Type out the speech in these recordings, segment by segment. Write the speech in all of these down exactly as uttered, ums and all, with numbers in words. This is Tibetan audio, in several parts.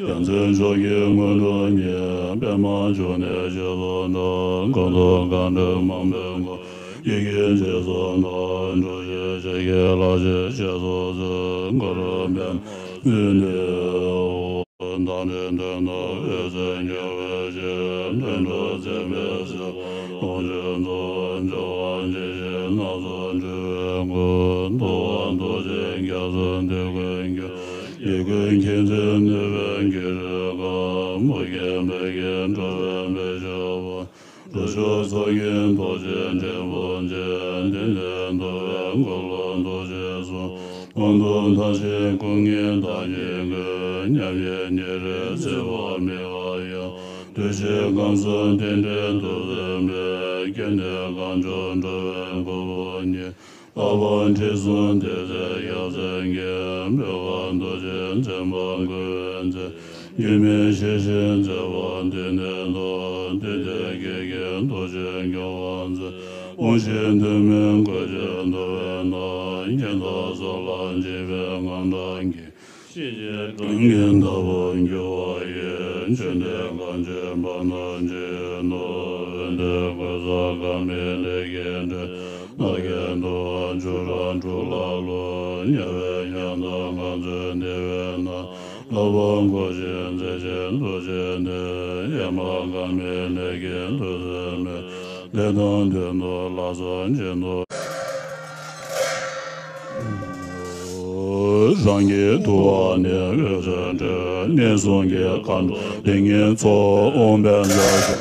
ཡ་མཚན་མཆོག་གི་དངོས་གྲུབ་བརྙེས། པདྨ་འབྱུང་གནས་རྗེ་བཙུན་དང་། གང་དུ་གང་འགྲོ་མང་པོས་བསྐོར། ཡི་གེ་རྗེས་སུ་བདག་འགྲོ་ཞིང་། ཞལ་གྱི་ལག་ཕྱིས་ཞེས་སུ་གསོལ། གུ་རུ་པདྨ་འདི་ནི། བདག་འདྲེན་དོན་དུ་འོད་ཟེར་འཕྲོ་བའི་ཕྱིར། བདུད་འདུལ་མཛད་པའི་སྲིད་པ་དུས་གསུམ་དུ། འགྲོ་བ་འཇིགས་བྱེད་རྣམས་སུ་འགྲོ་བའི་མགོན། ཐུབ་དབང་རྡོ་རྗེ་རྒྱ་མཚོ་འདི་ཀུན་ཁྱབ། ཡིད་ཀུན་མཁྱེན་བརྩེ་ནུས་པའི་གུ་རུ་ཀ། མུ་གེ་འབོད་ཀྱིས་འགྲོ་བའི་བདེ་མཆོག་དབང་། འགྲོ་ཕྱོགས་སྲོག་གི་རྡོ་རྗེ་འགྲེང་བུ་ཅན། འདི་ནས་འདུལ་བའི་འཁོར་ལོ་རྡོ་རྗེ་གསུམ། དབང་སྡུད་མཐའ་ཕྱིན་སྐུ་ལྔའི་བདག་ཉིད་ཀུན། མཉམ་ཉིད་ཉེ་རིང་སྲིད་པ་མི་འགལ་ཡང་། འདུས་བྱས་ཁམས་གསུམ་རྟེན་འབྲེལ་དུ་བཟུང་བའི། སྐྱེ་གནས་གང་བྱུང་འགྲོ་བའི་མགོན་པོ་ཉིད། ལྷག་པར་ཁྲི་སྲོང་ལྡེ་བཙན་ཡབ་སྲས་ཀྱིས། སྨོན་ལམ་རྡོ་རྗེ་འཛིན་པ་བསྐུལ་བའི་མཛད། སྒྱུ་མའི་ཞལ་བཞེས་མཛད་པ་འདི་ནས་ཐོན། འདི་ནས་སྐད་ཀྱི་རྡོ་རྗེ་སྐྱོང་བར་མཛད། དབང་ཆེན་ཐོན་མིའི་གོ་འཕང་ཐོབ་པའི་མཐར། ཉི་ཟླ་སོགས་ལ་འཇིགས་པའི་དངངས་སྐྲག་གིས། གཤིན་རྗེའི་གྲོང་ཁྱེར་ལྟ་བུར་འགྱུར་བ་ཡི། བཅོམ་ལྡན་གངས་ཅན་བར་དུ་གཅིག་ཏུ། འོད་ལྡན་གོས་བཟང་དཀར་མོའི་ལྷས་ཀྱིས་སྤྲས། ནམ་མཁའི་འདུ་བ་བཅུ་དྲུག་འཁྲུགས་ལ་ལྷུང་། དམྱལ་བའི་ཉམས་དང་ངང་ཚུལ་བདེ་བའི་ནང་། ལྷ་དབང་བསྐུར་ཞིང་མཛད་ཅིང་འདུལ་བྱེད་ནས། ཡ་མ་ག་མའི་ལྷས་ཀྱིས་འདུལ་མཛད་མོད། ལས་དང་ལྡན་དུ་ལག་བཟང་བྱིན་ནོ། རང་གི་ཐུ་བ་ནི་འོད་ཟེར་འཕྲོས། གནས་གསུམ་གྱི་མཁའ་འགྲོ་ལྷ་ངན་ཚོགས། ཨོཾ་བཛྲ་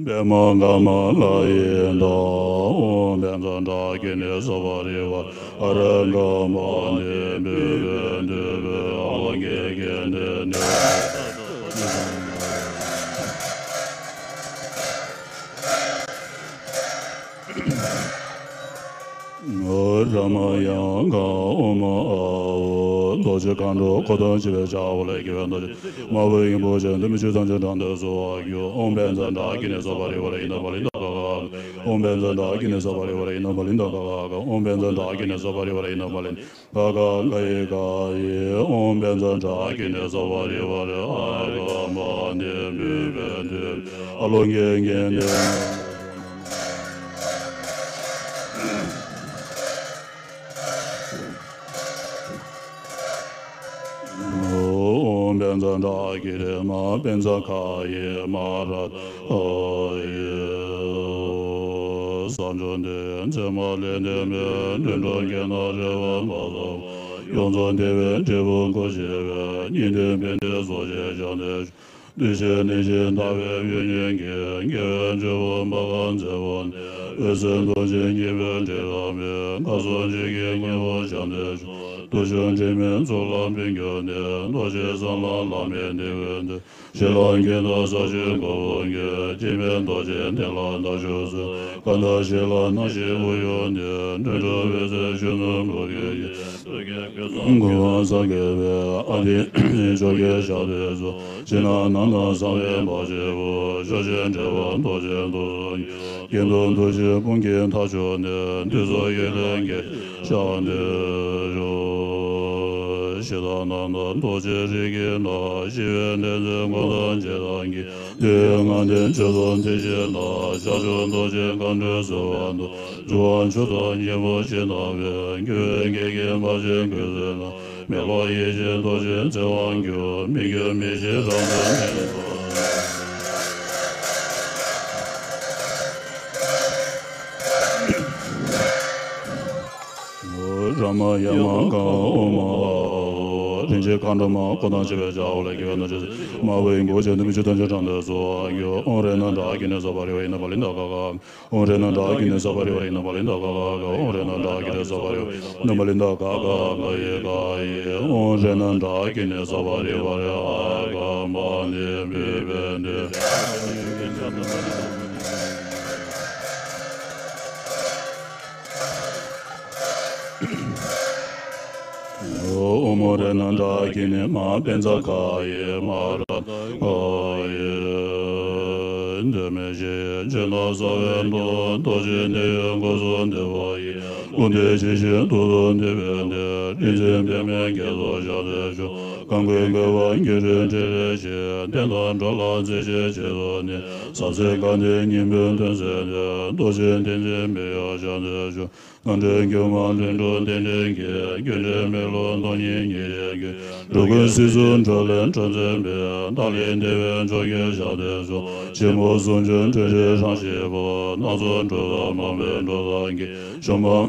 པདྨ་དཀར་མོ་ལྷ་ཡི་བདག། ཨོཾ་བཛྲ་དྷཱ་ཀི་ཎི་སརྦ་རི་ཝཱ་ར་ཨ་ར་ཀ་མ་ཎི་བྷྱོ་བྷྱོ་བྷྱོ་བྷྱོ། ཨ་ལོ་ཀེ་ཀན་ཏེ་ནི། རཱ་མ་ཡང་གང་ཨོཾ་ཨཱཿཧཱུྃ། རྡོ་རྗེ་མཁའ་འགྲོ་འཁོར་དང་བཅས་པའི་ཕྱག་འོག་ལས་རྒྱལ་བའི་རྡོ་རྗེ་དམར་པོའི་སྙིང་པོ་ཅན། བདུད་མི་ཆོས་ཐམས་ཅད་དགྲ་སྟེ་གསོད་པར་འགྱུར། ཨོཾ་བཛྲ་དྷཱ་ཀི་ཎི་སརྦ་རི་ཝཱ་ར་ཨིནྡ་བ་ལི་ཏ་ག་ག་ག། ཨོཾ་བཛྲ་དྷཱ་ཀི་ཎི་སརྦ་རི་ཝཱ་ར་ཨིནྡ་བ་ལི་ཏ་ག་ག་ག། ཨོཾ་བཛྲ་དྷཱ་ཀི་ཎི་སརྦ་རི་ཝཱ་ར་ཨིནྡ་བ་ལི་ག་ག་ག་ཡི་ག་ཡི། ཨོཾ་བཛྲ་དྷཱ་ཀི་ཎི་སརྦ་རི་ཝཱ་ར་ཨ་ར་ཀ་མ་ཎི་བྷྱོ་བྷྱོ་བྷྱོ། ཨ་ལོ་ཀེ་ཀན་ཏེ། ཨོཾ་བཛྲ་དྷཱ་ཀི་ཎི་མ་བཛྲ་ཁཱ་ཡེ་མ་ར་ཏ་ཡེ། ས་བཅུ་འདི་ཡི་མཚན་མ་ལས་འདས་མའི་དུད་འགྲོ་བགེགས་རྣམས་རེག་པ་མ་ཚང་བ། ཡོངས་སུ་བདེ་བའི་འབྲས་བུ་འགོད་བྱེད་པའི། སྙིང་ཐིག་པད་ཟླའི་ཚོགས་ཀྱིས་ཕྱག་འཚལ་ཞུ། འདུས་བྱས་གནས་ཤིང་འདའ་བའི་ཡུལ་ཉིད་ཀྱི། དགེ་བའི་རྒྱུ་བོ་མ་ག་མཛེས་པོ་ནི། འོད་གསལ་རྡོ་རྗེ་སྙིང་པོའི་དྲི་ལ་དམིགས། མཁའ་སོགས་ཆོས་ཀྱི་དངོས་པོ་ཕྱག་འཚལ་ཞུ། དུག་ཆུ་དྲི་མེད་གཙུག་ལག་པད་འགྱུར་ནས། རྡོ་རྗེ་གསུམ་ལ་ལྷ་མིའི་ཐིག་གིས་འདུད། ཞལ་ལ་གི་ཏ་ས་གཞི་གུར་གུམ་གྱིས། སྐྱེ་མེད་རྡོ་རྗེ་གདན་ལ་བདག་བཞུགས་སུ། ཀ་ཏྱ་ཞལ་ལ་སྣང་ཞིང་དབུགས་དབྱུང་ནས། དུད་འགྲོ་འོད་གསལ་གཞོན་ནུ་འཕོ་འགྱུར་གྱིས། གསུང་གོ་བ་ས་གེ་བའི་ཨ་ཏི་ཕྱོགས་ཀྱི་ཞབས་རྗེས་སུ། ཕྱི་ནང་ནང་དུ་གསང་བའི་མ་ཆེན་པོ། ཕྱོགས་བཅུའི་འགྲེལ་པ་རྡོ་རྗེ་ཐུགས་སུ་ཡོད། གྱེན་དུ་འདུ་ཞིང་དཔུང་གི་མཐའ་ཕྱོགས་ནས། འདི་ཚོགས་ཡོན་ཏན་གྱི་ཞལ་ནས་ཞུ། ཕྱི་དང་ནང་དུ་རྡོ་རྗེ་རིགས་ཀྱི་སྣ། ཞི་བའི་ཏིང་འཛིན་ཀུན་ཏུ་འཇིགས་དང་ཉེ། འདི་ཡི་ལྔ་ལྡན་ཆོས་སུ་འདི་ཕྱི་ལ། ཤར་ཕྱོགས་རྡོ་རྗེ་མཁའ་འགྲོས་གསོལ་བ་འདེབས། སྒྲུབ་པ་མཆོག་ཏུ་སྙིང་པོ་ཅན་དམ་པས། འགྱུར་བའི་གེགས་ཀྱིས་མ་ཞེན་ཀུན་སེལ་ལ། མི་སློབ་ཡེ་ཤེས་རྡོ་རྗེ་འཚེ་བར་འགྱུར། མི་འགྱུར་མི་ཤེས་རང་དོན་ཉིད་དུ། ར་མ་ཡ་མ་ག་ཨོ་མ། རིན་ཆེན་མཁའ་འགྲོ་མ་སྐུ་དང་བཅས་པའི་ལྕགས་ལས་སྐྱེས་པའི་རྡོ་རྗེ། མ་བུ་ཡི་མགོ་བཅད་འདི་མི་ཆོས་ཐམས་ཅད་དྲང་དུ་གསོལ་བ་འགྱུར། ཨོཾ་རེ་ན་ཌ་ཀི་ནི་སྭ་བྷཱ་རི་ཝ་ཡེ་ན་པཱ་ལི་ནྡྷ་ག་ག། ཨོཾ་རེ་ན་ཌ་ཀི་ནི་སྭ་བྷཱ་རི་ཝ་ཡེ་ན་པཱ་ལི་ནྡྷ་ག་ག་ག། ཨོཾ་རེ་ན་ཌ་ཀི་ནི་སྭ་བྷཱ་རི་ཝ་ཡེ་ན་པཱ་ལི་ནྡྷ་ག་ག་ག་ཡེ་ག་ཡེ། ཨོཾ་རེ་ན་ཌ་ཀི་ནི་སྭ་བྷཱ་རི་ཝ་རེ་ཨ་ག་མ་ནི་བི་བེ་ནི། ཨོཾ་རེ་ན་ཌ་ཀི་ནི་མ་པཉྩ་ཁ་ཡེ་མ་ར་ཁ་ཡེ། འདི་མི་ཤེས་ཕྱིར་ན་ས་བོན་དུ། རྡོ་རྗེ་འདི་ཡི་འཁོར་ཚོགས་འདི་བ་ཡི། ཀུན་ཏུ་ཇི་བཞིན་ཏུ་འདི་བས་འདི། རིག་འཛིན་པདྨས་བསྐྱེད་རྫོགས་ཞབས་ཏུ་བཞུགས། གང་གི་བསྐལ་པ་འཁྱུད་རིམ་ཁྲི་རལ་ཞིང་། བསྟན་དང་འགྲོ་ལ་མཛད་ཕྱིར་རྗེས་སུ་བསྙེགས། ཟབ་གསལ་དཀའ་ཐུབ་སྙིང་པོའི་དོན་གསལ་ཏེ། རྡོ་རྗེ་གདན་ཆེན་མི་གཡོ་ཞབས་ཏུ་བཞུགས། རྣམ་འདྲེན་སྒྱུ་མ་ལྷུན་གྲུབ་རྟེན་འབྲེལ་གྱི། སྒྱུ་འཕྲུལ་མེ་ལོང་སྟོང་ཉིད་ཉེར་བཞི་གི། འགྲོ་ཀུན་སྲིད་གསུམ་འགྲོ་ལས་འཕྲོ་མཛད་པའི། ཏཱ་ལའི་དེ་བས་མཆོག་གྱུར་ཞབས་ཏུ་བཞུགས། ཆེན་པོ་ཟུང་འཇུག་འཕྲིན་བཅུའི་གྲངས་ཤེས་པ། སྣ་ཚོགས་འབྲུ་དང་མང་པོའི་འགྲོ་སྟངས་ཀྱི། ཞུན་མར་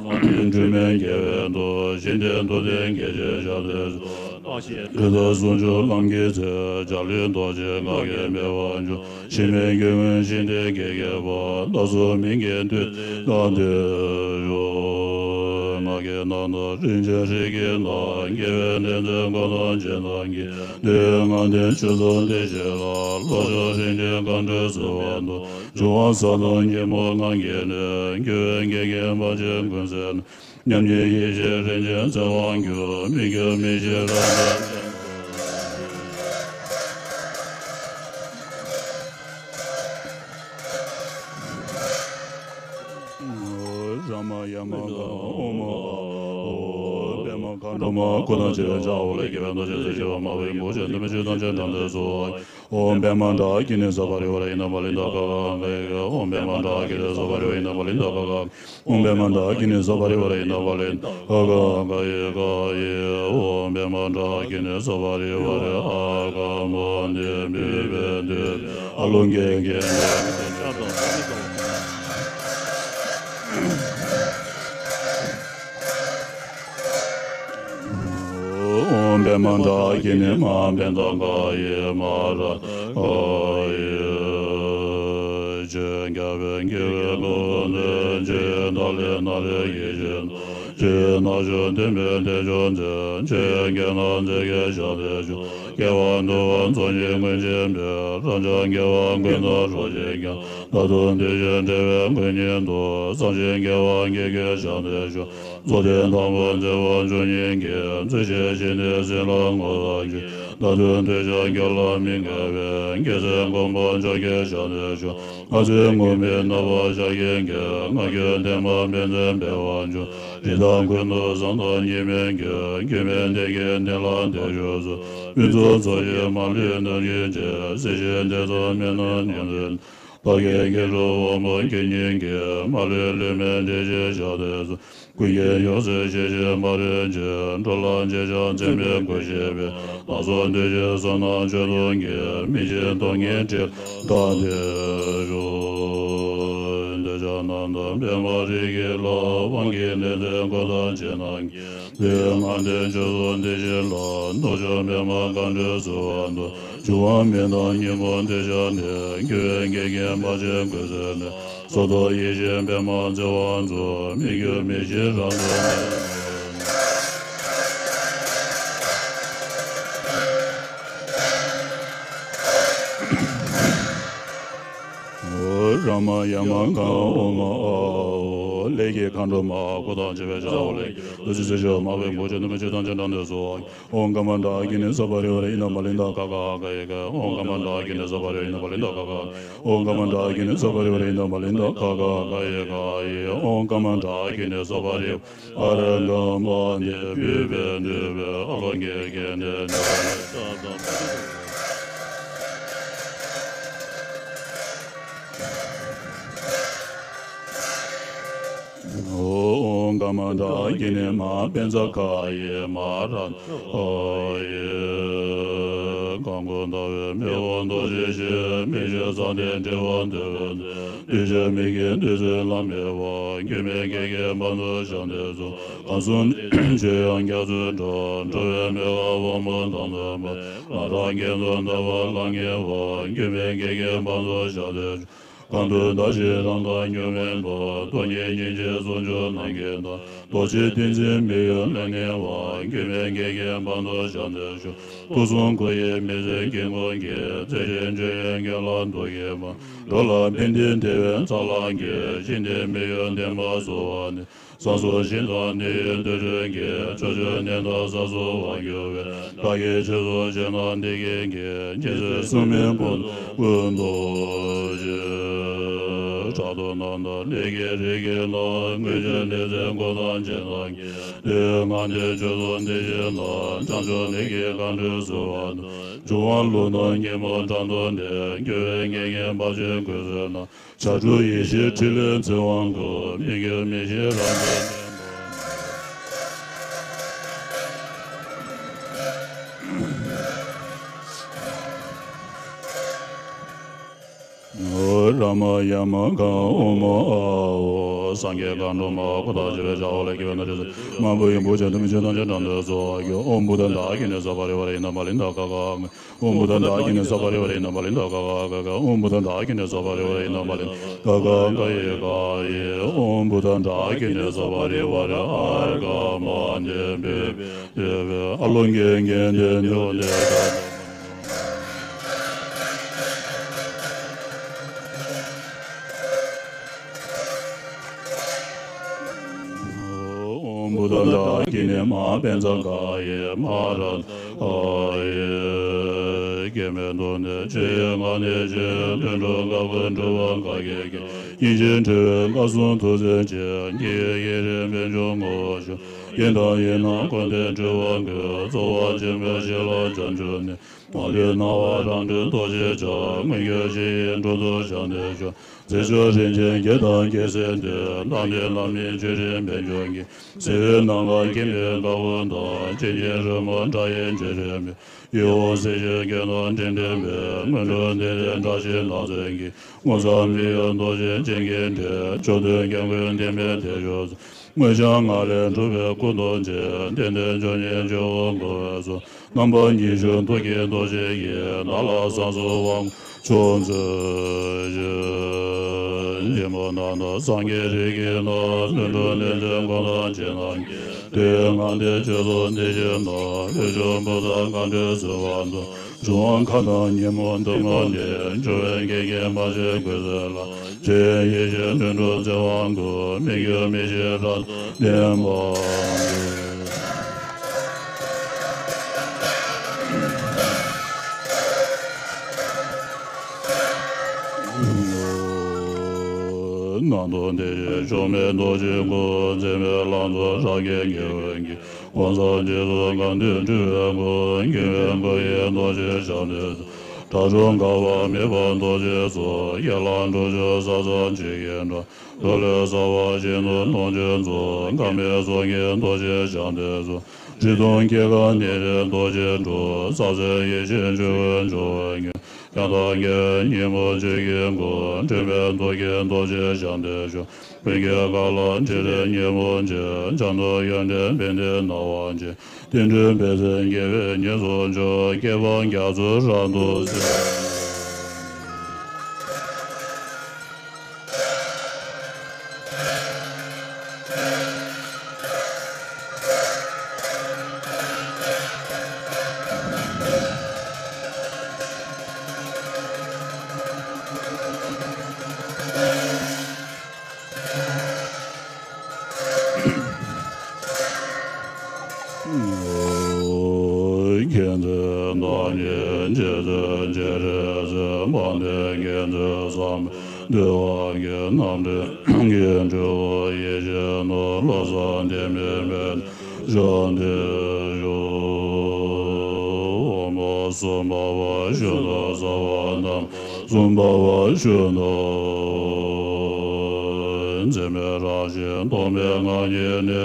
སྦྲུལ་མའི་རྒྱལ་པོའི་མདོག། ཞི་བདེའི་མདོ་སྡེ་རྒྱས་བྱེད་ཞབས་ཏུ་བཞུགས། རྟག་ཆད་ཀུན་ཟད་ཟུང་འཇུག་ལམ་གྱི་ཚུལ། འཇའ་ལུས་རྡོ་རྗེ་ངག་གི་མེ་འབར་འཇུག། འཆི་མེད་སྐྱེ་ཀུན་ཞི་བདེ་རྒྱས་བསྐྱེད་པ། བདག་སོགས་མི་དགེ་འདུལ་དང་དེར་ཞུགས། ངག་གི་ནང་དུ་རིན་ཆེན་རིགས་ཀྱི་ནང་། དགེ་བའི་ལས་མཛད་འཁོར་དང་བཅས་རྣམས་ཀྱིས། འདི་ཡི་ངང་སྟེང་ཆོས་ཚོགས་འདི་བཞེས་ལ། བློ་མཆོག་སེང་ཆེན་མཁའ་འགྲོའི་སྤྱི་བོ་དང་། འབྱུང་བ་ས་དང་སྙེ་མོ་ངང་གིས་ནི། རྒྱུ་བའི་འགལ་རྐྱེན་བར་ཆད་ཀུན་སེལ་ནས། མཉམ་ཉིད་ཡེ་ཤེས་རིན་ཆེན་ཚེ་དབང་གྱུར། མི་འགྱུར་མི་ཤིགས་རབ་འབྱམས་ཀྱིས། ར་མ་ཡ་མ་ག་ཨོ་མ་ཨོ། པདྨ་མཁའ་འགྲོ་མ་སྐུ་དང་བཅས་པའི་ལྕགས་ལས་སྐྱེས་པའི་རྡོ་རྗེ་རྩེ་ལྕི་བ་མ་བུ་ཡི་མགོ་བཅད་འདི་མི་ཆོས་ཐམས་ཅད་དྲང་དུ་གསོལ། ཨོཾ་པདྨ་ཌཱ་ཀི་ནི་སྭ་བྷཱ་རི་ཝ་རེ་ཡེ་ན་པཱ་ལི་ནྡྷ་ག་ག་ག་ཡེ་ག། ཨོཾ་པདྨ་ཌཱ་ཀི་ནི་སྭ་བྷཱ་རི་ཝ་རེ་ཡེ་ན་པཱ་ལི་ནྡྷ་ག་ག། ཨོཾ་པདྨ་ཌཱ་ཀི་ནི་སྭ་བྷཱ་རི་ཝ་རེ་ཡེ་ན་པཱ་ལི་ནྡྷ་ག་ག་ཡེ་ག་ཡེ། ཨོཾ་པདྨ་ཌཱ་ཀི་ནི་སྭ་བྷཱ་རི་ཝ་རེ་ཨ་ག་མ་ནི་བི་བེ་ཏི་ཨ་ལོ་ཀེ་ཀེ་ནི། ཨོཾ་པདྨ་ཌཱ་ཀི་ནི་མ་པཉྩ་ཁ་ཡེ་མ་ར་ཁ་ཡེ། ཆོས་རྒྱལ་བའི་དགེ་བའི་སྐུ་འདི། ཆོས་ཡི་ཏཱ་ལའི་ནཱ་རོའི་ཡིད་བཞིན་ནོར། ཆོས་རྣལ་འབྱོར་སྟོན་པའི་བདེ་མཆོག་འཛིན། ཆོས་རྒྱལ་རྣམས་མཛེས་རྒྱན་ཞབས་ཏུ་བཞུགས། སྐྱེ་བ་འདུལ་བ་མཚོན་ཕྱིར་མངོན་བྱེད་པའི། རབ་འབྱམས་དགེ་བ་ཀུན་དང་རོལ་ཕྱིར་ཀྱང་། བདག་ཏུ་འདུས་ཤིང་འབྲེལ་བའི་མགོན་ཉིད་དོ། བསམ་ཞིང་དགེ་བ་བགྱིད་ཀྱི་ཞབས་ཏུ་བཞུགས། རྫོགས་ལྡན་དང་པོ་མཛད་པ་བཅུ་གཉིས་ཀྱིས། རྩོད་བྱེད་ཞི་གནས་སྲིད་ལ་ངོ་མཚར་ཅིང་། བདག་ཏུ་འདུས་ཀྱང་སྐྱོབ་ལ་མི་དགའ་བས། རྒྱལ་སྲས་མགོན་པོ་མཆོག་གི་ཞབས་ཏུ་བཞུགས། ངག་ཚིག་ངུར་སྨྲིག་རྣ་བར་ཤར་གྱིན་སྐད། ངག་གི་ཐེག་པ་དཔེ་མཛོད་འཕེལ་བར་འགྱུར། རི་དྭགས་ཀུན་ཏུ་བསམ་དང་གཉིས་མེད་ཀྱི། སྐྱོན་མེད་བདེ་སྐྱིད་གཏན་ལ་འདིར་བཞུགས་སོ། ཕུན་ཚོགས་ཚོགས་ཀྱི་མ་ལུས་ནོར་བུའི་ཕྱིར། སྲིད་ཞིའི་བདེ་རྩ་མེད་ན་ཉམས་སུ་ལེན། བདག་གི་དགེ་ཕྲུག་དབང་པོ་སྐྱེ་གཉིས་ཀྱིས། མ་ལུས་ལུས་མེད་བདེ་སྐྱིད་ཞབས་ཏུ་བཞུགས། ཀུན་གྱི་ཡང་སྲིད་ཞི་ཞིང་མ་རུངས་ཕྱིར། འགྲོ་ལ་བྱེད་ཅིང་འཛིན་པའི་སྒོ་ཕྱེ་བའི། སྣ་ཚོགས་འདུ་བྱེད་བསོད་ནམས་མཆོག་ཐོབ་ཀྱིས། མི་ཤིགས་སྟོང་ཉིད་ཁྲི་ལ་བདག་འདིར་བཞུགས། འདོད་ཆགས་རྣམ་དག་པདྨ་རིགས་ཀྱི་ལྷ། དབང་གི་ལས་མཛད་འཁོར་དང་བཅས་རྣམས་ཀྱིས། འདི་ཡི་ངང་སྟེང་ཆོས་ཚོགས་འདི་བཞེས་ལ། རྣམ་མཆོག་པདྨ་མཁའ་འགྲོའི་སྤྱི་བོ་དང་། འབྱུང་བ་མེ་དང་སྙིང་པོ་འདི་བཞག་ནས། རྒྱུ་བའི་འགལ་རྐྱེན་བར་ཆད་ཀུན་སེལ་ནས། སོ་ཐར་ཡེ་ཤེས་པདྨ་བརྩེ་བ་མཚོན། མི་འགྱུར་མི་ཤིགས་རབ་འབྱམས་ཀྱིས། ར་མ་ཡ་མ་ག་ཨོ་མ་ཨོ། ཀླད་ཀྱི་མཁའ་འགྲོ་མ་སྐུ་དང་བཅས་པའི་ལྕགས་ལས། རྡོ་རྗེ་རྩེ་ལྕི་བ་མ་བུ་ཡི་མགོ་བཅད་འདི་མི་ཆོས་ཐམས་ཅད་དྲང་དུ་གསོལ། ཨོཾ་ཀ་མ་ཌཱ་ཀི་ནི་སྭ་བྷཱ་རི་ཝ་རེ་ཡེ་ན་པཱ་ལི་ནྡྷ་ག་ག་ག་ཡེ་ག། ཨོཾ་ཀ་མ་ཌཱ་ཀི་ནི་སྭ་བྷཱ་རི་ཝ་རེ་ཡེ་ན་པཱ་ལི་ནྡྷ་ག་ག། ཨོཾ་ཀ་མ་ཌཱ་ཀི་ནི་སྭ་བྷཱ་རི་ཝ་རེ་ཡེ་ན་པཱ་ལི་ནྡྷ་ག་ག་ག་ཡེ་ག་ཡེ། ཨོཾ་ཀ་མ་ཌཱ་ཀི་ནི་སྭ་བྷཱ་རི་ཝ་ར་ག་མ་ནི་བི་བེ་ཏི་བེ་ཨ་ལོ་ཀེ་ཀེ་ནི་ནི། ཨོཾ་ཀ་མ་ཌཱ་ཀི་ནི་མ་པཉྩ་ཁ་ཡེ་མ་ར་ཨོ་ཡེ། གང་གོས་ཟླ་བའི་མེ་འོད་རྡོ་རྗེ་ཞེས། མི་ཕྱེད་གསང་བདེ་འགྲེལ་བ་འདོད་པའི་ཚེ། འདུས་བྱས་མི་སྐྱེ་བདུད་རྩི་ལམ་མེ་བ། སྒྱུ་མའི་སྐད་ཀྱིས་བར་དུ་ཞབས་འདེབས་སོ། གང་གསུང་ཆོས་དབྱངས་རྒྱ་མཚོའི་སྒྲ། འགྲོ་བའི་མོས་པ་དབང་པོ་དམ་དུ་མ། ང་རང་དགེ་ཚུལ་ཟླ་བ་ལ་ངེས་པ། སྒྱུ་མའི་སྐད་ཀྱིས་བར་དུ་ཞབས་འདེབས་སོ། གང་འདུལ་བདག་གཞན་རང་དང་འགྱུར་མེད་པ། སྟོང་ཉིད་སྙིང་རྗེའི་ཟུང་འཇུག་རྣམ་མཁྱེན་དང་། རྡོ་རྗེ་ཏིང་འཛིན་མི་གཡོ་ལས་ངེས་པ། སྒྱུ་མའི་སྐད་ཀྱིས་བར་དུ་ཞབས་འདེབས་སོ། སྐུ་གསུང་སྐུ་ཡི་མི་ཟད་དཀྱིལ་འཁོར་གྱི། རྩེ་གཅིག་འཇོམས་ཡེ་དགེ་ལ་འདུ་ཤེས་པ། འགྲོ་ལ་ཕན་བདེའི་བདེ་བའི་ཚ་ལ་འགྱེད། ཞི་བདེ་མི་གཡོ་བདེན་པ་བཟོ་བ་ནི། བསམ་སོགས་ཞིང་དང་ནི་ཡི་དུར་ཁྲོད་ཀྱི། ཕྱོགས་བཅུའི་གནས་དང་ས་སུ་དབང་བསྒྱུར་བའི། བདག་གིས་ཆོས་སུ་བྱས་ན་འདི་སྐད་ཀྱི། རྗེ་བཙུན་སྲུང་མའི་སྐུ་ཀུན་རྡོ་རྗེ། དྲག་ཏུ་རྣམ་དག་ལས་ཀྱི་རིགས་ཀྱི་ལྷ། མངོན་སྤྱོད་ལས་ཚིག་གོ་དང་ཅན་དང་། དེ་ང་འདི་ཆོས་སུ་འདི་བཞིན་ལ། བྱང་ཆུབ་ལས་ཀྱི་གང་འགྲུབ་གསོལ་བ་དང་། འབྱུང་བ་ཀླུ་དང་ཉོན་མོངས་དགྲ་བདུད་འདི། རྒྱུ་བའི་ངེས་ངེས་བར་ཆད་ཀུན་སེལ་ལ། བྱ་གྲུབ་ཡེ་ཤེས་ཕྲིན་ལས་ཚེ་དབང་བསྐུར། མི་འགྱུར་མི་ཤེས་རང་གྲོལ་བདེན་པ། ར་མ་ཡ་མ་ག་ཨོ་མ་ཨ་ཨོ། སངས་རྒྱས་གང་འགྲོ་མ་སྐུ་དང་བཅས་པའི་བྱ་བ་ལ་སྐྱེ་བའི་ན་འདྲ་ཟེར། མ་བུ་ཡིན་པོ་བྱ་དུ་མི་ཆོས་ཐམས་ཅད་དྲང་དུ་སོ། ཨོཾ་བུདྡྷ་ཏ་ཀི་ནི་ས་པ་རི་ཝ་ར་ཨི་ན་མ་ལི་ན་ཀ་ཀ། ཨོཾ་བུདྡྷ་ཏ་ཀི་ནི་ས་པ་རི་ཝ་ར་ཨི་ན་མ་ལི་ན་ཀ་ཀ་ཀ་ཀ། ཨོཾ་བུདྡྷ་ཏ་ཀི་ནི་ས་པ་རི་ཝ་ར་ཨི་ན་མ་ལི་ན་ཀ་ཀ་ཀ་ཡེ་ཀ་ཡེ། ཨོཾ་བུདྡྷ་ཏ་ཀི་ནི་ས་པ་རི་ཝ་ར་ཨ་ར་ཀ་མ་ནེ་བེ་བེ་ཡེ་བེ། ཨ་ལོ་ངེ་ངེ་ནེ་ནེ་ནེ་ཀ། ཨོཾ་བུདྡྷ་ཏ་ཀི་ནི་མ་པཉྩ་ཀ་ཡེ་མ་ར་ཨ་ཡེ། སྐྱེ་མེད་གདོད་ནས་ཆོས་དབྱིངས་ངང་ནས་ཆེ། ལྷུན་གྲུབ་དཀའ་བར་སྤྲུལ་པ་འགའ་ཡིས་ཀྱང་། ཡེ་ཤེས་འཕྲོ་བའི་ཁ་ཟུམ་ཐུགས་བརྩེ་ཆེ། ཉེ་བའི་ཡེ་རེ་པད་འབྱུང་ངོ་བོ་ཤར། ཡེ་དང་ཡེ་ནང་ཀུན་ཏུ་སྤྲུལ་པ་འགོད། རྩོལ་བ་ཆེན་པོས་གཞི་ལ་བྱང་ཆུབ་ནས། མ་ལུས་སྣང་བ་རང་གྲོལ་རྡོ་རྗེ་འཆང་། མངོན་གྱུར་གཞི་ཡི་དྲུང་དུ་ཞབས་འདེབས་ཤོག། རྫས་སྦྱོར་རིན་ཆེན་བརྒྱད་དང་རྒྱལ་སྲིད་འདོད། རྣམ་འདྲེན་ལྷ་མིའི་བཅུད་རིས་པད་འབྱུང་གི། བསིལ་བའི་ནམ་མཁར་སྐྱེ་མེད་དཀར་པོ་དང་། གཅེས་འཛིན་རོལ་མོ་སྒྲ་ཡི་བརྗོད་རིས་མེད། གཡུལ་བ་སྲིད་ཞིའི་རྒྱུ་ནོར་འགྲན་ཟླ་མེད། མངོན་སྤྲུལ་འདི་ནི་བཀྲ་ཤིས་ནགས་ཚལ་གྱི། ངོ་མཚར་མི་གཡོ་རྡོ་རྗེ་ཅན་གྱི་སྒྲས། བཅུད་དུ་སྐྱབས་མགོན་བདེན་པའི་བདེ་མཆོག་སྩོལ། དངོས་བྱང་ངང་ལས་གྲུབ་པའི་སྐུ་རྡོ་རྗེ། བདེ་སྟོང་ཆོས་ཉིད་ཇོ་བོ་མགོན་པོའི་གསུང་། རྣམ་པ་ཉི་ཤུ་ཐུགས་ཀྱི་རྡོ་རྗེ་ཡིས། བདག་ལ་བསང་གསོལ་དབང་མཆོག་སྩོལ་ཞིང་། ཉོན་མོངས་རྣམ་དག་སངས་རྒྱས་རིགས་ཀྱི་ལྷ། ལྷུན་གྲུབ་ལས་ཚིག་གོ་དང་ཅན་རྣམས་ཀྱིས། དེ་ཡང་ང་འདི་ཆོས་སུ་འདི་བཞིན་ལ། ལྷོད་ཕྱོགས་བུདྡྷ་གང་འགྲུབ་གསོལ་བ་དང་། འབྱུང་བ་མཁའ་དང་ཉོན་མོངས་གདུང་རྔམ་འདས། འགྱུ་བའི་གེགས་ཀྱིས་མ་ཆགས་ཀུན་སེལ་ལ། ཆོས་དབྱིངས་ཡེ་ཤེས་ལྷུན་གྲུབ་ཚེ་དབང་བསྐུར། མི་འགྱུར་མི་ཤེས་རང་གྲོལ་བདེན་པ་འགོད། སྣང་སྟོང་དེ་བཞིན་གཤོག་མའི་རྡོ་རྗེའི་སྐུ། འཛད་མེད་ལང་ཚོ་ཕྲག་བརྒྱའི་ཉི་འོད་ཀྱིས། གང་ཟག་རྗེས་སུ་གང་འདུལ་སྤྲུལ་པའི་སྐུ། སྐྱེ་བའི་མགོན་ཡིན་རྡོ་རྗེ་ཞབས་འདེབས་སོ། དགྲ་བཅོམ་འགག་པ་མེད་པ་རྡོ་རྗེ་སོགས། ཡན་ལག་དྲུག་ཅུ་རྩ་གསུམ་ཆོས་ཀྱི་སྒྲ། འགྲོ་ལས་སད་པ་གཞན་དུ་ལོངས་སྤྱོད་རྫོགས། འགག་མེད་ཚོགས་ཀྱི་རྡོ་རྗེ་ཞབས་འདེབས་སོ། རིག་སྟོང་སྐྱེ་འགག་གནས་རིགས་རྡོ་རྗེ་འགྲོ། རྩ་ཚད་ཡེ་ཤེས་འབྱུང་པོའི་འབྱུང་བ་ཉིད། ཡང་དག་དགེ་བའི་ཉོན་མོངས་ཆོས་ཀྱི་སྐུ། འདྲེན་པའི་མདོ་རྒྱུད་རྡོ་རྗེ་ཞབས་འདེབས་སོ། ཀུན་གྱི་དཀའ་ལ་འདྲེན་རིགས་ཉོན་མོངས་ཆེ། བྱང་ནི་ཡོན་ཏན་དཔལ་ལྡན་སྣང་བ་ཆེ། རྟེན་འབྲེལ་འབད་ཚེ་དགེ་བའི་ཉེས་སུ་འགྱུར། བསྐལ་པ་རྒྱ་མཚོ་རབ་ཏུ་བསིལ། མཁྱེན་བརྩེ་བདག་ཉིད་རྗེ་བཙུན་རྗེ་རིན་ཆེན། དཔལ་ལྡན་མཁྱེན་བརྩེ་བསམ་འདུལ་བ་གི། རྣམ་འདྲེན་གྱི་སྤྲུལ་པ་ཡེ་ཤེས་ནོར། བློ་བཟང་འདི་མི་མེད་ཞབས་འདེབས་ཤོག། ཨོཾ་སུམ་བྷ་བ་ཤུདྡྷ་སརྦ་ནཱ་མ་སུམ་བྷ་བ་ཤུདྡྷ། འཛིན་མེད་རང་བཞིན་རྟོག་མེད་ངང་ཉིད་ནི།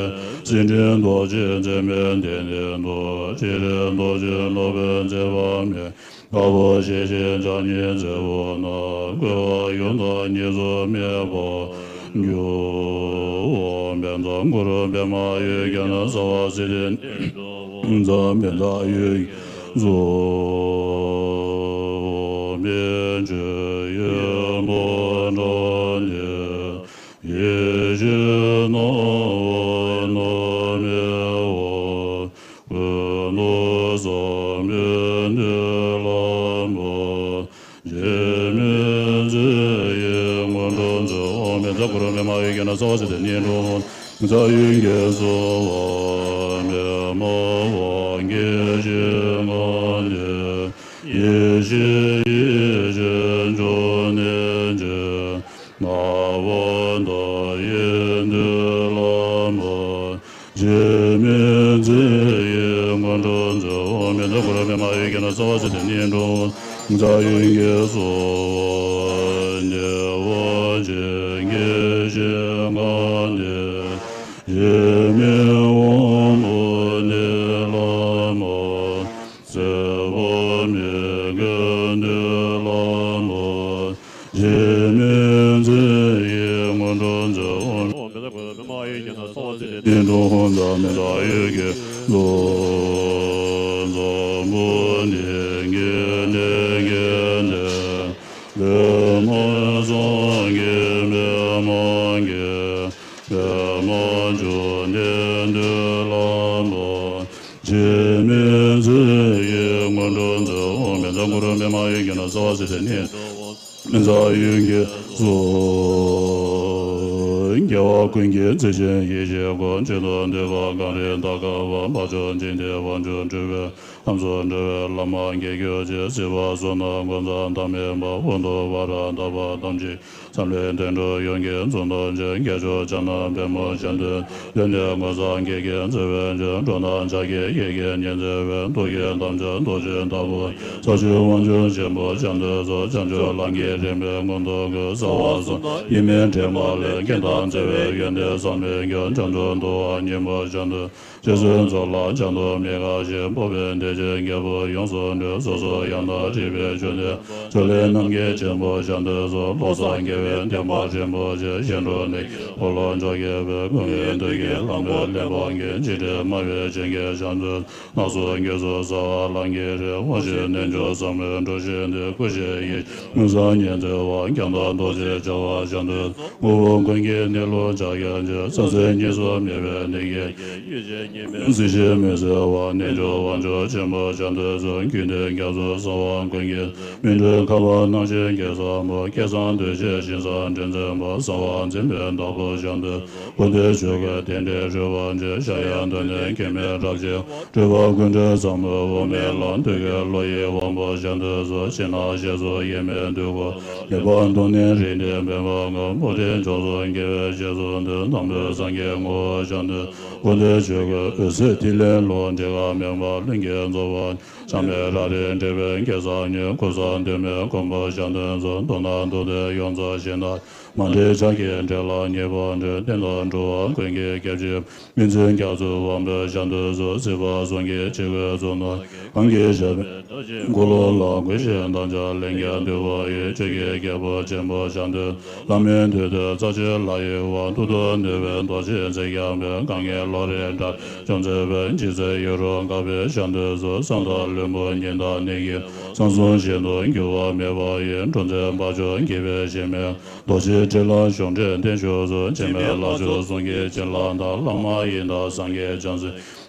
སེམས་ཅན་རྡོ་རྗེ་འཛིན་མེད་བདེན་བདེན་དུ། སྤྱན་རས་རྡོ་རྗེ་སློབ་དཔོན་མཛད་པ་མེད། དཀར་པོ་ཞལ་བཞི་ཕྱག་གཉིས་མཛད་པོ་ན། བསྐོར་བ་ཡུམ་དང་གཉིས་སུ་མེད་པར་གྱུར། འོག་མིན་འཛམ་བུ་གླིང་པདྨ་འོད་ཀྱི་ནང་གསལ་བ་སྲིད་པའི་གནས་སུ། འཛམ་བུ་གླིང་འོད་ཀྱི་གཟུགས་མེད་ཆོས་དབྱིངས་པོ་འདྲ་ནི། ཡེ་ཤེས་སྣང་བ་སྣང་མེད་འོད། ཀུན་ཏུ་བཟང་པོའི་མདུན་ལམ་པོ། འཇིགས་མེད་མཛེས་པའི་སྔོན་འགྲོ་མཛད། འོག་མིན་འཛམ་བུ་གླིང་པདྨ་འོད་ཀྱི་ནང་གསལ་བ་སྲིད་པའི་གནས་སུ། འཛམ་གླིང་གི་གསོ་བ་མེ་མོ་བ་གི་ཞིང་ཁམས་ནས། ཡེ་ཤེས་ཡེ་ཤེས་འབྱུང་གནས་ཀྱི། སྣང་བ་མཐའ་ཡས་མདུན་ལམ་པོ། འཇིགས་མེད་མཛེས་པའི་སྔོན་འགྲོ་མཛད། འོག་མིན་འཛམ་བུ་གླིང་པདྨ་འོད་ཀྱི་ནང་གསལ་བ་སྲིད་པའི་གནས་སུ། འཛམ་གླིང་གི་གསོ་བ་ནས། དབང་ཆེན་གྱི་ཞིང་ཁམས་ནས། འཇིགས་མེད་དབང་པོའི་མདུན་ལམ་པོ། སྲིད་པ་མེད་ཀྱི་མདུན་ལམ་པོ། འཇིགས་མེད་མཛེས་པའི་སྔོན་འགྲོ་མཛད། འོག་མིན་འཛམ་བུ་གླིང་པདྨ་འོད་ཀྱི་ནང་གསལ་བ་སྲིད་པའི་གནས་སུ། འཛམ་བུ་གླིང་པདྨ་འོད་ཀྱི་གཟུགས། འཛམ་བུ་གླིང་གི་གནས་བརྒྱད་ནས། པདྨ་སངས་རྒྱས་མི་མ་གི། པདྨ་འབྱུང་གནས་མདུན་ལམ་པོ། འཇིགས་མེད་མཛེས་པའི་སྔོན་འགྲོ་མཛད། འོག་མིན་འཛམ་བུ་གླིང་པདྨ་འོད་ཀྱི་ནང་གསལ་བ་སྲིད་པའི་གནས། འཛམ་གླིང་གི་གཟུགས། རྒྱལ་བ་ཀུན་གྱི་གཙུག་ཆེན་ཡེ་ཤེས་སྐུ། མཆོག་ཏུ་འདུས་པ་གངས་རིའི་མཐའ་འཁོབ་པ། འཕགས་མཆོག་འཇིག་རྟེན་དབང་ཕྱུག་སྤྲུལ་པའི་ལྷ་མཚོ་སྒྲོལ་བའི་བླ་མ་དགེ་བའི་བཅུད་སྲིད་པ་གསུམ་ན་ཀུན་བཟང་ཐ་མལ་པ། དབང་དུ་བ་ར་དག་པ་ཐམས་ཅད། འཛམ་གླིང་དོན་གྲུབ་ཡོངས་ཀྱི་གཙུག་ཏོར་ཅན། རྒྱལ་མཆོག་བྱམས་ནག་པདྨོ་ཞབས་འདེགས། གདོད་ནས་ཀུན་བཟང་དགེ་རྒན་བརྩེ་བའི་ཆོས། འགྲོ་རྣམས་ཕྱག་གི་གཡས་འཁྱིལ་ཉི་ཚེ་བའི། ཐུགས་ཀྱི་དམ་ཆོས་རྡོ་རྗེ་ལྟ་བུ། ས་བཅུའི་དབང་ཕྱུག་ཆེན་པོ་ཞབས་འདེགས་སོ། བྱང་ཆུབ་ལམ་གྱི་རིམ་པའི་མངོན་རྟོགས་ཀྱི། རྩ་བ་གསུམ་དང་དབྱེར་མེད་དྲི་མ་ལས། རྒྱན་དང་བརྩེ་བའི་ཡོན་ཏན་བསམ་མི་ཁྱབ། བྱང་ཆུབ་འདུལ་བ་སྙིང་པོ་ཞབས་འདེགས། རྗེ་བཙུན་ཚོགས་ལ་བྱང་དུ་མི་དགའ་ཞིང་། སྤོབས་པའི་བདེ་ཆེན་རྒྱལ་པོ་ཡོངས་སུ་གྲུབ། སོ་སོར་ཡང་དག་སྒྲིབ་པའི་ཆོས་ནི། ཚུལ་ཁྲིམས་རྣམ་མཁྱེན་ཆེན་པོ་ཞབས་འདེགས་སོ། བློ་བཟང་དགེ་བའི་བསྟན་པ་རིན་པོ་ཆེ། གཞན་འགྲོ་ནས་འཁོར་ལོ་བཅོ་བརྒྱད་པའི། ཀུན་མཁྱེན་བདུད་ཀྱི་ལྷ་མོ་གླེགས་བམ་གྱི། འཇིགས་བྲལ་སྨྲ་བའི་བྱིན་གྱིས་ཞབས་འདེགས། སྣང་གསུམ་དངོས་སུ་གསལ་བ་ལམ་གྱི་རིམ། དབང་ཕྱུག་རྣལ་འབྱོར་ཟབ་མོའི་གྲུ་བཞི་འདི། སྐུ་བཞིའི་ཡེ་ཤེས་མངོན་སངས་ཉི་ཚེ་བ། རྒྱན་དང་རྡོ་རྗེ་བྱ་བ་ཞབས་འདེགས། དངོས་པོ་ཀུན་གྱི་གནས་ལུགས་ཕྱག་རྒྱ་ཆེ། ས་བཅུ་གཉིས་སུ་མེད་པའི་གནས་ཀྱི། ཡེ་ཤེས་གཉིས་མེད་གཟི་བརྗིད་མི་གསལ་བ། རྣལ་འབྱོར་དབང་ཕྱུག་ཆེན་པོ་ཞབས་འདེགས་སོ། ཀུན་ཏུ་རྒྱ་མཚོ་གསང་བ་ཀུན་གྱི། སྨིན་གྲོལ་ཁ་བ་སྣང་བཞིན་གྱི་ཟབ་མོ། སྐལ་བཟང་འདུ་བྱེད་ཞིང་ས་འདྲེན་མཛད་པ། གསང་བ་འཛིན་པའི་བདག་པོ་ཞབས་འདེགས། ཀུན་ཏུ་ཆོས་སྐུ་རྟེན་འབྲེལ་རོལ་པ་ཆེ། གཞལ་ཡས་མདོ་ནས་སྐྱེ་མེད་རབ་རྒྱས། སྤྲུལ་པ་ཀུན་གྲོལ་ཟབ་མོ་དབུ་མའི་ལམ། ཐུགས་ཀྱི་བློ་ཡི་དབང་པོ་ཞབས་འདེགས་སོ། ཕྱི་ནང་ཞལ་གསུམ་དབྱེར་མེད་འདུས་སྐུ། ལེགས་པར་མཐོང་ནས་རིགས་ལྡན་པདྨ་དངོས། མུ་སྟེགས་ཕྱོགས་སུ་འགྱེལ་བའི་རྗེས་སུ་འདུད། དང་པོའི་སངས་རྒྱས་ངོ་བོ་ཞབས་འདེགས། ཀུན་ཏུ་ཆོས་སྐུ་འོད་གསལ་ཐིག་ལེ་ལུ། འབྲས་དཀར་མེ་འབར་ཀློང་གི་རྫོགས་པ། ཆགས་མེད་རང་རིག་འབྲེལ་བའི་སྐལ་བཟང་ཉིད། ཀུན་བཟང་དུས་མེད་མགོན་པོ་ཞབས་འདེགས་སོ། མདོར་ན་མདོ་སྡེ་ཡོངས་རྫོགས་ཞིང་དང་། མ་འདྲེས་ཕྱག་རྒྱའི་འབྲས་ལ་ངེས་པར་འགྲོ། བསྟན་དང་འགྲོ་བ་ཀུན་གྱི་སྐྱབས་མཆོག་སྨིན་བྱེད་རྒྱ་མཚོའི་དབང་པོ་ཞབས་འདེགས་སོ། སྲིད་པ་གསུམ་གྱི་འཆི་ཁའི་གཙུག་ན། གང་གི་ཞབས་པད་འདོད་ཆེན་འཁོར་ལོ་ལ། གུས་ཕྱིར་དམ་བཅའ་ལེན་མཁན་འདུས་པ་ཡི། ཆོས་ཀྱི་རྒྱལ་པོ་ཆེན་པོ་ཞབས་འདེགས། ལྷ་མིའི་འདུས་སྡེ་རྩ་ཆེན་ལ་ཡི་བ། ཐུགས་དང་ནུས་པའི་རྡོ་རྗེ་འཛིན་སྐྱོང་བའི། གང་གི་བློ་རིག་དགྲ་བཅོམ་མཛད་པའི། འཇིགས་མཛད་ཡུ་རོ་དགའ་བའི་ཞབས་འདེགས་སོ། བསམ་དང་བླུན་པོ་གཉིས་དང་ནི་གི། བསམ་གསུམ་གཞན་དུ་འགྱུར་བ་མེད་པ་ཡི། འབྲོང་རྩེ་འབར་ཕྱོགས་འགྱེད་པའི་གཞན་མེད། རྡོ་རྗེ་ཁྲི་ལ་གཞུང་འབྲེལ་བརྟན་བཞུགས་སོ། འཆི་མེད་ལྷ་མཆོག་གསུང་གི་བྱིན་རླབས་དང་། བླ་མ་ཡི་དམ་སངས་རྒྱས་བྱང་སེམས།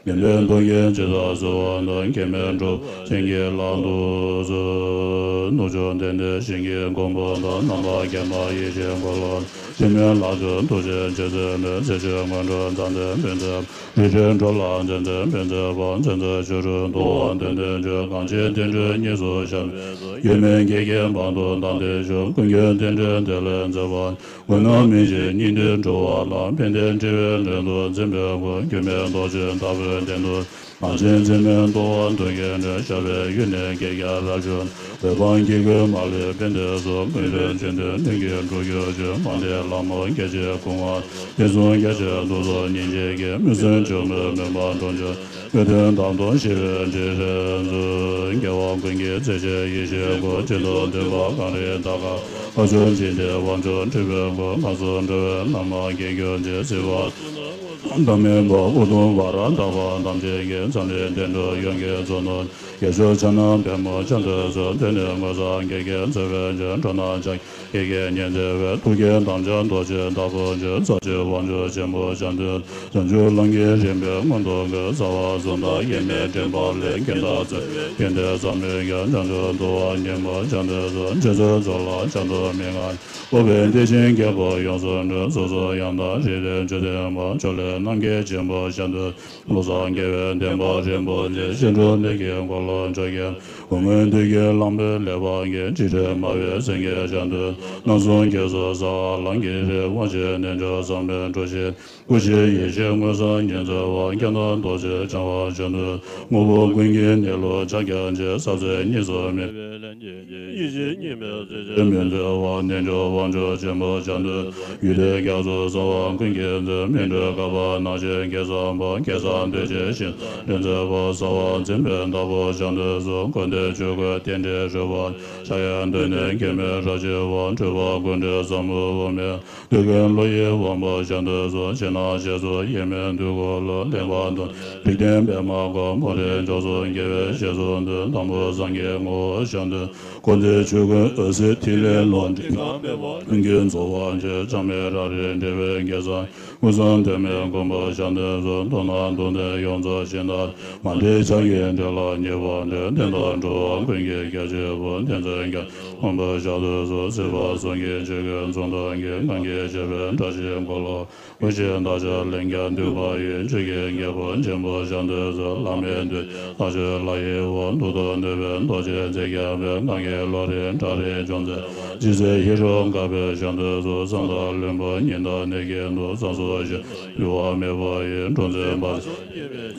མི་ལུས་ཐུགས་ཀྱི་བྱིན་རླབས་གསོལ་བ་དང་། སྐྱེ་མེད་གྲུབ་ཆེན་གྱི་ལྷ་ཐུགས་སུ། ནུབ་ཕྱོགས་མདུན་བདེ་ཞིང་གི་མགོན་པོ་དང་། ནམ་མཁའ་རྒྱ་མཚོ་ཡེ་ཤེས་འཁོར་ལོ། འཆི་མེད་ལྷ་མཆོག་ཐུགས་རྗེའི་རྗེ་བཙུན་མོས། ཚེ་ཆོས་མངོན་གྲུབ་མཛངས་བཙན་པོས་མཛད་པ། རི་ཁྲོད་འགྲོ་ལ་མཛེས་མཛེས་པོས་མཛད་པ། མཛེས་མཛེས་ཕྱོགས་རིས་འདུལ་བ་དོན་ལྡན་ཆོས། གངས་ཅན་བསྟན་འགྲོའི་གཉེན་སུ་ཞབས། ཡོད་མེད་དགེ་རྒན་དཔང་དུ་བཏང་སྟེ་བཞུགས། ཀུན་མཁྱེན་རྟེན་འབྲེལ་བདེ་ལེགས་མཛད་པ། འོད་སྣང་མི་ཕྱེད་སྙིང་ཐིག་འགྲོ་བ་ལ། ཕན་བདེའི་འབྲས་བུའི་ལུས་དུ་འཛིན་པའི་སྒོ། སྐྱོན་མེད་རྡོ་རྗེ་ལྟ་བུའི། གདན་དུ། གངས་ཅན་འཛིན་མའི་ལྟོ་བ་འདོད་མཁན་འདྲེན། ཞབས་པད་ཡུན་གནས་རྒྱལ་རྒྱལ་རབ་བཞུགས། བོད་འབངས་སྐྱེ་དགུའི་མ་ལུས་ཕན་བདེའི་གཙོ། དངོས་གྲུབ་ཆོས་འདོད་ནོར་གྱིས་འགྲུབ་གྱུར་ཅིག་དམའ་མཐའི་ལྷ་མོ་སྐྱེ་མཆེད་ཀུན་དབང་། བསྟན་སྲུང་རྒྱ་ཆེན་གདུགས་ཚོགས་སྙིང་རྗེ་གིས། མུན་སེལ་འཇོམས་མུན་པ་འགྲོ་འཇོམས། དངོས་དོན་དམ་དུ་ཞི་བའི་ཕྲིན་ལས་མཛོད། རྒྱལ་བ་ཀུན་གྱི་མཛད་ཆེན་ཡེ་ཤེས་སྐུ། སྤྱི་གཙུག་མདུན་པ་གངས་རི་དག་དཀར། ལྷ་ཆུ་འཇིག་རྟེན་དབང་ཕྱུག་སྤྲུལ་པའི་སྐུ། ངན་སོང་འགྲོ་བའི་ལམ་སྣ་སྐྱེ་གྱུར་ཅིག་སྲིད་པ་བདག་མེད་པ་ཨུ་དུམ་ཝཱ་ར་དག་པ་ཐམས་ཅད་ཀྱི། མཚན་ལྡན་བསྟན་འགྲོ་ཡོངས་ཀྱི་གཙོ་ནོར། རྒྱལ་མཆོག་ཕྱག་ན་པདྨོ་ཕྱག་འདུལ་གསོལ། གདོད་ནས་ངོ་མཚར་དགེ་རྒན་མཛད་པའི་མཆོག་འགྲོ་རྣམས་ཕྱག་གི་རྒྱལ་མཁྱེན་མཛད་པའི། ཐུགས་བསྐྱེད་དམ་བཅའ་རྡོ་རྗེ་ལྟ་བུ་མཆོག་རྩ་བརྒྱུད་དབང་ཕྱུག་ཆེན་པོ་ཕྱག་འདུལ། བྱང་ཆུབ་ལམ་གྱི་རིམ་པའི་མངོན་མཐོ་སྐུ། རྩ་བ་གསུམ་དང་དབྱེར་མེད་འདྲེན་པ་ལས། རྒྱན་དང་རྩ་བའི་རྒྱན་ཏེ་ཟབ་མོའི་ཡང་། བྱང་ཆུབ་ཏུ་བ་ཉིད་མོ་ཕྱག་འདུལ་གསོལ། རྗེ་བཙུན་ཚོགས་ལ་ཕྱག་འདུལ་མི་མངའ། འཕགས་པའི་བདེ་ཆེན་རྒྱལ་པོ་ཡོངས་སུ་གྲུབ། གཟུགས་སུ་ཡང་དག་རིག་འཛིན་བཅུ་ལྡན་མ། ཕྱོགས་ལས་རྣམ་རྒྱལ་ཆེན་པོ་ཕྱག་འདུལ། བློ་བཟང་རྒྱལ་བའི་བསྟན་པ་རིན་པོ་ཆེ། སྤྱན་དྲུག་ནོར་གྱི་འཁོར་ལོ་བཅོ་བརྒྱད། དབུ་མའི་འདུལ་གྱི་ལམ་པའི་ལེགས་པར་བརྒྱན། འཇིགས་བྲལ་སྨྲ་བའི་སེང་གེ་ཕྱག་འདུལ། སྣང་གསུམ་རྒྱ་མཚོའི་ས་བོན་ལམ་གྱི་རིམ། དབང་ཆེན་རྣལ་འབྱོར་བསམ་པའི་འགྲོས་བཞིན། སྐུ་བཞིའི་ཡེ་ཤེས་མངོན་སུམ་ཉིད་མཛད་པ། རྒྱ་ནག་རྡོ་རྗེ་འཆང་བ་ཕྱག་འདུལ། དངོས་པོ་ཀུན་གྱི་གནས་ལུགས་ཕྱག་རྒྱ་ཆེ། ཟབ་གསལ་གཉིས་སུ་མེད་པའི་ལྷན་སྐྱེས་ཀྱི། ཡེ་ཤེས་གཉིས་མེད་རྩེ་གཅིག་མི་འཛད་པ། རྣལ་འབྱོར་དབང་ཕྱུག་ཆེན་པོ་ཕྱག་འདུལ། རྒྱུད་སྡེ་རྒྱ་མཚོའི་ས་བོན་ཀུན་གྱི་མཛོད། སྨིན་གྲོལ་བསྐལ་པ་སྣང་བཞི་སྐལ་བཟང་པོ། སྐལ་བཟང་རྡོ་རྗེ་ཞིང་འདྲེན་མཛད་པ། ས་བོན་འཛིན་པའི་བདག་པོ་ཕྱག་འདུལ་གསོལ། དགོངས་འདུས་ཆོས་སྐུ་རྟེན་འབྲེལ་རོལ་པ། ཕྱག་གཡས་གདོད་ནས་སྐྱེ་མེད་རབ་ཞི་བ། སྤྲུལ་པ་ཀུན་གྲོལ་ཟབ་མོ་དབུ་མའི། འདོད་དགུའི་བློ་ཡི་དབང་པོ་ཕྱག་འདུལ་གསོལ། ཕྱི་ནང་ཞལ་གསུམ་དབྱེར་མེད་འདོད་དགུའི་བློ། གླེགས་བམ་དུང་ནག་རིགས་ལྡན་པདྨ་འཁོར། མོ་རའི་མཆོག་གསུམ་རྒྱལ་བའི་ཞལ་གསུམ་འདུད། དང་པོ་སངས་རྒྱས་ངོ་བོ་ཕྱག་འདུལ། དགོངས་འདུས་ཆོས་སྐུ་འོད་ཟེར་ཐིག་ལེ་ལོ། འབྲིང་གང་མེད་པ་ཀུན་གྱི་རྫོགས་པ་ཆེ། ཆགས་མེད་རང་རིག་འབྲེལ་བའི་སྐལ་བཟང་། མངོན་སུམ་དོན་མེད་མགོན་པོ་ཕྱག་འདུལ་གསོལ། མཐོང་ནས་མཐོང་ཐོས་ཡོངས་རྫོགས་ཤིང་རྟ། མ་འདྲེས་ཕྱག་གི་འབྲས་ལ་ཉེ་བར་འབྲེལ། བསྟན་དང་འགྲོ་བ་ཀུན་གྱི་རྒྱལ་གཅེས་པུ། བསྟན་འཛིན་རྒྱལ་མགོན་པོ་ཕྱག་འདུལ་གསོལ། སྲིད་པ་གསུམ་གྱི་ཆོས་ཀུན་མཚོན་དུ་གྱུར། གང་གིས་ཕྱེ་བའི་བཀྲ་ཤིས་འཁོར་ལོ། ཀུན་གཞི་བདག་ཅག་ལས་རྒྱལ་འདུས་པ་ཡི། ཆོས་ཀྱི་རྒྱལ་པོ་ཆེན་པོ་ཕྱག་འདུལ་གསོལ། ལྷ་མིའི་འདུས་ལྷ་ཆོས་ལྷ་ཡི་དབང་། ཐུགས་སྟོབས་ནུས་པའི་རྡོ་རྗེ་འཛིན་སྐྱོང་བའི། གང་གི་བློ་རིག་ཁྲག་རིག་འཇོམས་མཛད་པ། རྗེ་བཙུན་ཧེ་རུ་ཀ་པའི་ཕྱག་འདུལ་གསོལ། བསམ་དང་བློན་པོ་ཉི་ཟླ་གནས་ཀྱི་མཐུ། བསམ་སོགས་ཞི་འགྱུར་བ་མེད་པ་ཡི། འཁྲུག་འཛིན་བར་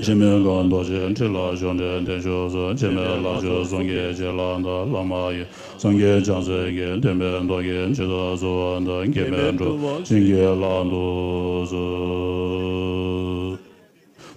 ཆད་མེད་གང་། རྡོ་རྗེ་ཁྲི་ལ་གཞོགས་འདྲེན་བརྟན་བཞུགས་གསོལ། འཆི་མེད་ལྷ་ཆོས་གསུང་གི་བྱིན་རླབས་དང་། བླ་མ་ཡི། སངས་རྒྱས་བྱང་སེམས་ཀྱི། བསྟན་པའི་མདོ་ཡི་མཆེད་དུ་གསོལ་བ་དང་། སྐྱེ་མེད་འགྲོ་བ་ཞིང་གི་ལྷ་དུ་གསོལ།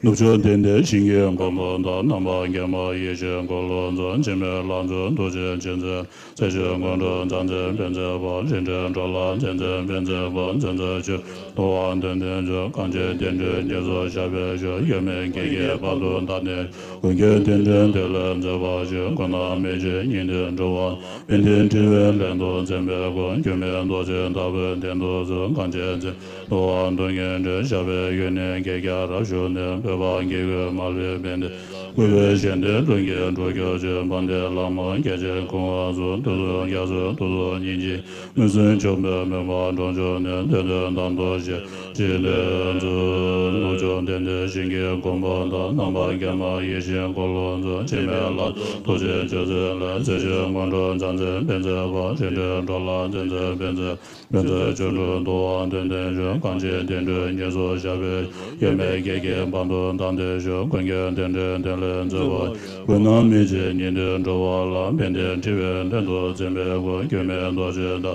ནུབ་ཕྱོགས་དེར་འདུས་ཞིང་གི་མགོན་པོ་དང་། ནམ་མཁའ་རྒྱལ་མ་ཡེ་ཤེས་འཁོར་ལོ་འཛིན། འཆི་མེད་ལྷ་མཛོད་རྡོ་རྗེ་འཆང་མཛད། རྩད་གཅོད་སྔོན་འགྲོ་མཛད་འཛིན་དཔལ་མཛད་པ། རིགས་འགྲེ་འགྲོ་ལ་མཛད་འཛིན་དཔལ་མཛད་པ། མཛད་འཛིན་ཆོས་འདུལ་དབང་ལྡན་ལྡན་མཆོག་གངས་ཅན་བསྟན་འགྲོའི་གཉེར་སུ་ཞབས་པད་ཞུ། དབྱེར་མེད་དགེ་རྒན་དཔལ་དུ་བདག་ནི། ཀུན་མཁྱེན་རྟེན་འབྲེལ་དེ་ལས་མཛད་པ་ཞིག་ཀུན་ནས་མི་ཕྱེད་ཉིད་དུ་འགྲོ་བ། དཔལ་ལྡན་ཁྲི་པའི་ལྷ་མཛོད་འཛིན་པའི་སྐུ། འགྱུར་མེད་རྡོ་རྗེ་ལྟ་བུའི་གདན་དུ་གསོལ། གངས་ཅན་འཛིན་དུ་དབང་དུ་ཉིད་འདྲེན། ཞབས་པད་ཡུན་གནས་རྒྱལ་རྒྱལ་རབ་བཞུགས་ནས། བོད་འབངས་སྐྱེ་དགུའི་མ་ལུས་ཕན་བདེ། བཀོད་པའི་ཞལ་འདེབས་ཀུན་གྱི་འགྲོ་གྱུར་ཅིག་དམའ་མཐའི་ལྷ་མོ་སྐྱེ་མཆེད་ཀུན་དབང་གསོལ། དུས་གསུམ་རྒྱ་མཚོའི་འདུ་ཚོགས་སྙིང་རྗེ། མུན་སེལ་འཇོམས་པའི་མུན་པ་འགྲོ་འཇོམས་ནས། འདོད་དོན་དམ་དུ་ཞི་བའི་ཕྲིན་ལས་མཛོད། ནུབ་ཕྱོགས་དེར་འདུས་ཞིང་གི་མགོན་པོ་དང་། ནམ་མཁའ་རྒྱལ་མ་ཡེ་ཤེས་འཁོར་ལོ་འཛིན། འཆི་མེད་ལྷ་མཛོད་རྡོ་རྗེ་འཆང་མཛད་ལ། རྩད་གཅོད་སྔོན་འགྲོ་མཛད་འཛིན་དཔལ་མཛད་པ། རིགས་འགྲེ་འགྲོ་ལ་མཛད་འཛིན་དཔལ་མཛད། དཔལ་མཛད་ཆོས་འགྲོ་འདུ་བ་འདོད་ལྡན་མཆོག་གངས་ཅན་བསྟན་འགྲོའི་གཉེར་སུ་ཞབས་པད། དབྱེར་མེད་དགེ་རྒན་དཔལ་དུ་བདག་འདི་ཞུ། ཀུན་མཁྱེན་རྟེན་འབྲེལ་དེ་ལས་མཛད་པ། ཀུན་ནས་མི་ཕྱེད་ཉིད་དུ་འགྲོ་བ་ལ། དཔལ་ལྡན་ཁྲི་པའི་ལྷ་མཛོད་འཛིན་པའི་སྐུ། འགྱུར་མེད་རྡོ་རྗེ་ལྟ།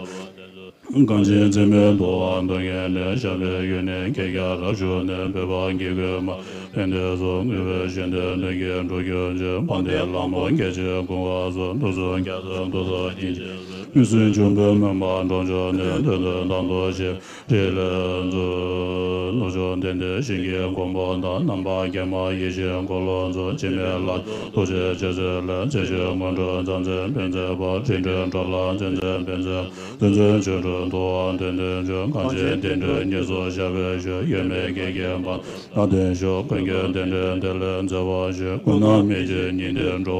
གངས་ཅན་འཛིན་མའི་འདུ་བ་འདོད་མཁན་ནི། ཞབས་པད་ཡུན་གནས་རྒྱལ་རྒྱལ་རབ་བཞུགས་ནས། བོད་འབངས་སྐྱེ་དགུའི་མ་ལུས་ཕན་བདེའི་གཙོ། དངོས་པོའི་ཞིང་དུ་ནོར་གྱིས་འགྲུབ་གྱུར་ཅིག་དམའ་མཐའི་ལྷ་མོ་སྐྱེ་མཆེད་ཀུན་དབང་གསོལ། དུས་གསུམ་རྒྱ་མཚོའི་འདུ་ཚོགས་སྙིང་རྗེ། མུན་སེལ་འཇོམས་པའི་མུན་པ་འགྲོ་འཇོམས་ནས། འདོད་དོན་དམ་དུ་ཞི་བའི་ཕྲིན་ལས་མཛོད། ནུབ་ཕྱོགས་དེར་འདུས་ཞིང་གི་མགོན་པོ་དང་། ནམ་མཁའ་རྒྱལ་མ་ཡེ་ཤེས་འཁོར་ལོ་འཛིན། འཆི་མེད་ལྷ་མཛོད་རྡོ་རྗེ་འཆང་མཛད་ལ། རྩད་གཅོད་སྔོན་འགྲོ་མཛད་འཛིན་དཔལ་མཛད་པ། རིགས་འགྲེ་འགྲོ་ལ་མཛད་འཛིན་དཔལ་མཛད། དོན་མཛད་ཆོས་འགྲོ་འདུ་བ་འདོད་ལྡན་མཆོག་གངས་ཅན་བསྟན་འགྲོའི་གཉེར་སུ་ཞབས་པད་ཞུ། དབྱེར་མེད་དགེ་རྒན་དཔལ་དུ་བདག་འདི་ཞུ། ཀུན་མཁྱེན་རྟེན་འབྲེལ་དེ་ལས་མཛད་པ་ཞིག་ཀུན་ནས་མི་ཕྱེད་ཉིད་དུ་འགྲོ་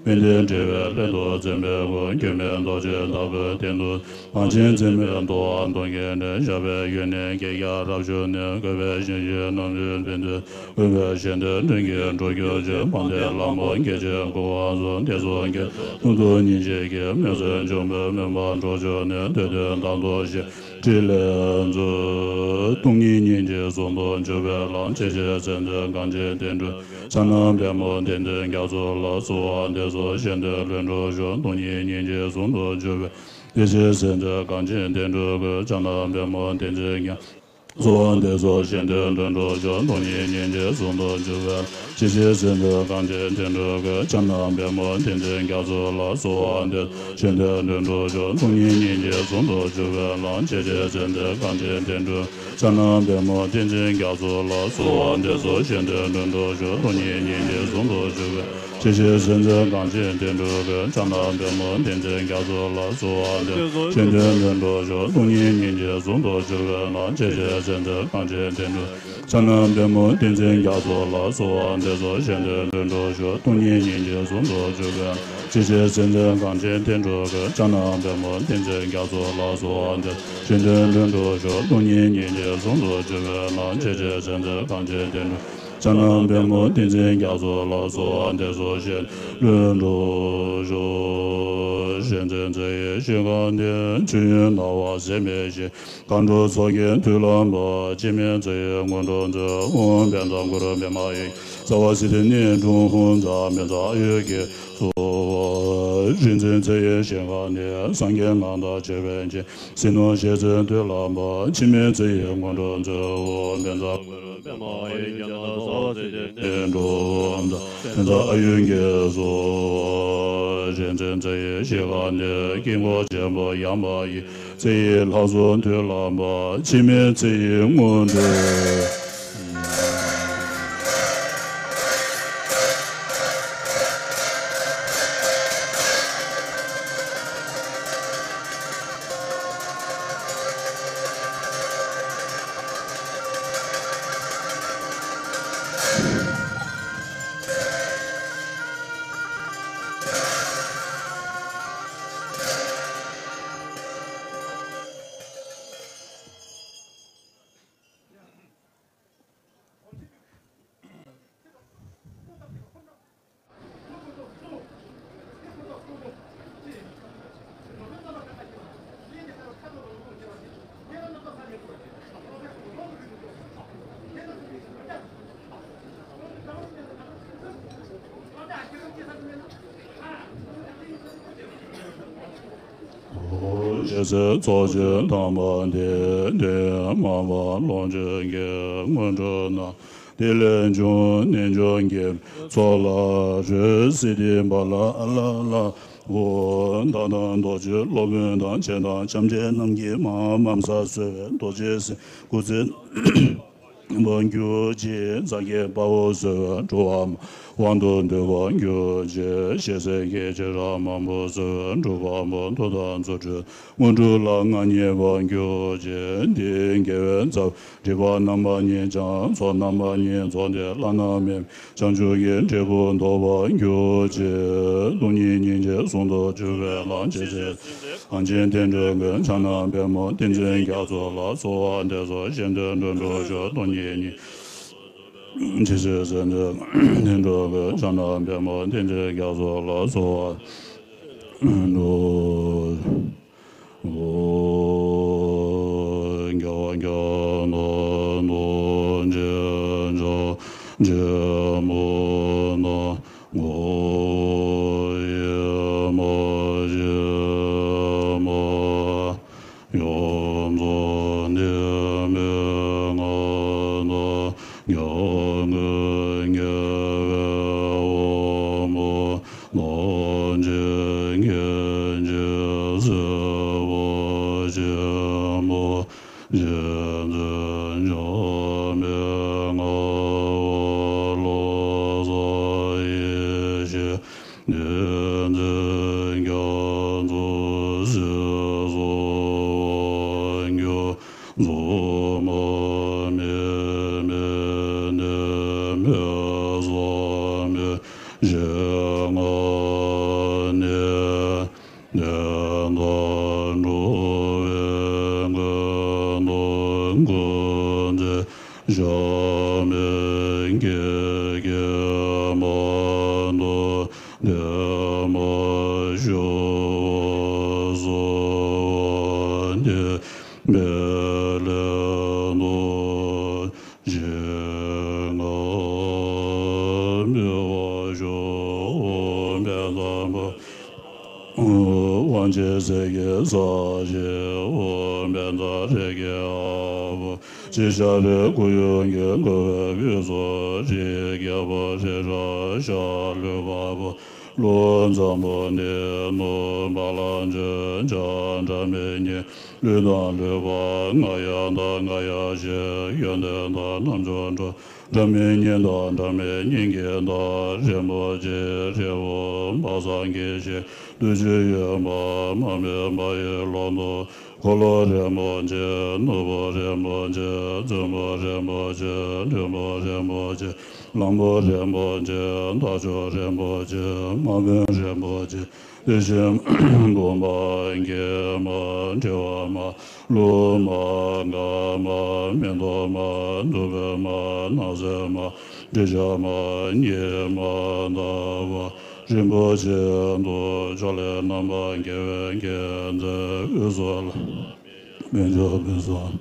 བ། དཔལ་ལྡན་ཁྲི་པའི་ལྷ་མཛོད་འཛིན་པའི་སྐུ། འགྱུར་མེད་རྡོ་རྗེ་ལྟ་བུའི་གདན་དུ། གངས་ཅན་འཛིན་མའི་འདུ་བ་འདོད་མཁན་ནི། ཞབས་པད་ཡུན་གནས་རྒྱལ་རྒྱལ་རབ་བཞུགས་ནས། བཀོད་པའི་ཞིང་བཞིན་ནོར་བུའི་ཕན་བདེ། དངོས་པོའི་ཞིང་དུ་ནོར་གྱིས་འགྲུབ་གྱུར་ཅིག་དམའ་མཐའི་ལྷ་མོ་སྐྱེ་མཆེད་ཀུན་དབང་གསོལ། དེ་གསུང་གི་ཐུགས་རྗེ་སྙིང་རྗེ་གིས། མུན་སེལ་འཇོམས་པའི་མུན་པ་འགྲོ་འཇོམས་ནས། འདོད་དོན་དམ་དུ་ཞི་ ཕྲིན་ལས་མཛོད། སྟོང་ཉིད་སྙིང་རྗེ་ཟུང་དུ་འཇུག་པའི་ལམ། ཇི་ཞིག་སེམས་ཅན་གངས་ཅན་བསྟན་འགྲོའི། ཕྱག་ན་པདྨོ་བསྟན་འཛིན་རྒྱ་མཚོ་ལ། གསོལ་བ་འདེབས་སོ་གཞན་དོན་ལྷུན་གྲུབ་ཤོག་སྟོང་ཉིད་སྙིང་རྗེ་ཟུང་དུ་འཇུག་པའི། དེ་བཞིན་སེམས་ཅན་གངས་ཅན་བསྟན་འགྲོའི་སྐུ། ཕྱག་ན་པདྨོ་བསྟན་འཛིན་རྒྱ། གསོལ་བ་འདེབས་སོ་གཞན་དོན་ལྷུན་གྲུབ་ཤོག་སྟོང་ཉིད་སྙིང་རྗེ་ཟུང་དུ་འཇུག་པའི། ཇི་ཞིག་སེམས་ཅན་གངས་ཅན་བསྟན་འགྲོའི་སྐུ། ཕྱག་ན་པདྨོ་བསྟན་འཛིན་རྒྱ་མཚོ་ལ། གསོལ་བ་འདེབས་སོ་གཞན་དོན་ལྷུན་གྲུབ་ཤོག་སྟོང་ཉིད་སྙིང་རྗེ་ཟུང་དུ་འཇུག་པའི་ལམ། ཇི་ཞིག་སེམས་ཅན་གངས་ཅན་བསྟན་འགྲོའི། ཕྱག་ན་པདྨོ་བསྟན་འཛིན་རྒྱ་མཚོ་ལ། གསོལ་བ་འདེབས་སོ་གཞན་དོན་ལྷུན་གྲུབ་ཤོག་སྟོང་ཉིད་སྙིང་རྗེ་ཟུང་དུ་འཇུག་པའི། ཇི་ཞིག་སེམས་ཅན་གངས་ཅན་བསྟན་འགྲོའི་སྐུ། ཕྱག་ན་པདྨོ་བསྟན་འཛིན་རྒྱ་མཚོ་ལ། གསོལ་བ་འདེབས་སོ་གཞན་དོན་ལྷུན་གྲུབ་ཤོག་སྟོང་ཉིད་སྙིང་རྗེ་ཟུང་དུ་འཇུག་པའི་ལམ། ཇི་ཞིག་སེམས་ཅན་གངས་ཅན་བསྟན་འགྲོའི། ཕྱག་ན་པདྨོ་བསྟན་འཛིན་རྒྱ་མཚོ་ལ། གསོལ་བ་འདེབས་སོ་གཞན་དོན་ལྷུན་གྲུབ་ཤོག་སྟོང་ཉིད་སྙིང་རྗེ་ཟུང་དུ་འཇུག་པའི། ཇི་ཞིག་སེམས་ཅན་གངས་ཅན་བསྟན་འགྲོའི་སྐུ། ཕྱག་ན་པདྨོ་བསྟན་འཛིན་རྒྱ་མཚོ་ལ། གསོལ་བ་འདེབས་སོ་གཞན་དོན་ལྷུན་གྲུབ་ཤོག་སྟོང་ཉིད་སྙིང་རྗེ་ཟུང་དུ་འཇུག་པའི་ལམ། ཇི་ཞིག་སེམས་ཅན་གངས་ཅན་བསྟན་འགྲོའི། ཕྱག་ན་པདྨོ་བསྟན་འཛིན་རྒྱ་མཚོ་ལ། གསོལ་བ་འདེབས་སོ་གཞན་དོན་ལྷུན་གྲུབ་ཤོག་གཞན་དོན་མཛད་པའི་ཞིང་ཁམས་ནས། མཆོད་ཡོན་སྣང་བ་ཟད་མི་ཤེས། མཁའ་འགྲོ་ཚོགས་ཀྱིས་མཐུ་བསླངས་པ། འཆི་མེད་ཚེ་ཡི་སྔོན་འགྲོ་མཛོད། ཨོཾ་བཛྲ་གུ་རུ་པདྨ་ཡེ། རྩ་བ་སྲིད་མཐའི་གནས་དྲུག་ཧཱུྃ་ཛཿ་མེ་ཛཿ་ཨཱ་ཡུར་གྱི་གཙོ་བོ། རིག་འཛིན་ཚེ་ཡི་ཞིང་ཁམས་ནས། སངས་རྒྱས་སྔགས་བདག་ཆོས་དཔལ་ཆེན། ཟིལ་གནོན་ཞལ་གཟིགས་མཐུ་བསླངས་པ། འཆི་མེད་ཚེ་ཡི་སྔོན་འགྲོ་མཛོད། ཨོཾ་བཛྲ་གུ་རུ་པདྨ་ཡེ། རྒྱ་གར་རྩ་བ་སྲིད་མཐའི་གནས་དྲུག་ཧཱུྃ་ཛཿ་མེ་ཛཿ་ཨཱ་ཡུར་གྱི་གཙོ་བོ། རིག་འཛིན་ཚེ་ཡི་ཞིང་ཁམས་ནས། དཀྱིལ་འཁོར་ཆེན་པོ་ཡངས་པ་ཡི། ཚེ་ཡི་ལྷ་ཚོགས་མཐུ་བསླངས་པ། འཆི་མེད་ཚེ་ཡི་སྔོན་འགྲོའི། ཞེས་ཚོགས་ཀྱི་དམ་པ་འདི། དེ་མ་པ་ལོངས་སྤྱོད་ཀྱི་སྔོན་འགྲོ་ན། དེ་ལས་བྱུང་རྣལ་འབྱོར་དགེ་བའི་ཚོགས་ལ་རོལ། སིདྡྷི་ཕ་ལ་ཨ་ལ་ལ་ཧོ། བདག་དང་ཐུགས་རྗེ་སློབ་དཔོན་དང་། ཆོས་དང་སྐྱབས་གནས་རྣམས་ཀྱིས་མ་མཉམ་བར་གསོལ་བའི་རྡོ་རྗེ་སེམས། སྐུ་ཚེ་བརྟན་པར་གྱུར་ཅིག་ཛ་གི་པ་འོ་གསོལ་བའི་སྒྲུབ་པ་མ། དབང་དུ་འདུས་པར་གྱུར་ཅིག་ཞེས་བྱས་ཆོས་གྲྭ་མང་པོ་གསོལ་བའི་སྒྲུབ་པ་མ། མཐུ་དང་རྫུ་འཕྲུལ་དངོས་གྲུབ་ལ་མངའ་བརྙེས་པར་གྱུར་ཅིག་འདི་ཡི་དགེ་བའི་རྩ་བ། སྒྲིབ་པ་རྣམ་པ་གཉིས་སྦྱངས། ཚོགས་རྣམ་པ་གཉིས་རྫོགས་ཏེ། བླ་ན་མེད་པའི་བྱང་ཆུབ་ཀྱི་འབྲས་བུ་ཐོབ་པར་གྱུར་ཅིག་སྟོང་ཉིད་སྙིང་རྗེ་ཟུང་དུ་འཇུག་པའི་ལམ། ཇི་སྲིད་གངས་ཅན་བསྟན་འགྲོའི་མགོན། ཕྱག་ན་པདྨོ་བསྟན་འཛིན་རྒྱ་མཚོ་ལ། གསོལ་བ་འདེབས་སོ་གཞན་དོན་ལྷུན་གྲུབ་ཤོག་སྟོང་ཉིད་སྙིང་རྗེ་ཟུང་དུ་འཇུག་པའི་ལམ། ཇི་སྲིད་གངས་ཅན་བསྟན་འགྲོའི་མགོན། ཕྱག་ན་པདྨོ་བསྟན་འཛིན་རྒྱ་མཚོ་ལ། གསོལ་བ་འདེབས་སོ། ཨོ། རྒྱལ་བ་རྒྱལ་དང་རྡོ་རྗེ་འཆང་། ཆེན་པོ་སྣ་ཚོགས་ཡེ་མ་ཞི་མ། ཡོངས་རྫོགས་གནས་མེད་ལྔ་དང་། ཉམས་དགུ་ཉེ་བའི་དབང་པོ། ལོངས་སྤྱོད་སྐྱེ་མཆེད་སྲིད་པ་ཆེན་པོ། རྗེ་བཙུན་འཆང་མེད་ལྔ་པ་བློ་བཟང་ཡེ་ཤེས། བསྟན་འཛིན་རྒྱ་མཚོ་ཞེས་སུ་དབང་བསྒྱུར། འཛུབ་མ་མེད་མི་གནས་མེད་ཟག་མེད་ཞིང་ཁམས་ནས། གནས་དང་འགྲོ་བའི་མགོན་དང་སྐུ་མཚན། གཞན་མི་སྐྱེ་བརྒྱད་མ་དང་ལྡན་པར་བཞུགས་པ་སོགས་པ་འདི། མེད་ རྗེ་སྲས་ཀྱི་ས་གཞི་འོ། བཛྲ་རེ་ཁེ་ཨ་བོ། ཅི་ཤ་རེ་ཁུ་ཡུ་གི་གུ་བེ་བི་སོ་རི་རྒྱ་བོ་རི་ར་ཤ་ལུ་བ་བོ། ལུ་འཛམ་བུ་ནི་ནུ་བ་ལ་འཇུ་ཇ་འདྲ་མི་ཉི་ལུས་དང་ལུས་པ་ང་ཡ་དང་ང་ཡ་ཞེས་ཡོན་ཏན་དང་རྣམ་འཇོག་འགྲོ། སྒྲ་མེད་སྙན་དང་སྒྲ་མེད་སྙན་གྱི་མདོ། རིན་པོ་ཆེ་རི་བོ་བ་ས་གི་ཞེས་བདུད་ཀྱི་ཡོན་པ་མ་སྨིན་པ་ཡི་ལོ་ཏོག་འཁོར་ལོ་རིན་པོ་ཆེ། ནོར་བུ་རིན་པོ་ཆེ། བཙུན་མོ་རིན་པོ་ཆེ། ལྷུན་པོ་རིན་པོ་ཆེ། གླང་པོ་རིན་པོ་ཆེ། རྟ་མཆོག་རིན་པོ་ཆེ། དམག་དཔོན་རིན་པོ་ཆེ། དེ་བཞིན་བུམ་པ་སྐྱེས་མ་དྲི་བ་མ་ལུ་མ་དགའ་མ་མེ་ཏོག་མ་བདུག་སྤོས་མ་སྣང་གསལ་མ་དྲི་ཆབ་མ་སྙེ་མ་ཟླ་བ་རིན་པོ་ཆེ་དུག་ཕྱག་ལེན་རྣམ་པར་དགེ་བའི་རྒྱལ་མཚན་དབུས་སུ་ལ། དཔལ་འབྱོར་ཕུན་སུམ་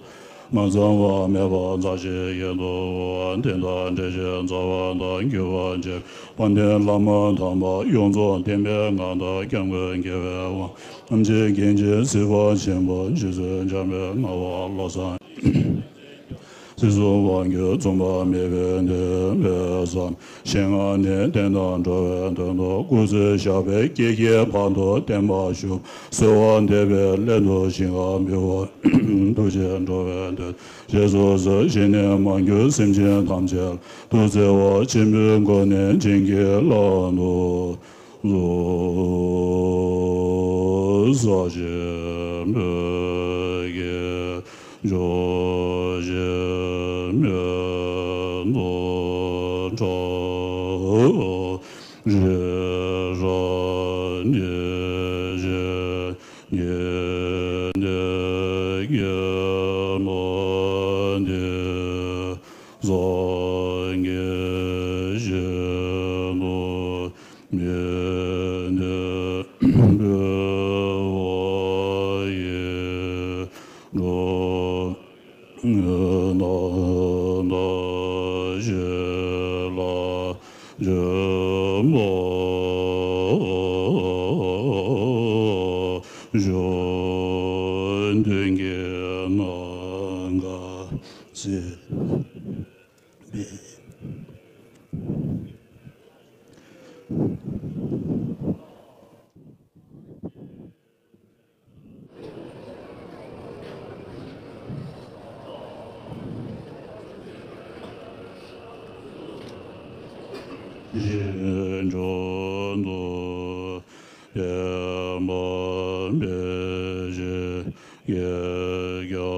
མ་ཚང་བ་མེད་པར་མཛའ་བཤེས་ཀྱི་ཐུ་བོ་བསྟན་དང་འབྲེལ་ཞིང་མཛའ་བ་དང་བརྒྱུད་པ་ཆེ་དཔལ་ལྡན་བླ་མ་དམ་པ་ཡོངས་རྫོགས་བསྟན་པའི་མངའ་བདག་སྐྱབས་མགོན་རྒྱལ་བའི་དབང་ཐམས་ཅད་མཁྱེན་ཅིང་གཟིགས་པ་ཆེན་པོ་རྗེ་བཙུན་འཇམ་དཔལ་ངག་དབང་བློ་བཟང་སྲིད་གསུམ་དབང་སྒྱུར་མཚུངས་པ་མེད་པའི་བདེན་པའི་ས། ཞལ་སྔ་ནས་བསྟན་དང་འགྲོ་བའི་དོན་དུ་སྐུ་ཚེ་ཞག་པའི་བསྐལ་བརྒྱའི་བར་དུ་བརྟན་པར་བཞུགས། གསོལ་བ་འདེབས་པའི་སླད་དུ་ཞིང་ཁམས་འབུལ་བ། ཐུགས་རྗེས་འགྲོ་བའི་དོན་བཅས་སོ་སོ། ཞི་གནས་མ་གྱུར་སེམས་ཅན་ཐམས་ཅད་ལ་ཐུགས་བརྩེ་བ་ཆེན་པོའི་སྒོ་ནས་བྱིན་གྱིས་བརླབ་ཏུ་གསོལ། ས་གཞི་སྨོན་གྱི་ཇོ་བོ་རྗེ་སྨོན་དུ་གྲོལ། རི་རབ་ཉི་ཤུ་ཉི་ནི་སྐྱེས་མ་འདི། སངས་རྒྱས་ཞིང་དུ་མི་འདོད་པའི་ཡིད་འགྲོ། ནང་ན་ཞི་ལ་བྱོན་པ་བཞིན། མདུན་གྱི་ནམ་མཁའ་སྲིད་པའི། ཞིང་བྱོན་དུ་ཡེ་མ་འབད་ཞིང་གེ་རྒྱ་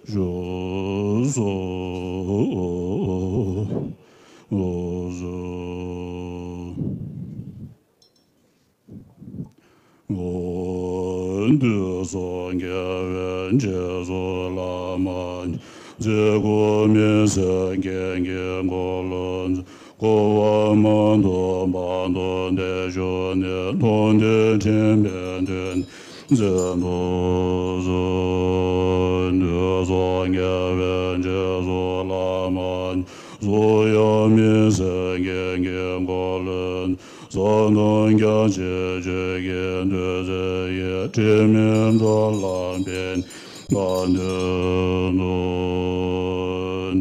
བཞུགས་སུ་གསོལ། འོ་དུས་གསུམ་རྒྱལ་བའི་རྗེས་སུ་བླ་མ། རྗེ་བཙུན་མི་ཟད་རྒྱན་གྱི་འཁོར་ལོ་འཛིན། འཁོར་བ་མང་དུ་བར་དུ་བདེ་བཞུགས་ནས། མཐོང་ཐོས་དྲན་པས་དོན་འཛིན་དུ་གསོལ། དུས་གསུམ་རྒྱལ་བའི་རྗེས་སུ་བླ་མ། གཟུགས་ཡང་མི་ཟད་རྒྱན་གྱི་འཁོར་ལོ། ཟབ་དང་རྒྱ་ཆེ་ཆོས་ཀྱི་བདུད་རྩི་ཡིས། དྲི་མེད་འགྲོ་ལ་ཕན་པར་འདོད་དོ།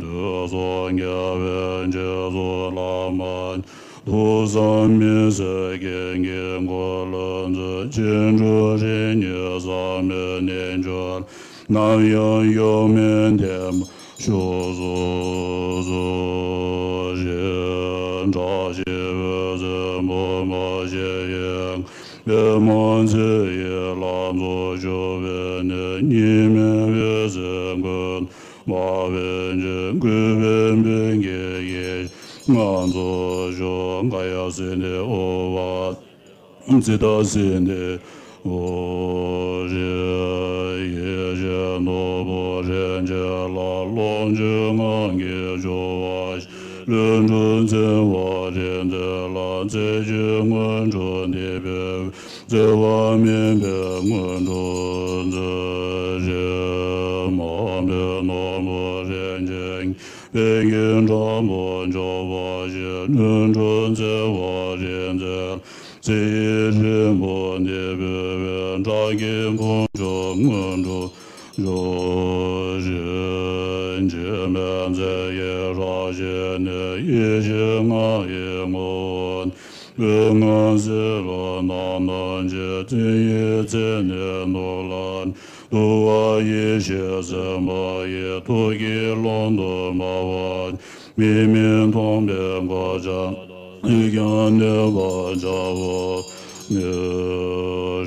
དུས་གསུམ་རྒྱལ་བའི་རྗེས་སུ་བླ་མ། ཐུགས་བསམ་མི་ཟད་རྒྱན་གྱི་འཁོར་ལོ་འཛིན། ཕྱིན་དྲུག་རིམ་གཉིས་ཟག་མེད་རྣལ་འབྱོར། ནམ་ཡང་གཡོ་མེད་བདེ་བར་བཞུགས་སུ་གསོལ། ཞེས་བཀྲ་ཤིས་འོད་ཟེར་སྨོན་མ་ཞེས་བྱ། པདྨ་འཚེར་བའི་ལམ་སྲོལ་ཞུགས་པའི་གནས། གཉིས་མེད་འོད་ཟེར་ཀུན་མ་བས་བརྗིད། གུས་པས་འབུལ་གྱི་ཡེ་ཤེས་ལྔ་འཚོ་ཞིང་། ཀཱ་ཡ་སིདྡྷི་ཨོ་བ་ཙི་ཏྟ་སིདྡྷི་ཨོ། ཞེས་ཡེ་ཤེས་ནོར་བུ་རིན་ཆེན་ལ། ལོངས་སྤྱོད་ངང་གིས་སྦྱོར་བ་བཞིན། ལྷུན་གྲུབ་འཚེར་བ་རིག་འཛིན་ལ། རྩེ་གཅིག་སྔོན་འགྲོ་འདེགས་པའི་འོས། བརྩེ་བ་སྨིན་པས་སྔོན་འགྲོ་མཛོད། ཞེས་མང་པོས་ནོར་བུ་རིན་ཆེན་གྱི་བད་ཀན་དྲག་པོ་འཇོམས་པ་བཞིན། ལྷུན་གྲུབ་འཚེར་བ་རིག་འཛིན་ལ། ཚེ་ཡི་རིང་པོ་ནི་བོད་པའི་བྲག་གི་ཕུང་མཆོག་སྔོན་འགྲོ་ཞུ་ཞིང་། འཇིགས་མེད་མཛད་ཀྱི་རང་བཞིན་ནི། ཡེ་ཤེས་ལྔ་ཡི་ངོ་བོ་ནི། པོད་ངན་སེར་ལ་སྣང་ནམ་མཁའི། བཙན་གཡུལ་ཚེ་ནི་ནོར་ལ་ནི། དུ་བ་ཡེ་ཤེས་སེམས་དཔའ་ཡི། ཐུགས་ཀྱི་ཀློང་དུ་སྨྲ་བ་ནི། མིག་མི་མཐོང་པའི་མགོ་བཅད་ལ། ཡིད་ཀྱང་གནས་པར་བྱའོ། ནི་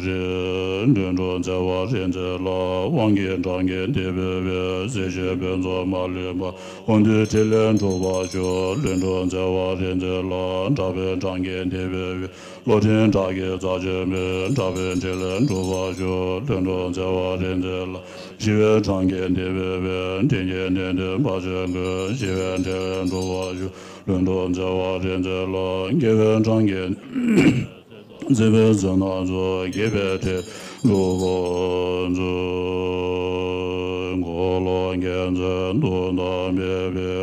རེད། ལྷུན་གྲུབ་མཛད་པ་རིག་འཛིན་ལ། དབང་གི་གྲངས་ཀྱིས་འདི་འབོད་པའི། སྲིད་ཞིའི་ཕུན་ཚོགས་མ་ལུས་པ། དབང་སྡུད་ཕྲིན་ལས་འགྲུབ་པར་ཤོག། ལྷུན་གྲུབ་མཛད་པ་རིག་འཛིན་ལ། གྲགས་པའི་གྲངས་ཀྱིས་འདི་འབོད་པའི། བློ་ཕྲན་བྲག་གི་རྩ་ཆེན་པོའི། གྲགས་པའི་ཕྲིན་ལས་འགྲུབ་པར་ཤོག། ལྷུན་གྲུབ་མཛད་པ་རིག་འཛིན་ལ། ཞི་བའི་གྲངས་ཀྱིས་འདི་འབོད་པའི། དྲིན་གྱིས་ནན་ཏན་བར་ཆད་ཀུན། ཞི་བའི་ཕྲིན་ལས་འགྲུབ་པར་ཤོག། ལྷུན་གྲུབ་མཛད་པ་རིག་འཛིན་ལ། དགེ་བའི་གྲངས་ཀྱིས་འདི་འཛིན་པའི་བརྩོན་རྣམས་སོ། དགེ་བའི་ཕྲིན་འགྲུབ་པར་མཛོད། འཁོར་ལོ་རྒྱལ་མཚན་དུ་བསྣམས་པའི་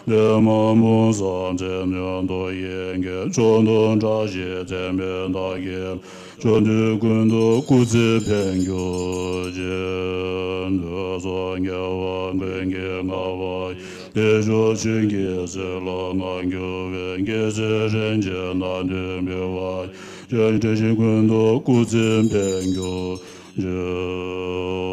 བདེ་མ་བུམ་གསང་མཚན་སྔོན་དུ་ཡེ་གེ། མཆོག་ཏུ་བཀྲ་ཤིས་མཚན་དཔལ་དར་གྱི། ཕྱོགས་དུས་ཀུན་ཏུ་སྐུ་ཚེ་བརྟན་གྱུར་ཅིག། འདོད་སོགས་དགེ་བ་ཀུན་གྱིས་བསྔགས་པ་ཡི། བདེ་མཆོག་ཆོས་ཀྱི་ཟིལ་ལ་མངའ་གྱུར་པའི། རྒྱལ་སྲས་རིན་ཆེན་རྣམས་དུ་འབུལ་བ་ཡི། བཀྲ་ཤིས་ཀུན་ཏུ་སྐུ་ཚེ་བརྟན་གྱུར་ཅིག།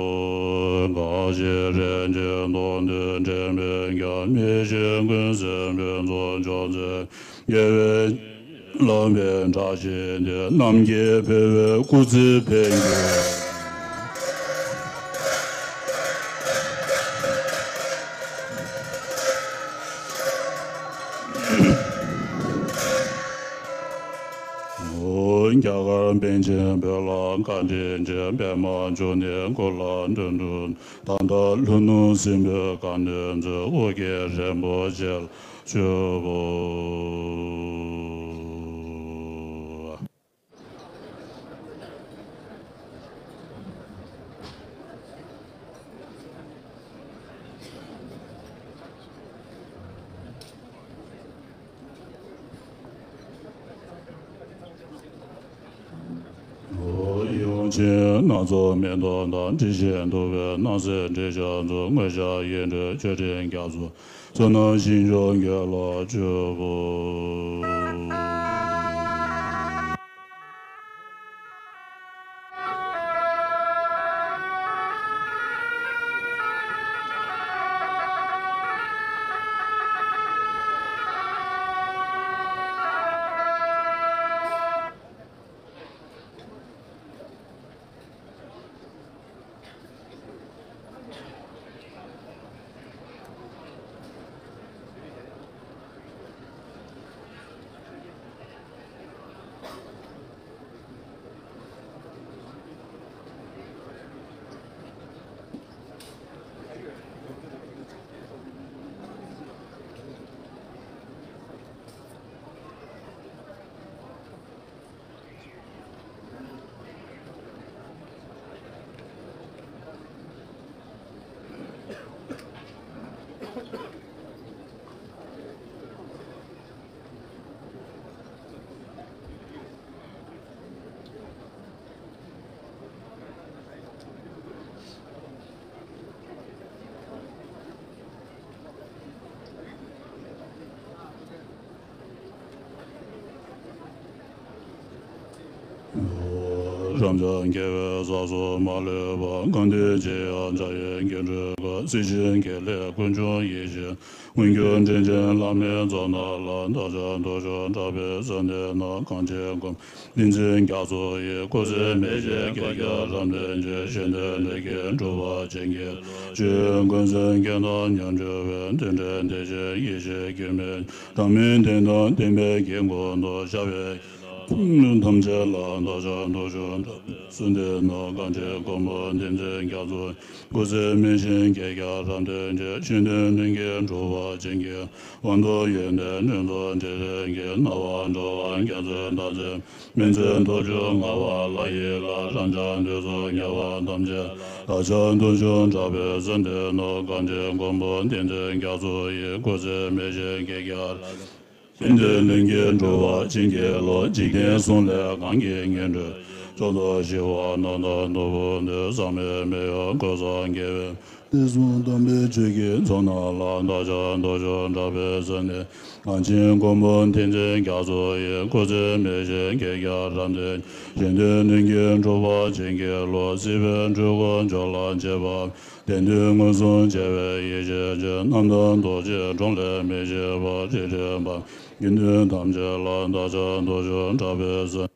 གང་ཞིག་རིན་ཆེན་མདོངས་བསྡུས་འདྲེན་པས་ཀྱང་། མི་ཤེས་ཀུན་སེལ་ཕུན་ཚོགས་མཆོག་འཛིན། རྒྱལ་བའི་ལག་པའི་བཀྲ་ཤིས་འདི། རྣམས་ཀྱི་འཕེལ་བའི་སྐུ་ཚེ་འཕེལ་གྱུར། རྒྱ་གར་པཎ་ཆེན་བོད་ལ་བཀའ་དྲིན་ཆེ། པདྨ་འབྱུང་གནས་སྐུ་ལ་འདུད་འདུད། ད་ལྟ་ལྷོ་ནུབ་སྲིན་པོའི་སྒང་ནས་མཛད། ཨོ་རྒྱན་རིན་པོ་ཆེ་ལ་མཆོད་པ། ཡུམ་ཆེན་སྣ་ཚོགས་མེ་ཏོག་དང་། དྲི་ཞིམ་བདུག་སྤོས་སྣང་གསལ་དྲི་ཞིམ་མཚོ། མངོན་ཤེས་ཡིད་འཕྲོག་མཆོད་སྤྲིན་རྒྱ་མཚོ། བསོད་ནམས་ཞིང་སྐྱོང་རྒྱལ་ལ་མཆོད་པ། རབ་འབྱམས་རྒྱལ་བའི་ས་གསུམ་མ་ལུས་པ། གང་འདུལ་ཅི་ཡང་འཇའ་ཡི་སྐད་སྒྲོགས་པ། སྲིད་ཞིའི་དགེ་ལེགས་ཀུན་འབྱུང་ཡེ་ཤེས། མངོན་གྱུར་དྲིན་ཅན་བླ་མའི་ཚོགས་རྣམས་ལ། བདག་ཅག་ཐུགས་ཞུགས་གྲགས་པའི་ཟིལ་གནོན་ནི། གངས་ཅན་མགོན་པོ་ཏིང་འཛིན་རྒྱ་མཚོ་ཡི། སྐུ་ཚེ་མི་ཤིགས་བསྐལ་བརྒྱར་རབ་བརྟན་ཅིང་། གཞན་དོན་འདི་སྐད་འགྲུབ་པར་བྱིན་གྱིས་རློབས་ཤིག། ཀུན་གསལ་རྒྱན་དང་མཉམ་སྤྱོད་པའི། རྟེན་འབྲེལ་བདེ་ཆེན་ཡེ་ཤེས་ཀྱི་མེ། ལྷ་མིའི་གདན་དང་བསྟན་པའི་དཀྱིལ་འཁོར་དུ། ཤར་བའི་ཐམས་ཅད་ལ་བདག་ཅག་ཐུགས་ཞུགས་གྲགས་པའི་ཟིལ་གནོན་ནི། གངས་ཅན་མགོན་པོ་ཏིང་འཛིན་རྒྱ་མཚོ། སྐུ་ཚེ་མི་ཤིགས་བསྐལ་བརྒྱར་རབ་བརྟན་ཅིང་། གཞན་དོན་ལྷུན་གྱིས་འགྲུབ་པར་བྱིན་གྱིས་རློབས། དབང་དུ་ཡོད་ནས་ནུས་མཐུ་དྲིན་ལན་གྱིས། སྣང་བ་འགྲོ་བ་རྒྱ་མཚོའི་འདབ་རྫས། མི་མཛད་ཐུགས་རྒྱུད་མངའ་བ་ལྷ་ཡི་ལྷ། རབ་འབྱམས་དུས་གསུམ་རྒྱལ་བ་ཐམས་ཅད་ལ། བདག་ཅག་ཐུགས་ཞུགས་གྲགས་པའི་ཟིལ་གནོན་ནི། གངས་ཅན་མགོན་པོ་ཏིང་འཛིན་རྒྱ་མཚོ་ཡི། སྐུ་ཚེ་མི་ཤིགས་བསྐལ་བརྒྱར། ཤིན་ཏུ་ལྷུན་གྱིས་གྲུབ་པ་བྱིན་གྱིས་རློབས། འཇིག་རྟེན་གསུམ་ལས་གང་གིས་ཉེར་འགྲོ། མཆོག་ཏུ་ཞི་བ་རྣམ་དག་ནོར་བུ་འདི། བསམ་པས་མི་ཁྱབ་གོ་ས་འགྱུར་བའི། དུས་གསུམ་སྟོན་པའི་ཆོས་ཀྱི་མཚོ་རྣམས་ལ། བདག་ཅག་སྡུག་ཅག་འདྲ་བའི་ས་ནས། གངས་ཅན་མགོན་པོ་བསྟན་འཛིན་རྒྱ་མཚོ་ཡི། སྐུ་ཚེ་མི་ཤིགས་བགེགས་ཀྱང་རབ་འདྲེན། ཤིན་ཏུ་ལྷུན་གྱིས་གྲུབ་པ་བྱིན་གྱིས་རློབས། སྲིད་པའི་འཁྲུལ་འཁོར་འཇོམས་ལ་བྱེད་པ། དེང་འདིར་མངོན་སུམ་མཇལ་བའི་ཡིད་ཆེས་ཆེ། རྣམ་དག་རྡོ་རྗེ་གྲོང་ལས་མི་ཤིགས་པ། རིག་འཛིན་པ་དགེ་འདུན་ཐམས་ཅད་ལ། བདག་ཅག་སྡུག་ཅག་འདྲ་བའི་ས།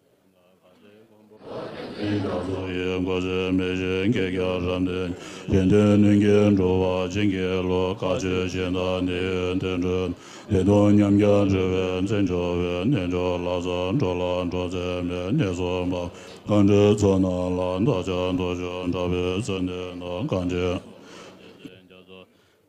རྒྱ་མཚོ་ཡི། སྐུ་ཚེ་མི་ཤིགས་བགེགས་ཀྱང་རབ་འདྲེན། ཤིན་ཏུ་ལྷུན་གྱིས་གྲུབ་པ་བྱིན་གྱིས་རློབས། བཀའ་ཆོས་གཞན་དག་འདི་ཡི་དོན་སྒྲུབ། དེ་དང་མཉམ་རྒྱལ་འགྲོ་བའི་མཚན་མཆོག་པའི། རྣལ་འབྱོར་ལ་སོགས་འགྲོ་ལ་འགྲོགས་ཚད་མེད། གནས་གསུམ་པ་གང་འགྲོའི་ཚོགས་རྣམས་ལ། བདག་ཅག་སྡུག་ཅག་འདྲ་བའི་ས་འདི་ན། གངས་ཅན་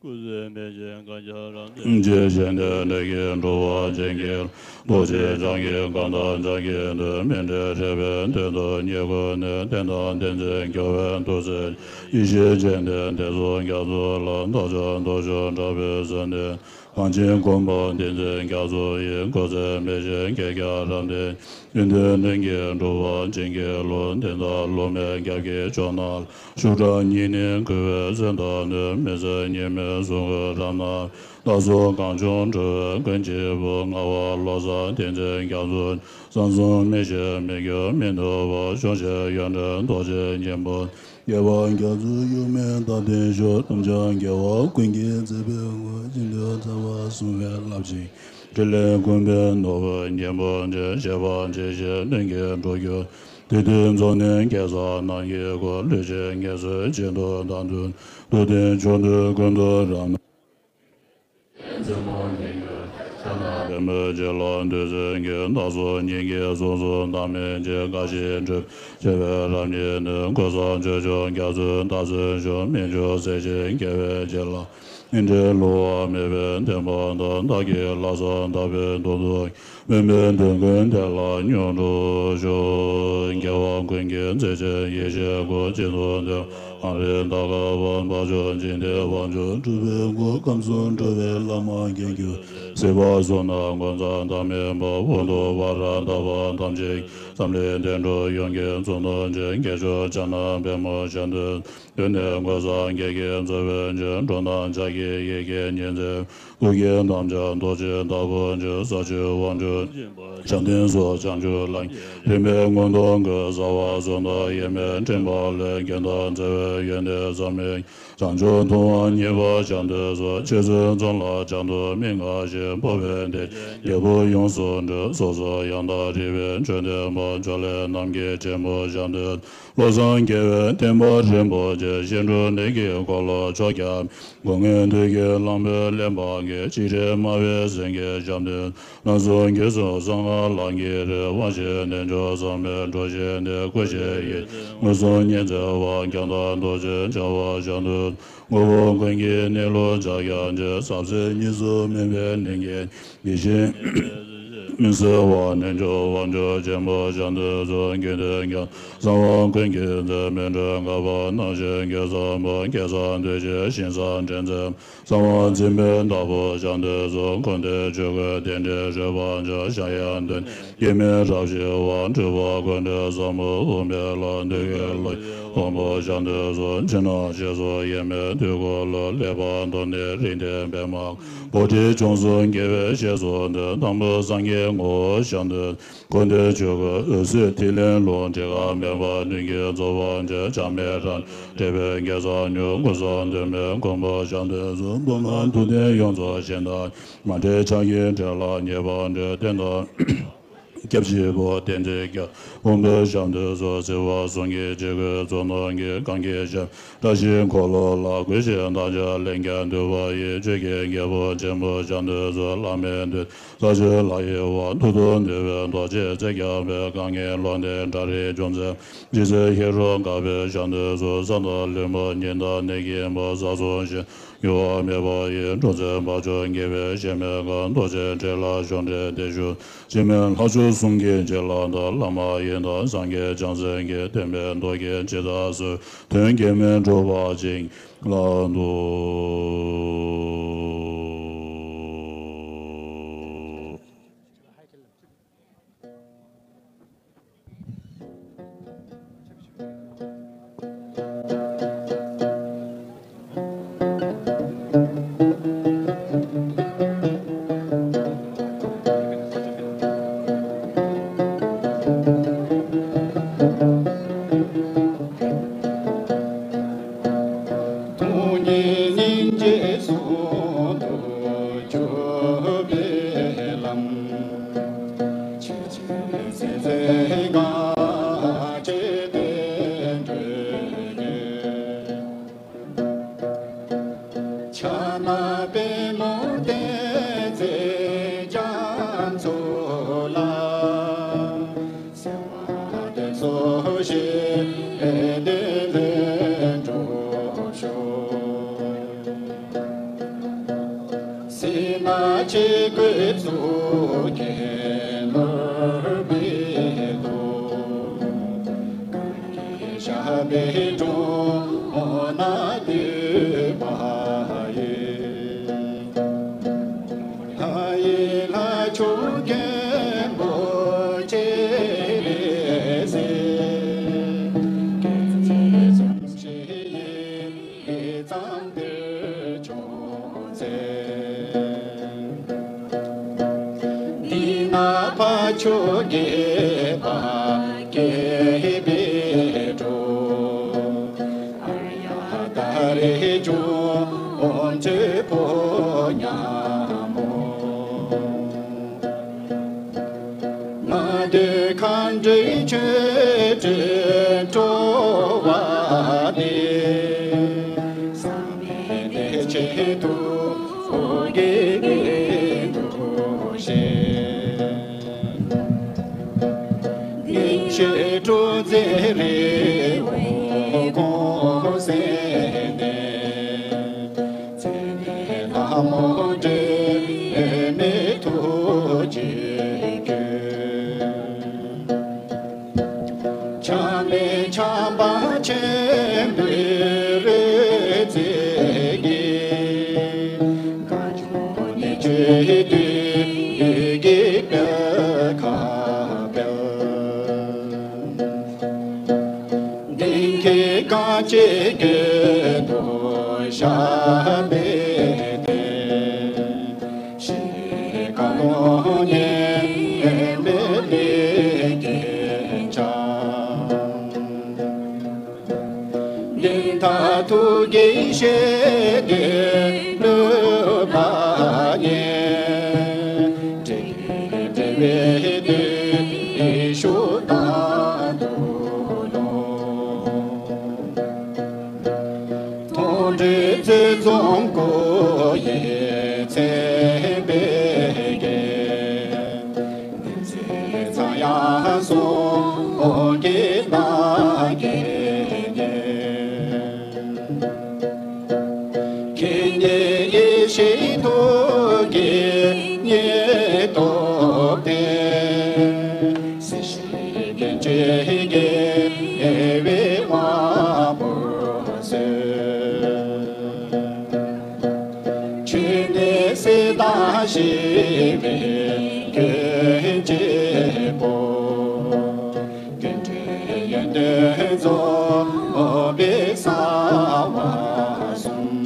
སྐུ་ཚེ་མི་ཤིགས་བགེགས་ཀྱང་རབ་འདྲེན། ཤིན་ཏུ་ལྷུན་གྱིས་གྲུབ་པ་བྱིན་གྱིས། རྡོ་རྗེ་འཆང་གི་གང་དག་ཕྱག་གི་མཐུ། མི་འབྲལ་རིག་པའི་མཐུ་སྟོབས་ཉིད་ཀུན་ནས། བསྟན་དང་བསྟན་འཛིན་སྐྱོང་བའི་ཐུགས་སྲས། ཡེ་ཤེས་སྤྱན་ལྡན་དེ་གསུང་རྒྱ་མཚོ་ལ། བདག་ཅག་སྡུག་ཅག་འདྲ་བའི་ས་འདི། གངས་ཅན་མགོན་པོ་བསྟན་འཛིན་རྒྱ་མཚོ་ཡི། སྐུ་ཚེ་མི་ཤིགས་བགེགས་ཀྱང་རབ་འདྲེན། ཡོན་ཏན་ལྷུན་གྱིས་གྲུབ་པ་བྱིན་གྱིས་རློབས། འདི་དག་ལུས་མེད་རྒྱབ་ཀྱི་ཕྱོགས་རྣམས། ཤུགས་དྲག་ཉིད་ནི་རྒུད་པའི་ཟིན་ཐབས་ནུས། མི་ཟད་ཉི་མའི་གཟུགས་ཀྱི་རབ་རྣམས། རྟ་ཟོག་གང་བྱུང་འགྲོ་བའི་ཀུན་གྱི་བུ། ངག་དབང་བློ་བཟང་བསྟན་འཛིན་རྒྱ་མཚོ། གསང་གསུམ་མི་ཤིགས་མི་འགྱུར་མི་ནུབ་པ། གཞོམ་བྱེད་ཡོན་ཏན་རྡོ་རྗེ་སྙིང་པོ། རྒྱལ་བ་རྒྱ་མཚོ་ཡུམ་མེད་བདག་ལྟའི་མཆོག་ཐམས་ཅད་རྒྱལ་བ་ཀུན་གྱི་མཛད་པའི་སྐུ། ཤིན་ཏུ་རྩ་བ་གསུམ་པའི་རླབས་ཆེན། ཕྲིན་ལས་ཀུན་པའི་ནོར་བུ་སྙིང་པོ་འདི། བཞད་པ་ཇི་བཞིན་ལྷུན་གྱིས་གྲུབ་གྱུར། དེ་དུས་འཛམ་གླིང་རྒྱལ་ཚབ་རྣམས་ཀྱི་སྐུ། ལུས་ཅན་ངེས་སུ་བྱིན་དུ་བདག་འདུད། འདུད་དེ་མཆོག་ཐུན་ཀུན་ཏུ་རབ་རྣམས། མཚན་མོ་ཉིད་དུ་ཕྱག་ན་པདྨོ་ཅན་ལ་འདུད་བྱེད་ཀྱི། བདག་སོགས་སྙིང་གའི་གཟུགས་སུ་བདག་མེད་ཅིང་། འགའ་ཞིག་འགྲུབ་བྱེད་པའི་རབ་ཉིད་ནི། ཀུན་བཟང་ཆོས་སྐྱོང་རྒྱ་མཚོའི་བདག་མཚོན་ཤོག་མི་འགྱུར་ཟེར་ཞིང་རྒྱལ་བའི་རྗེ་ལ། ཨིནྡྲའི་བསླུ་བ་མེད་པའི་བདེན་པ་དང་། བདག་གི་ལྷ་ས་དག་པའི་དོན་དུ། དབེན་པའི་དོན་ཀུན་དེ་ལ་མྱུར་དུ་ཤོག་རྒྱལ་བ་ཀུན་གྱི་མཛད་ཆེན་ཡེ་ཤེས་སྐུ། བྱིན་མཐོང་ལྡན་ཨ་རི་དར་དཀར་པོ། འབར་ཕྱུག་འཇིག་རྟེན་དབང་ཕྱུག་གྲུབ་པའི་སྐུ། ཁམས་གསུམ་འགྲོ་བའི་ལམ་མཁྱེན་གྱུར། སྲིད་པ་གསུམ་ན་ཀུན་བཟང་བདག་མེད་པ། དབང་དུ་བ་ར་དག་པ་ཐམས་ཅད། འཛམ་གླིང་བདེ་འགྲོ་ཡོངས་ཀྱི་གཙུག་ཏོར་ཅན། སྐྱེས་མཆོག་ཕྱག་ན་པདྨོ་ཞབས་འདེགས། གདོད་ནས་ཀུན་བཟང་བརྒྱད་ཀྱིས་གཙོས་པའི་ཆོས། འགྲོ་རྣམས་ཕྱག་གི་ཡི་གེ་ཉིད་མཛད། སྐུ་སྐྱེ་ཐམས་ཅད་རྡོ་རྗེ་ལྟ་བུར་གྱུར། ས་བཅུའི་དབང་ཕྱུག་སྤྱན་རས་གཟིགས་སོགས། བྱང་ཆུབ་ལམ་གྱི་རིམ་པས་མངོན་མཐོ་གོ། རྩ་བ་གསུམ་དང་དབྱེར་མེད་འདྲེན་པ་ལས། རྒྱལ་དང་མཛའ་བའི་ཡོན་ཏན་བསམ་མི། བྱང་ཆུབ་ཐུབ་དབང་བརྙེས་པ་ཞབས་འདེགས་སོ། ཆོས་སྲིད་གསུམ་ལ་བྱང་དུ་མི་མངའ་ཞིང་། འཕགས་པའི་བདེ་ཆེན་རྒྱལ་པོ་ཡོངས་སུ་གྲུབ། སོ་སོར་ཡང་དག་རིག་པའི་མཆོག་ལྡན་པ། ཕྱོགས་ལས་རྣམ་མཁྱེན་ཆེན་པོ་ཞབས་འདེགས། བློ་བཟང་རྒྱལ་བའི་བསྟན་པ་རིན་པོ་ཆེ། ཤིང་དྲུང་ནས་ཀྱི་འཁོར་ལོ་ཕྱོགས་བརྒྱ། སྒོ་ངའི་དུས་ཀྱི་གླང་པོའི་གླེགས་བམ་གྱི། ཆིག་དྲིལ་དམར་པོའི་གཟིམ་གྱི་ཞབས་འདེགས། ལམ་གསུམ་རྒྱུད་གསུམ་གསང་སྔགས་ལམ་གྱི་རིམ། དབང་ཆེན་རྣལ་འབྱོར་ཟབ་མོའི་གྲུ་བཞི་འདི། སྐུ་བཞིའི་ཡེ་མངོན་སུམ་ཉིད་མཛད་པ། རྒྱ་མཚོ་རྡོ་རྗེ་འཆང་བ་ཞབས་འདེགས། དངོས་པོ་ཀུན་གྱི་གནས་ལུགས་ཕྱག་རྒྱ་ཆེ། ཟབ་གསལ་གཉིས་སུ་མེད་པའི་ལྷན་སྐྱེས། ཡེ་ཤེས་མུན་སེལ་བ། རྣལ་འབྱོར་དབང་ཕྱུག་ཆེན་པོ་ཞབས་འདེགས་སོ། དགེ་འདུན་གྱི་གསང་བ་ཀུན་གྱི་མཛོད། སྨིན་གྲོལ་དཀར་པོ་རྣམ་བཞི་གི་ཟབ་པོ། སྐལ་བཟང་བདུད་བཞིའི་ཞིང་ས་འདྲེན་མཛད། གསང་བ་འཛིན་པའི་བདག་པོ་ཞབས་འདེགས་སོ། ཀུན་ཏུ་ཆོས་སྐུ་རྟེན་འབྲེལ་སྤྱོད་པ་ཆེ། གཞལ་ཡས་མདུན་སྐྱེ་མེད་རབ་ཞི་བ། སྤྲུལ་པ་ཀུན་གྲོལ་ཟབ་མོ་འོད་མའི་ལྷ། འདུལ་བའི་བློ་ཡི་དབང་པོ་ཞབས་འདེགས་སོ། ཕྱི་ནང་ཞེས་སོགས་དབྱེར་མེད་དུས་འཁོར་ལོ། ལེགས་པར་མདོར་བསྡུས་རིགས་ལྡན་པདྨ། པོ་ཏི་ལྗོངས་སུ་དགེ་བའི་བཤེས་སུ་འདུད། དང་པོ་སངས་རྒྱས་ངོ་བོ་ཞབས་འདེགས། ཀུན་ཏུ་ཆོས་སྐུ་འོད་གསལ་ཐིག་ལེའི་ལུང་། བྲི་ག་མེད་པ་ལྷུན་གྱིས་རྫོགས་པ་ཆེ། ཆགས་མེད་རང་བཞིན་བྲལ་བའི་དགེ་རྩ་ཉུང་། ཀུན་བཟང་དོན་མེད་མགོན་པོ་ཞབས་འདེགས་སོ། མདོར་ན་མཐུ་ལྡན་ཡོངས་རྫོགས་གཞན་དང་མ་འདྲེས། ཕྱག་གི་འབྲས་ལ་ཉེས་པ་མེད། བསྟན་དང་སྐྱབས་གཅིག་པུ་བསྟན་འཛིན་རྒྱ། དབང་པོ་ཞབས་འདེགས་སོ། སྲིད་པ་གསུམ་གྱི་འཇིགས་སྐུལ་གཙུག་ཏོར་གྱི། གང་གི་ཞབས་བཀྲ་ཤིས་འཁོར་ལོ་ལ། གུས་ཕྱིར་བདག་ཅག་ལན་བརྒྱར་འདུད་པ་ཡིས། ཆོས་ཀྱི་རྒྱལ་པོ་ཆེན་པོ་ཞབས་འདེགས་སོ། བླ་མེད་འདུད་ས་ཆེན་ལྷ་ཡི་དབང་། ཐུགས་རྡོ་འདུས་པའི་རྡོ་རྗེ་རྩེ་རྒྱ་བོད། གང་གི་ལུང་བསྟན་འདྲ་རིགས་འབྱུང་རྩལ། རྗེ་བཙུན་ཧེ་རུ་ཀ་པའི་ཞབས་འདེགས་སོ། ས་དང་ལུས་མོ་ཉི་ཟླ་གནས་ཀྱི་བུ། ས་གསུམ་ཞིང་གཡོ་བ་མེད་པ་ཡི། འབྱུང་རྩལ་འཕགས་མཆོག་དགྱེས་པའི་གཞལ་མེད་ཁང་། རྡོ་རྗེ་ཁྲི་ལ་བཞུགས་ཁྲི་འདི་བཞུགས། འཆི་མེད་ལྷ་མཆོག་གསུམ་གྱི་རྗེ་ལ་འདུད། བླ་མ་ཡི་དམ་སངས་རྒྱས་བྱང་སེམས་ཀྱི། བསྟན་པའི་མདོ་སྐད་ཇི་ལྟར་གསུངས། དོན་གེགས་མེད་འགྲུབ་པ་ཅིག་ལ་འདུད། ཚོགས་ལ། གསོལ་བ་འདེབས་སོ་ཞེས་དེ་ལས་འགྲོ་ཤོག་སྲིད་ན་ཆོས་གོས་གཙུག་གི་ནོར་བུས་གཏུགས། གང་གི་ཞབས་པད་དྲུང་ན་འདུད་པ་ཡི། ལྷ་ཡི་ལྷ་མཆོག་མགོན་པོ་སྤྱན་རས་གཟིགས། སྐྱེད་ཚལ་འཛུམ་ཞིག་ཡིད་ཀྱི་གཙང་བདེར་སྐྱོང་མཛད། འདི་ན་ཕ་ཆོས་རྒྱས་པ་སྐྱེད་པའི་གྲོགས། ཨཱརྱ་ཏ་རེ་ཇོ་བོ་མཛོད་ཕོ་ཉ་མོ། ང་འདོད་མཁའ་འགྲོའི་ཆོས་སྒྲོན་སྤྲོ་བ་འདི། བསམ་པའི་བདེ་ཆེན་ཐུགས་བསྐྱེད་ཀྱི་འདུ་ཤེས། ལྡན་ཞིང་སྤྲོ་མཛད་རི་བོ་གོང་གསལ་ནས། མཚན་ལྡན་ལྷ་མོ་འབྲལ་མེད་ཐུགས་རྗེས་བསྐྱོད། ཆགས་མེད་ཆགས་པ་ཆེན་པོའི་རོལ་རྩེད་ཀྱིས། གངས་ལྗོངས་གནས་བཅུའི་དུས་ཀྱི་དཔལ་ཁ་སྤེལ། ལྡིང་གི་རྐང་རྗེས་སྐྱོད་དོ་ཞབས་པད་བརྟན། ཞིང་ཁམས་ཀུན་ཉེན་མེད་ལས་ཀྱི་འཆར། ཉི་ཟླ་ཐུགས་ཀྱི་ཞལ་ནས་གནོད་པ་ཉེན། འབྲེལ་བའི་དུས་ཤུགས་དང་དུ་ལོ། མཐོང་གྲོལ་རྩེ་གཙང་སྐུ་ཡི་མཚན་དཔེ་རྒྱས། ཚེ་ཚངས་དབྱངས་གསུང་གི་གདངས་ཀྱིས་ཉེན། མཁྱེན་ཉིད་ཡེ་ཤེས་ཐུགས་ཀྱི་ཉེར་ཐོབ་སྟེ། སྲིད་ཞིའི་རྒྱན་ཅན་དགྱེས་པའི་དབང་པོར་གསོལ། ཆོས་ནི་སྲིད་དང་ཞི་བའི་རྒྱུན་གཅིག་པུ། རྒྱུ་འབྲས་ཡོན་ཏན་རྫོགས་པའི་གསང་བ་གསུམ།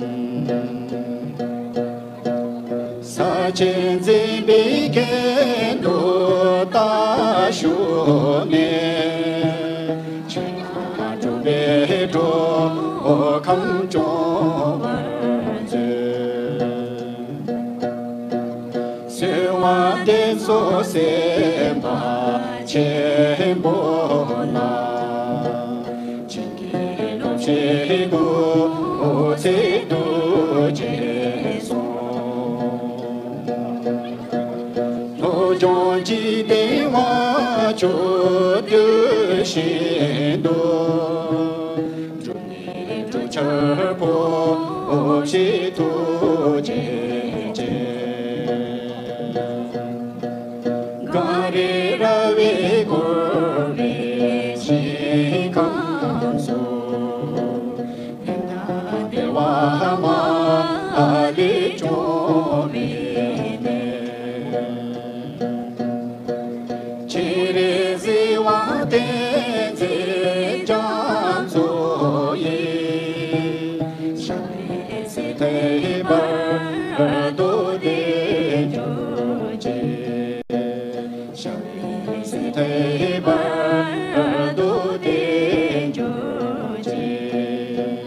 ས་ཆེན་འཛིན་པའི་གྱེན་དུ་རྟ་ཞོན་ནས། ཆོས་ལ་སྒྲུབ་པའི་གྲོགས་ཁམས་སྐྱོང་བར་མཛོད། གསོལ་བ་འདེབས་སོ་སེམས་དཔའ་ཆེན་པོ་ལ། བྱིན་གྱིས་རློབ་ཅིང་སྐུ་ཚེ་ཐུགས་རྗེས་བཟུང་། བློ་སྦྱོང་འཇིག་རྟེན་དབང་ཕྱུག་བསྟོད་བཞིན་དུ། སྒྲུབ་གནས་སྒྲུབ་ཆེན་ཕོབ་ཅིང་ཐུགས་རྗེ་ཅན། གངས་རི་ར་བས་བསྐོར་བའི་ཞིང་ཁམས་སུ། ཕན་དང་བདེ་བ་མ་ལུས་འབྱུང་བའི་གནས། སྤྱན་རས་གཟིགས་དབང་ལྡན་མཛད་རྒྱ་མཚོ་ཡི། ཞབས་པད་སྲིད་མཐའི་བར་དུ་བརྟན་གྱུར་ཅིག། ཞབས་པད་སྲིད་མཐའི་བར་དུ་བརྟན་གྱུར་ཅིག།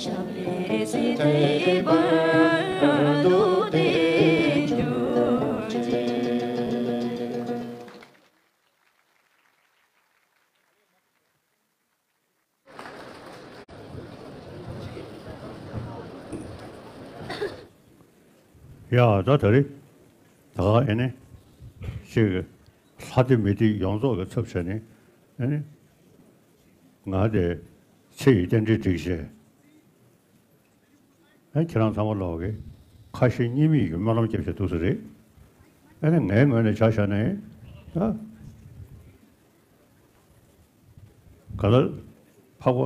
ཞབས་པད་སྲིད་མཐའི་བར་དུ་བརྟན་གྱུར་ཅིག། ཡ། ད་ད་རེས་ད་ག་ཨེ་ནས་ ཅིག་ལྷ་སྡེ་མི་སྡེ་ཡོངས་རྫོགས་ཀྱི་ཚབ་བྱས་ནས་ཨ་ནི་ང་དེ་ཚེ་ཡི་རྟེན་འབྲེལ་སྒྲིག་བྱས། ཨ་ཁྱེད་རང་ཚང་མ་ལོག་གི་ཁ་ཞེ་གཉིས་མེད་ཀྱི་སྨོན་ལམ་རྒྱབ་བྱས་འདུག་ས་རེད། ཨ་ནི་ངའི་ངོས་ནས་ཆ་བཞག་ན་ད་ག་ལ་འཕགས་པ་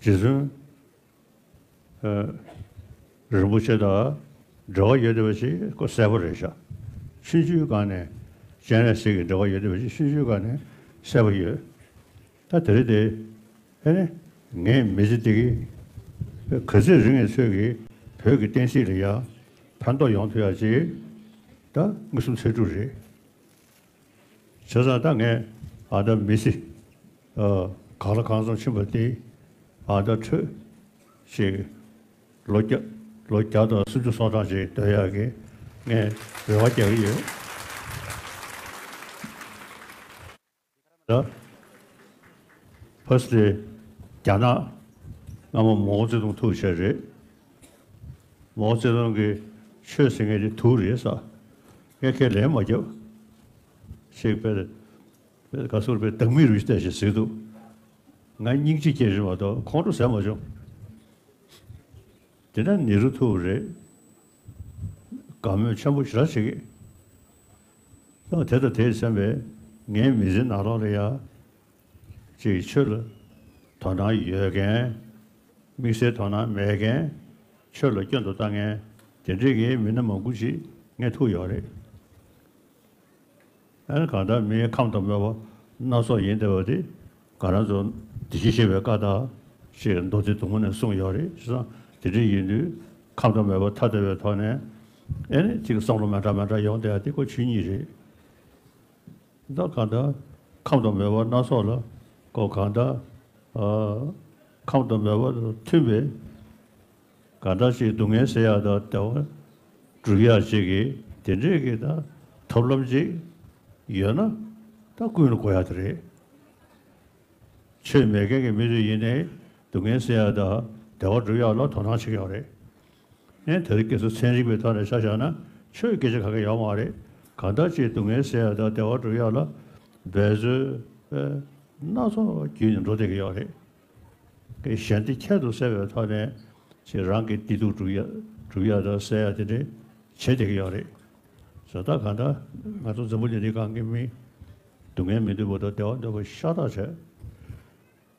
རྗེ་བཙུན་ཨ་རིན་པོ་ཆེ་དང་འབྲེལ་བ་ཡོད་བསྡད་པ་ཞིག་ཁོ་གསལ་པོ་རེད་ཤག་ཆུང་ཆུང་སྒང་ནས་སྤྱན་རས་གཟིགས་ཀྱི་འབྲེལ་བ་ཡོད་བསྡད་པ་ཞིག་ཆུང་ཆུང་སྒང་ནས་གསལ་པོ་ཡོད། ད་དེ་རིང་དེ་ཨེ་ནས་ངའི་མི་ཚེ་འདི་གི་ག་ཚོད་རིང་བའི་ཚོད་ཀྱི་བོད་ཀྱི་བསྟན་སྲིད་ལ་ཡང་ཕན་ཐོགས་ཡོང་ཐུབ་ཡ་ཅིག་ད་མངོན་སུམ་ཚོད་སྒྲུབ་རེད། བྱས་ཙང་ད་ངས་ཨ་ད་མི་ཚེ་ཨ་གང་ལ་གང་འཚམ་ཕྱིན་པ་དེ་ཨ་ད་འཕྲོད་ཅིག་ལོ་བརྒྱ་ལོ་བརྒྱ་དང་སུམ་ཅུ་སོ་གྲངས་ཅིག་སྡོད་ཡག་གི་ངས་རེ་བ་རྒྱག་གི་ཡོད། ད་ཕ་སི་ལི་རྒྱ་ནག་སྔ་མོ་མའོ་ཙེ་ཏུང་ཐུག་བྱས་རེད། མའོ་ཙེ་ཏུང་གིས་ཆོས་ཟེར་མཁན་དེ་དུག་རེད་ཟེར། ངས་ཁས་ལེན་མ་རྒྱབ། ཞེས་པའི་པའི་ག་ཟུར་པའི་བདག་མེད་རུ་ཞིག་བལྟས་ཞེས་ཟེར་འདུག་ང་སྙིང་རྗེ་སྐྱེས་བྱུང་བ་དང་ཁོང་ཁྲོ་ཟ་མ་བྱུང་། དེ་ན་ནེ་རུ་ཐུག་རེད། དགའ་མོས་ཆེན་པོ་ཞེ་དྲག་བྱེད་ཀྱི། ད་དེ་དང་དེ་བསམ་པས་ངའི་མི་ཚེ་ནང་ལོགས་ལ་ཡ། ཅིག་ཆོས་ལ་དོ་སྣང་ཡོད་མཁན། དམིགས་བསལ་དོ་སྣང་མེད་མཁན། ཆོས་ལ་སྐྱོན་དུ་བཏང་མཁན། དེ་འདྲས་ཀྱི་མི་སྣ་མང་པོ་ཞིག་ངས་ཐུག་ཡོད་རེད། ཨ་ནི་གང་ལྟར་མིའི་ཁམས་དང་མོས་པ་སྣ་ཚོགས་ཡིན་བསྡད་པ་དེ་ང་རང་ཚོ་འདི་ཕྱི་ཤེས་པའི་བཀའ་ལྟར་ཞེས་མདོ་སྡེ་མདོ་སྔོན་ནས་གསུངས་ཡོད་རེད། བྱས་ཙང་དེ་འདྲ་ཡིན་དུས་ཁམས་དང་མོས་པ་ཐ་དད་པའི་ཐོག་ནས་ཨེ་ནི་ཅིག་བསམ་བློ་མི་འདྲ་མི་འདྲ་ཡོང་བསྡད་ཡ་དེ་ཁོ་ཆོས་ཉིད་རེད། ད་གང་ལྟར་ཁམས་དང་མོས་པ་སྣ་ཚོགས་ལ་ཁོ་གང་ལྟར་ཨ་ཁམས་དང་མོས་པ་དང་མཐུན་པའི་གང་ལྟར་ཅིག་སྡུག་བསྔལ་སེལ་ཡག་དང་བདེ་བ་སྒྲུབ་ཡག་ཅིག་གི་དེ་འདྲས་ཀྱི་ད་ཐབས་ལམ་ཅིག་ཡོད་ན་ད་ཀུན་ལ་གོ་ཡག་དེ་རེད། ཆོས་མེད་མཁན་གྱི་མི་ཚོས་ཡིན་ནའི་སྡུག་བསྔལ་སེལ་ཡག་དང་བདེ་བ་སྒྲུབ་ཡག་ལ་དོ་སྣང་བྱེད་ཀྱི་ཡོད་རེད། ཨེ་དེ་རིང་ཁ་སང་ཚན་རིག་པའི་ཐོག་ནས་ཆ་བཞག་ན་ཆོས་སྐད་ཆ་ག་གེ་ཡོད་མ་རེད། གང་ལྟར་ཅིག་སྡུག་བསྔལ་སེལ་ཡག་དང་བདེ་བ་སྒྲུབ་ཡག་ལ་འབད་རྩོལ་སྣ་ཚོགས་བརྒྱུད་ནས་འགྲོ་བསྡད་ཀྱི་ཡོད་རེད། གི་གཞན་སྡེ་ཁྱད་དུ་བསད་པའི་ཐོག་ནས་ཅིག་རང་གི་བདེ་སྡུག་སྒྲུབ་ཡ་སྒྲུབ་ཡ་དང་བསད་ཡ་དེ་འདྲ་བྱེད་བསྡད་ཀྱི་ཡོད་རེད། བྱས་ཙང་ད་གང་ལྟར་ང་ཚོ་འཛམ་བུ་གླིང་འདིའི་སྒང་གི་མི་སྡུག་བསྔལ་མི་འདོད་པ་དང་བདེ་བ་འདོད་པ་ཤ་སྟག་བྱས།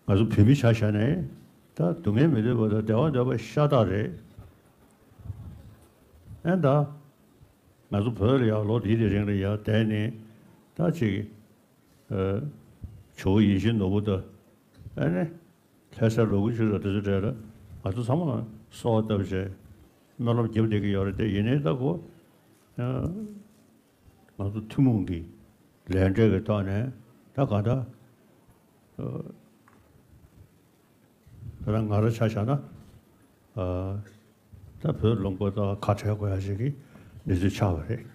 ང་ཚོ་བོད་མི་ཆ་བཞག་ནས་ད་སྡུག་བསྔལ་མི་འདོད་པ་དང་བདེ་བ་འདོད་པ་ཤ་སྟག་རེད། ཨེ་ད་ང་ཚོ་བོད་ལ་ཡང་ལོ་འདིའི་རིང་ལ་ཡང་བསྡད་ནས་ད་ཅིག་ཇོ་བོ་ཡིད་བཞིན་ནོར་བུ་དང་ཨ་ནི་ལྷ་ས་ལོ་དགུ་ཞུ་ར་དེ་ཚོ་གྲས་ལ་ང་ཚོ་ཚང་མ་གསོལ་བ་བཏབ་བྱས་སྨོན་ལམ་རྒྱབ་བསྡད་ཀྱི་ཡོད་རེད་དེ། ཡིན་ནའི་ད་གོ་ང་ཚོ་ཐུན་མོང་གི་ལས་འབྲས་ཀྱི་ཐོག་ནས་ད་ག་ད་ད་ང་རང་ཆ་བཞག་ན་ད་བོད་ལུང་པ་དང་ཁ་བྲལ་དགོས་ཡ་ཞིག་གི་གནས་ཚུལ་ཆགས་པ་རེད།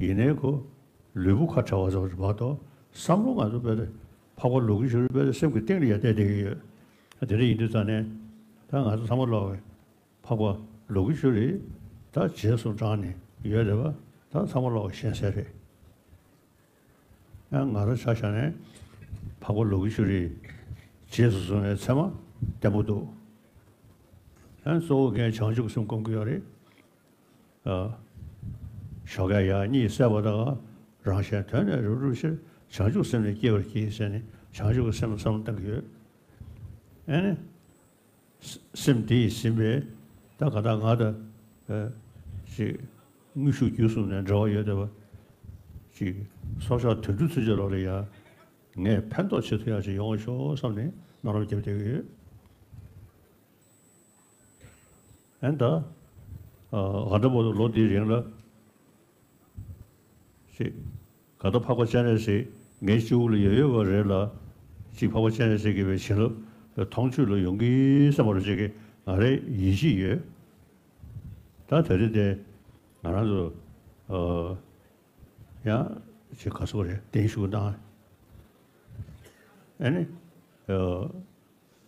ཡིན་ནའི་ཁོ་ལུས་པོ་ཁ་བྲལ་བ་ཙམ་རེད་མ་གཏོགས་བསམ་བློ་ང་ཚོ་དཔེ་འཕགས་པ་ལོ་དགུ་ཞུ་རེད་དཔེ་སེམས་ཀྱི་གཏིང་ལ་ཡ་བསྡད་བསྡད་ཀྱི་ཡོད། དེ་འདྲ་ཡིན་དུས་ཙང་ནས་ད་ང་ཚོ་ཚང་མ་ལོག་གི་འཕགས་པ་ལོ་དགུ་ཞུ་རེད། ད་རྗེས་སུ་འབྲངས་ནས་ཡོད་རེད་པ། ད་ཚང་མ་ལོག་གི་ཤེས་གསལ་རེད། ཡང་ང་རང་ཆ་བཞག་ནས་འཕགས་པ་ལོ་དགུ་ཞུ་རེད། རྗེས་སུ་བཟུང་བའི་ཚད་མ་བརྟན་པོ་འདུག་ཡང་གཙོ་བོ་ངས་བྱང་ཆུབ་སེམས་སྒོམ་གྱི་ཡོད་རེད། ཞོགས་ཀས་ཡང་གཉིད་སད་པ་དང་རང་གཞན་དོན་ནི་རབ་བསྒྲུབ་ཕྱིར། བྱང་ཆུབ་སེམས་ནི་སྐྱེ་བར་གྱིས་ཟེར་ནས་བྱང་ཆུབ་ཀྱི་སེམས་ལ་བསམ་བློ་གཏང་གི་ཡོད། ཨ་ནི། སེམས་དེ་ཡིས་ཟིན་པས་ད་ག་ད་ང་དང་ཅིག་དངོས་ཤུགས་བརྒྱུད་གསུམ་ནས་འབྲེལ་བ་ཡོད་བསྡད་པ་ཅིག་སྲོག་ཆགས་དུད་འགྲོ་ཚུན་ཆད་ལོག་ལ་ཡ་ངས་ཕན་ཐོགས་བྱེད་ཐུབ་ཡག་ཅིག་ཡོང་བ་ཤོག་བསམ་ནས་སྨོན་ལམ་རྒྱབ་བསྡད་ཀྱི་ཡོད། ཨན་ད། ཨ་ད་བར་དུ་ལོ་འདིའི་རིང་ལ། ཅིག་ག་ད་འཕགས་པ་སྤྱན་རས་གཟིགས་ངའི་སྤྱི་བོ་ལ་ཡོད་ཡོད་པ་རེད་ལ། ཅིག་འཕགས་པ་སྤྱན་རས་གཟིགས་ཀྱི་བའི་བྱིན་རླབས་མཐོང་ཆོས་ལ་ཡོང་གི་བསམ་པ་རུ་ཅིག་གི་ང་རའི་ཡིད་ཆེས་ཡོད། ད་དེ་རིང་དེ་ང་རང་ཚོ་ཨ་ཡང་ཅིག་ག་ཟེར་དགོས་རེད། བརྟན་བཞུགས་གནང་། ཨ་ནི་ཨ།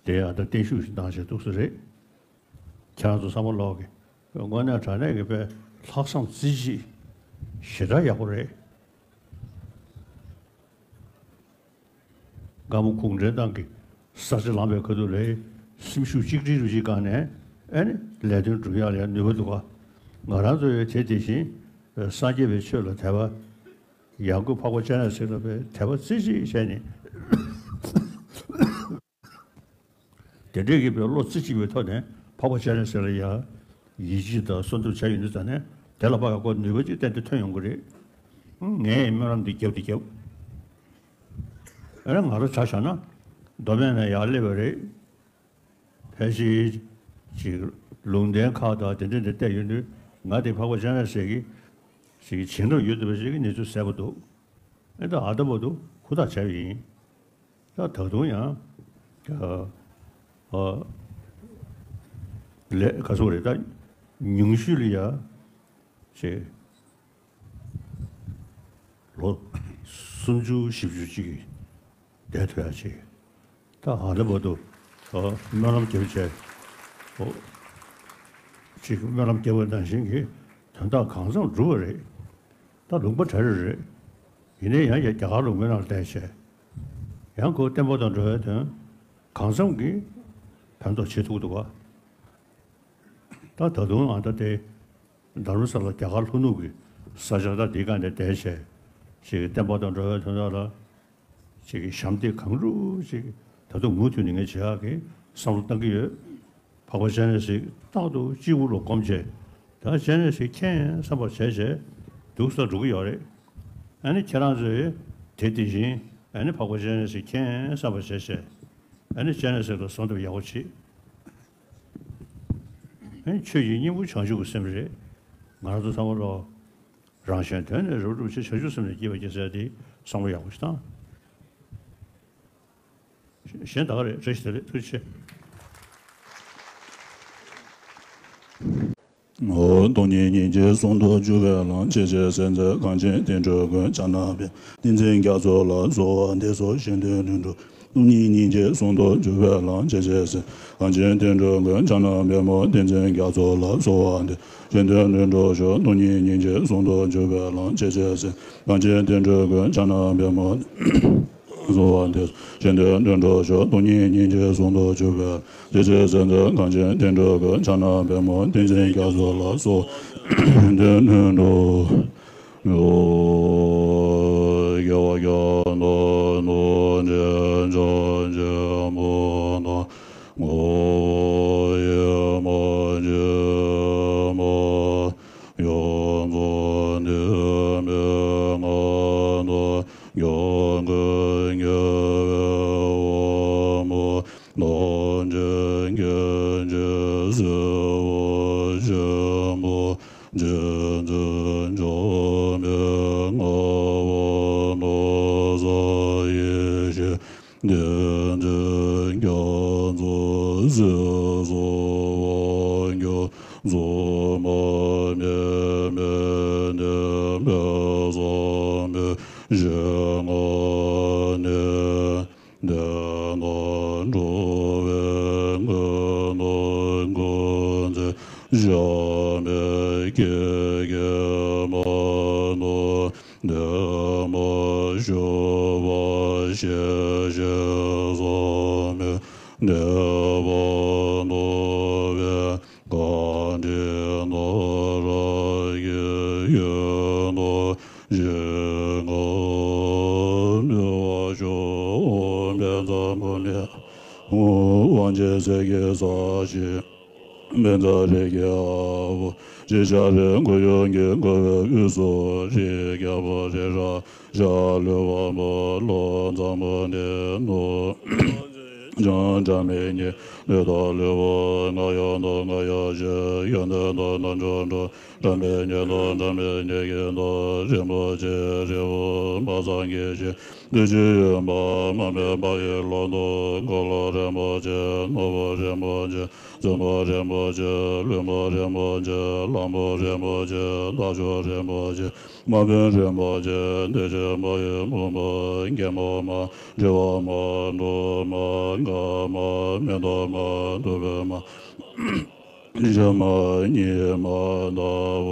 དེ་ཡང་ད་བརྟན་བཞུགས་ཤིག་གནང་བྱས་འདུག་ས་རེད། ཁྱེད་རང་ཚོ་ཚང་མ་ལོག་གི་དངོས་གནས་དྲང་གནས་ཀྱི་དཔེ་ལྷག་བསམ་རྩེ་གཅིག་ཞེ་དྲག་ཡག་པོ་རེད། སྒམ་པོ་གུང་ཁྲན་ཏང་གི་ས་ཆ་ལངས་པའི་ཁ་ཐུག་ལ་སེམས་ཤུགས་གཅིག་སྒྲིལ་རུ་གཅིག་བསྐངས་ནས་ཨེ་ནི་ལས་དོན་སྒྲུབ་ཡག་ལ་ཡང་ནུས་པ་འདུག་ག། ང་རང་ཚོ་ཡང་དེ་དེ་བཞིན་སངས་རྒྱས་པའི་ཆོས་ལ་དད་པ། ཡང་སྒོས་འཕགས་པ་སྤྱན་རས་གཟིགས་ལ་དཔེ་དད་པ་རྩེ་གཅིག་བྱས་ནས། དེ་འདྲའི་གི་དཔེ་བློ་རྩེ་གཅིག་པའི་ཐོག་ནས་འཕགས་པ་སྤྱན་རས་གཟིགས་ལ་ཡང་ཡིད་ཆེས་དང་གསོལ་འདེབས་བྱས་ཡོང་དུས་ཙང་ནས་དེ་ལ་དཔག་པའི་ཁོ་ནུས་པ་ཅིག་ཏན་ཏན་ཐོན་ཡོང་གི་རེད། ངས་སྨོན་ལམ་འདི་བརྒྱབ་དེ་བརྒྱབ། ཨ་ནི་ང་རང་ཆ་བཞག་ན་མདོ་སྨད་ནས་ཡར་སླེབས་པ་རེད། ཕལ་ཆེར་ཅིག་ལུང་བསྟན་ཁག་དང་དེ་འདྲ་འདི་བལྟས་ཡོང་དུས་ང་དེ་འཕགས་པ་སྤྱན་རས་གཟིགས་ཀྱི་ཞིག་གི་བྱིན་རླབས་ཡོད་འདུག་པ་ཞིག་གི་གནས་ཚུལ་གསལ་པོ་འདུག། ཨེ་ད་ཨ་ད་བར་དུ་ཧུར་ཐག་བྱས་པ་ཡིན། ད་ད་དུང་ཡང་ཨ་ཨ་ལས་ག་ཚོད་རེད། ད་ཉུང་ཤོས་ལ་ཡ་ཅིག་ལོ་སུམ་ཅུ་བཞི་བཅུ་ཅིག་གི་བསྡད་ཐུབ་ཡ་ཅིག། ད་ཧ་ལས་པ་དུ་ཨ་སྨོན་ལམ་རྒྱབ་བྱས་ཨོ་ཅིག་སྨོན་ལམ་རྒྱབ་པ་ནང་བཞིན་གྱི་དོན་དག་གང་འཚམ་འགྲུབ་པ་རེད། ད་ལུང་པ་གྲ་རེ་རེད། ཡིན་ནའི་ཡང་ཡང་རྒྱ་གར་ལུང་པའི་ནང་བསྡད་བྱས་ཡང་ཁོ་བསྟན་པ་དང་འགྲོ་བའི་དོན་གང་འཚམ་གྱིས་ཕན་ཐོགས་བྱེད་ཐུབ་འདུག་ག། ད་ད་དུང་ཨ་ད་དེ་རྡ་རམ་ས་ལ་རྒྱ་གར་ལྷོ་ནུབ་ཀྱི་ས་ཆ་ད་འདི་ག་ནས་བསྡད་བྱས་ཅིག་གི་བསྟན་པ་དང་འགྲོ་བའི་དོན་དག་ལ་ཅིག་གི་ཞབས་འདེགས་གང་རུང་ཅིག་ད་དུང་མུ་མཐུད་ནས་ངས་བྱེད་ཡག་གི་བསམ་བློ་བཏང་གི་ཡོད། འཕགས་པ་སྤྱན་རས་གཟིགས་རྟག་ཏུ་སྤྱི་བོ་ལ་བསྒོམ་བྱས་ད་སྤྱན་རས་གཟིགས་མཁྱེན་བསམ་པ་བྱས་བྱས་འདུག་ས་འགྲོ་གི་ཡོད་རེད། ཨ་ནི་ཁྱེད་རང་ཚོས་དེ་དེ་བཞིན་ཨ་ནི་འཕགས་པ་སྤྱན་རས་གཟིགས་མཁྱེན་བསམ་པ་བྱས་བྱས་ཨ་ནི་སྤྱན་རས་གཟིགས་ལ་གསོལ་འདེབས་ཡག་པོ་བྱེད། ཨེ་ཆོས་ཀྱི་སྙིང་པོ་བྱང་ཆུབ་ཀྱི་སེམས་རེད། ང་རང་ཚོ་ཚང་མ་ལོ། རང་གཞན་དོན་ནི་རབ་རིབ་ཕྱིར། བྱང་ཆུབ་སེམས་ནི་བསྐྱེད་པར་བགྱི་ཟེར་ཏེ་བསམ་བློ་ཡག་པོ་ཞིག་བཏང་། གཞན་ད་ག་རེད། བཀྲ་ཤིས་བདེ་ལེགས། ཐུགས་རྗེ་ཆེ། སྟོང་ཉིད་སྙིང་རྗེ་ཟུང་དུ་འཇུག་པའི་ལམ། ཇི་ཕྱིར་སེམས་ཅན་གངས་ཅན་བསྟན་འགྲོའི་མགོན། ཕྱག་ན་པདྨོ་བསྟན་འཛིན་རྒྱ་མཚོ་ལ། གསོལ་བ་འདེབས་སོ་གཞན་དོན་ལྷུན་གྲུབ། སྟོང་ཉིད་སྙིང་རྗེ་ཟུང་དུ་འཇུག་པའི་ལམ། ཇི་ཕྱིར་སེམས་གངས་ཅན་བསྟན་འགྲོའི་མགོན། ཕྱག་ན་པདྨོ་བསྟན་འཛིན་རྒྱ་མཚོ་ལ། གསོལ་བ་འདེབས་གཞན་དོན་ལྷུན་གྲུབ་ཤོག། སྟོང་ཉིད་སྙིང་རྗེ་ཟུང་དུ་འཇུག་པའི་ལམ། ཇི་ཕྱིར་སེམས་གངས་ཅན་བསྟན་འགྲོའི་མགོན། ཕྱག་ན་པདྨོ། གསོལ་བ་འདེབས་གཞན་དོན་ལྷུན་གྲུབ་ཤོག། སྟོང་ཉིད་སྙིང་རྗེ་ཟུང་དུ་འཇུག་པའི་ལམ། ཇི་ཕྱིར་སེམས་ཅན་གངས་ཅན་བསྟན་འགྲོའི་མགོན། ཕྱག་ན་པདྨོ་བསྟན་འཛིན་རྒྱ་མཚོ་ལ། གསོལ་བ་འདེབས་གཞན་དོན་ལྷུན་གྲུབ། ཡོ། རྒྱལ་བ་རྒྱ་ནག་ནོར་འཛིན་འཇམ་ཆེན་པོ་དང་། ངོ་ཡི་མ་ཇི་མ་ཡོངས་རྫོགས་འདུས་པའི་མངའ་བདག་རྒྱལ་ཀུན་དགྱེས་པའི་དབང་པོ། རྣམ་མཁྱེན་སྐྱེ་མཆེད་སྲིད་པ་ཆེན་པོ། རྗེ་བཙུན་འཇམ་དཔལ་ངག་དབང་ནོར་བཟང་ཡེ་ཤེས། བསྟན་འཛིན་རྒྱ་མཚོ་ཟེར་སོགས་དབང་སྒྱུར་སྲུང་མ་མེ་མེ་ནས་བསམ་པའི་ཞལ་སྔ་ནས། དེ་ན་འགྲོ་བའི་མགོན་དང་མགོན་མཛད་ཞབས་པད་ཀྱི་གེགས་མ་ནོར་བདེ་མོ་བཞུགས་པ་ཤེས་བཞིན་བཟང་མོའི་གནས་པ་ནོར་བའི་གང་དྲིན་ནོར་བུ་ཡིད་འོང་ཞིང་ངོ་མི་བ་ཤོག། ཨོཾ་བཛྲ་མུ་ནི། ཨོཾ་དབང་ཆེན་ཚེ་གེ་སར་ཞེས། བཛྲ་རིགས་ཀྱི་དབང་པོ་ཞེས་བྱ་བའི་འཁོར་ཡུག་གིས་བསྐོར་བའི་དབུས་སུ་རིགས་ཀྱི་བུ་རི་རབ་ཞབས་ལུས་པ་མོ་ལོ་བཛྲ་མུ་ནི་ནོར། ལྗང་སྒྲ་མི་སྙན་ལུས་དང་ལུས་པོ་ལྔ་ཡང་དང་ལྔ་ཡང་ཞེས་ཡོན་ཏན་དང་རྣལ་འབྱོར་འགྲོ། སྒྲ་མི་སྙན་དང་སྒྲ་མི་སྙན་གྱི་མདོ། རིན་པོ་ཆེའི་རི་བོ་མ་ཚང་གི་ཞིང་། བདེ་ཆེན་ཡོད་པ་མ་སྨད་པ་ཡི་ལོགས་སུ། འཁོར་ལོ་རིན་པོ་ཆེ། ནོར་བུ་རིན་པོ་ཆེ། བཙུན་མོ་རིན་པོ་ཆེ། ལྷུན་པོ་རིན་པོ་ཆེ། གླང་པོ་རིན་པོ་ཆེ། རྟ་མཆོག་རིན་པོ་ཆེ། དམག་དཔོན་རིན་པོ་ཆེ། བདེ་ཆེན་མ་ཡི་ཕུང་པོ། རྒྱལ་མོ་མ། དྲེགས་པ་མ། འབྲུག་མ། སྒ་མ། མེ་ཏོག་མ། བདུག་སྤོས་མ། ཕྱི་མ་ཉི་མ་ཟླ་བ་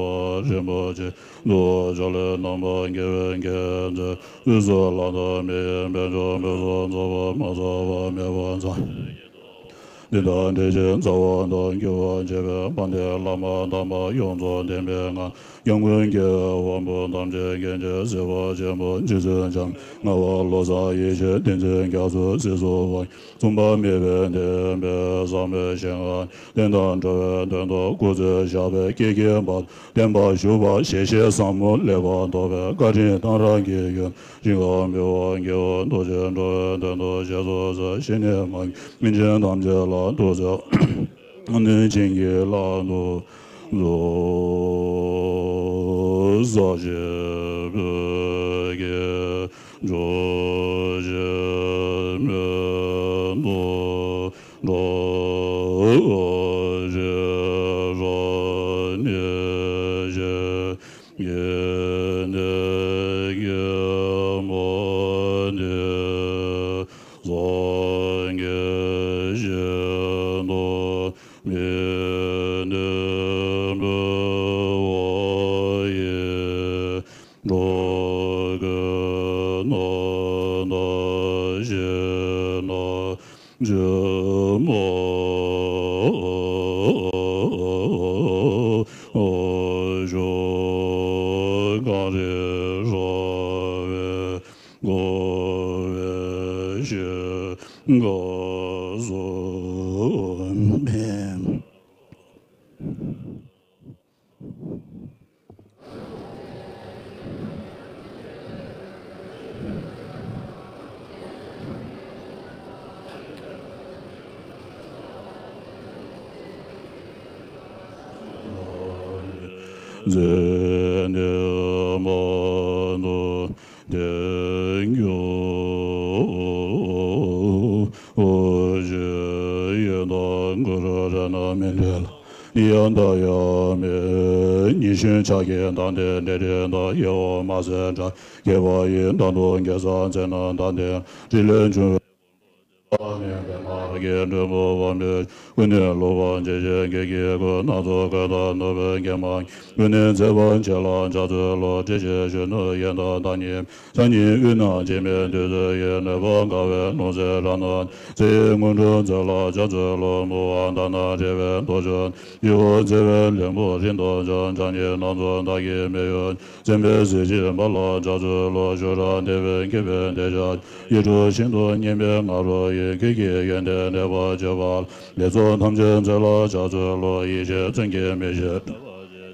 རིན་པོ་ཆེ་ཏུ་ཕྱག་ལེན་རྣམ་པར་རྒྱལ་བའི་མཁྱེན་བརྩེ་དབུས་སུ་ལྷ་དང་མིའི་དཔལ་འབྱོར་འབུལ་ཚོགས་ཚོགས་པ་མ་ཚོགས་པ་མེད་པར་མཛའ། འདི་དང་འབྲེལ་ཅིང་རྩ་བ་དང་འགྱུར་བར་བྱེད་པའི་དཔལ་ལྡན་བླ་མ་དམ་པ་ཡོངས་རྫོགས་བདེན་པའི་ངང་། སྐྱབས་མགོན་རྒྱལ་བའི་དབང་པོ་ཐམས་ཅད་མཁྱེན་ཅིང་གཟིགས་པ་ཆེན་པོ་རྗེ་བཙུན་འཇམ་དབྱངས་ལྔ་པ་བློ་བཟང་ཡེ་ཤེས་བསྟན་འཛིན་རྒྱ་མཚོ་སྲིད་གསུམ་དབང་། མཚུངས་པ་མེད་པའི་བདེན་པའི་ཟབ་མོའི་ཞིང་ཁམས། བསྟན་དང་གྲོལ་བའི་དོན་དུ་སྐུ་ཚེ་ཞག་པའི་སྐལ་བརྒྱའི་བར། བསྟན་པ་ཞུ་བར་ཞལ་བཞེས་ཟབ་མོ་ལེགས་པར་མདོ་བའི་བཀའ་དྲིན་གཏང་རག་གི་ཡོན། ཞིང་ཁམས་མི་དབང་རྒྱལ་བ་རྡོ་རྗེ་འགྲོ་བའི་དོན་དུ་ཞལ་གསུམ་མཛད། ཞི་གནས་མ་གྱུར་སེམས་ཅན་ཐམས་ཅད་ལ་ཐུགས་བརྩེ་བ་ནི་བྱིན་གྱིས་བརླབ་ཏུ་གསོལ། ཟག་བཅས་བོད་ཀྱི་ཇོ་བོ་མེ་ཏོག་འགྲོ་བཞིན་རང་ཉིད་ཀྱི། ཡེ་ནས་ཀྱི་མོ་ནི་སངས་རྒྱས་ཤིང་ནོར་མི་ནི་འབུལ་བ་ཡིས། འགྲོ་ཀུན་སྣང་དག་ཞིང་རྣམ་འབྱེད་མ། ཞོ་གང་རིགས་རང་བས་བསྒོ་བའི་ཞིང་ཁམས་སུ་འཕེལ། མཛད་ནས་མ་ནུབ་བསྟན་འགྱུར། ཞེས་ཡོན་བདག་གུ་རུ་རཏྣ་མཎྜལ། ཡང་དག་ཡང་མིན་ཉི་གཞོན་ཕྱག་གི་མདངས་ལྡན་འབྲས་སྤྲིན་དང་། གཡོ་བ་མ་ཟད་དགྲ་བགེགས་པ་ཡི། མདངས་སྟོབས་རྒྱལ་ཚབ་མཚན་རྣམས་དང་ལྡན། ཕྲིན་ལས་འབྱུང་བའི་པདྨ་གི་སྤྲུལ་སྐུ་འོད་མའི། ཀུན་ནས་ལོག་པར་འཇིགས་བྱེད་བགེགས་ཀྱི་སྐུ། སྣ་ཚོགས་གོས་དང་ནོར་བུས་བརྒྱན་པ། ཀུན་ནས་མཛེས་པར་བྱེད་ལ་ཕྱག་འཚལ་ལོ། བཀྲ་ཤིས་གཞོན་ནུ་ཡི་དྭགས་བདག་ཉིད། ཕྱག་གཉིས་དབུས་ན་འཆིང་བའི་བདུད་རྩི་ཡིས། ནད་པ་དགའ་བའི་ལྷུང་བཟེད་རབ་བསྣམས། ཚེ་ཡི་དངོས་གྲུབ་མཛོད་ལ་ཕྱག་འཚལ་ལོ། མུ་བ་དྷ་ན་བྲལ་བའི་རྡོ་རྗེ། ཡིད་འོང་བརྩེ་བའི་ལྷུན་པོ་རིམ་གྲོ་འཆང་། ཕྱག་གཉིས་སྣ་ཚོགས་དག་གི་མེ་ཡོད། སྲིན་པོའི་གཟི་བརྗིད་འབར་ལ་ཕྱག་འཚལ་ལོ། ཆུ་རགས་འདེབས་པའི་མཁས་པའི་སྡེ་ཆགས། ཡིད་འཕྲོག་ཤིན་ཏུ་མཉེན་པའི་ང་རོ་ཡིས། ཁྱེད་ཀྱི་ཡོན་ཏན་འགྲེལ་པར་བྱེད་པ། ལེགས་ཚོགས་ཐམས་ཅད་མཛད་ལ་ཕྱག་འཚལ་ལོ། ཡེ་ཤེས་མཚོན་གྱི་མེ་བཞིན་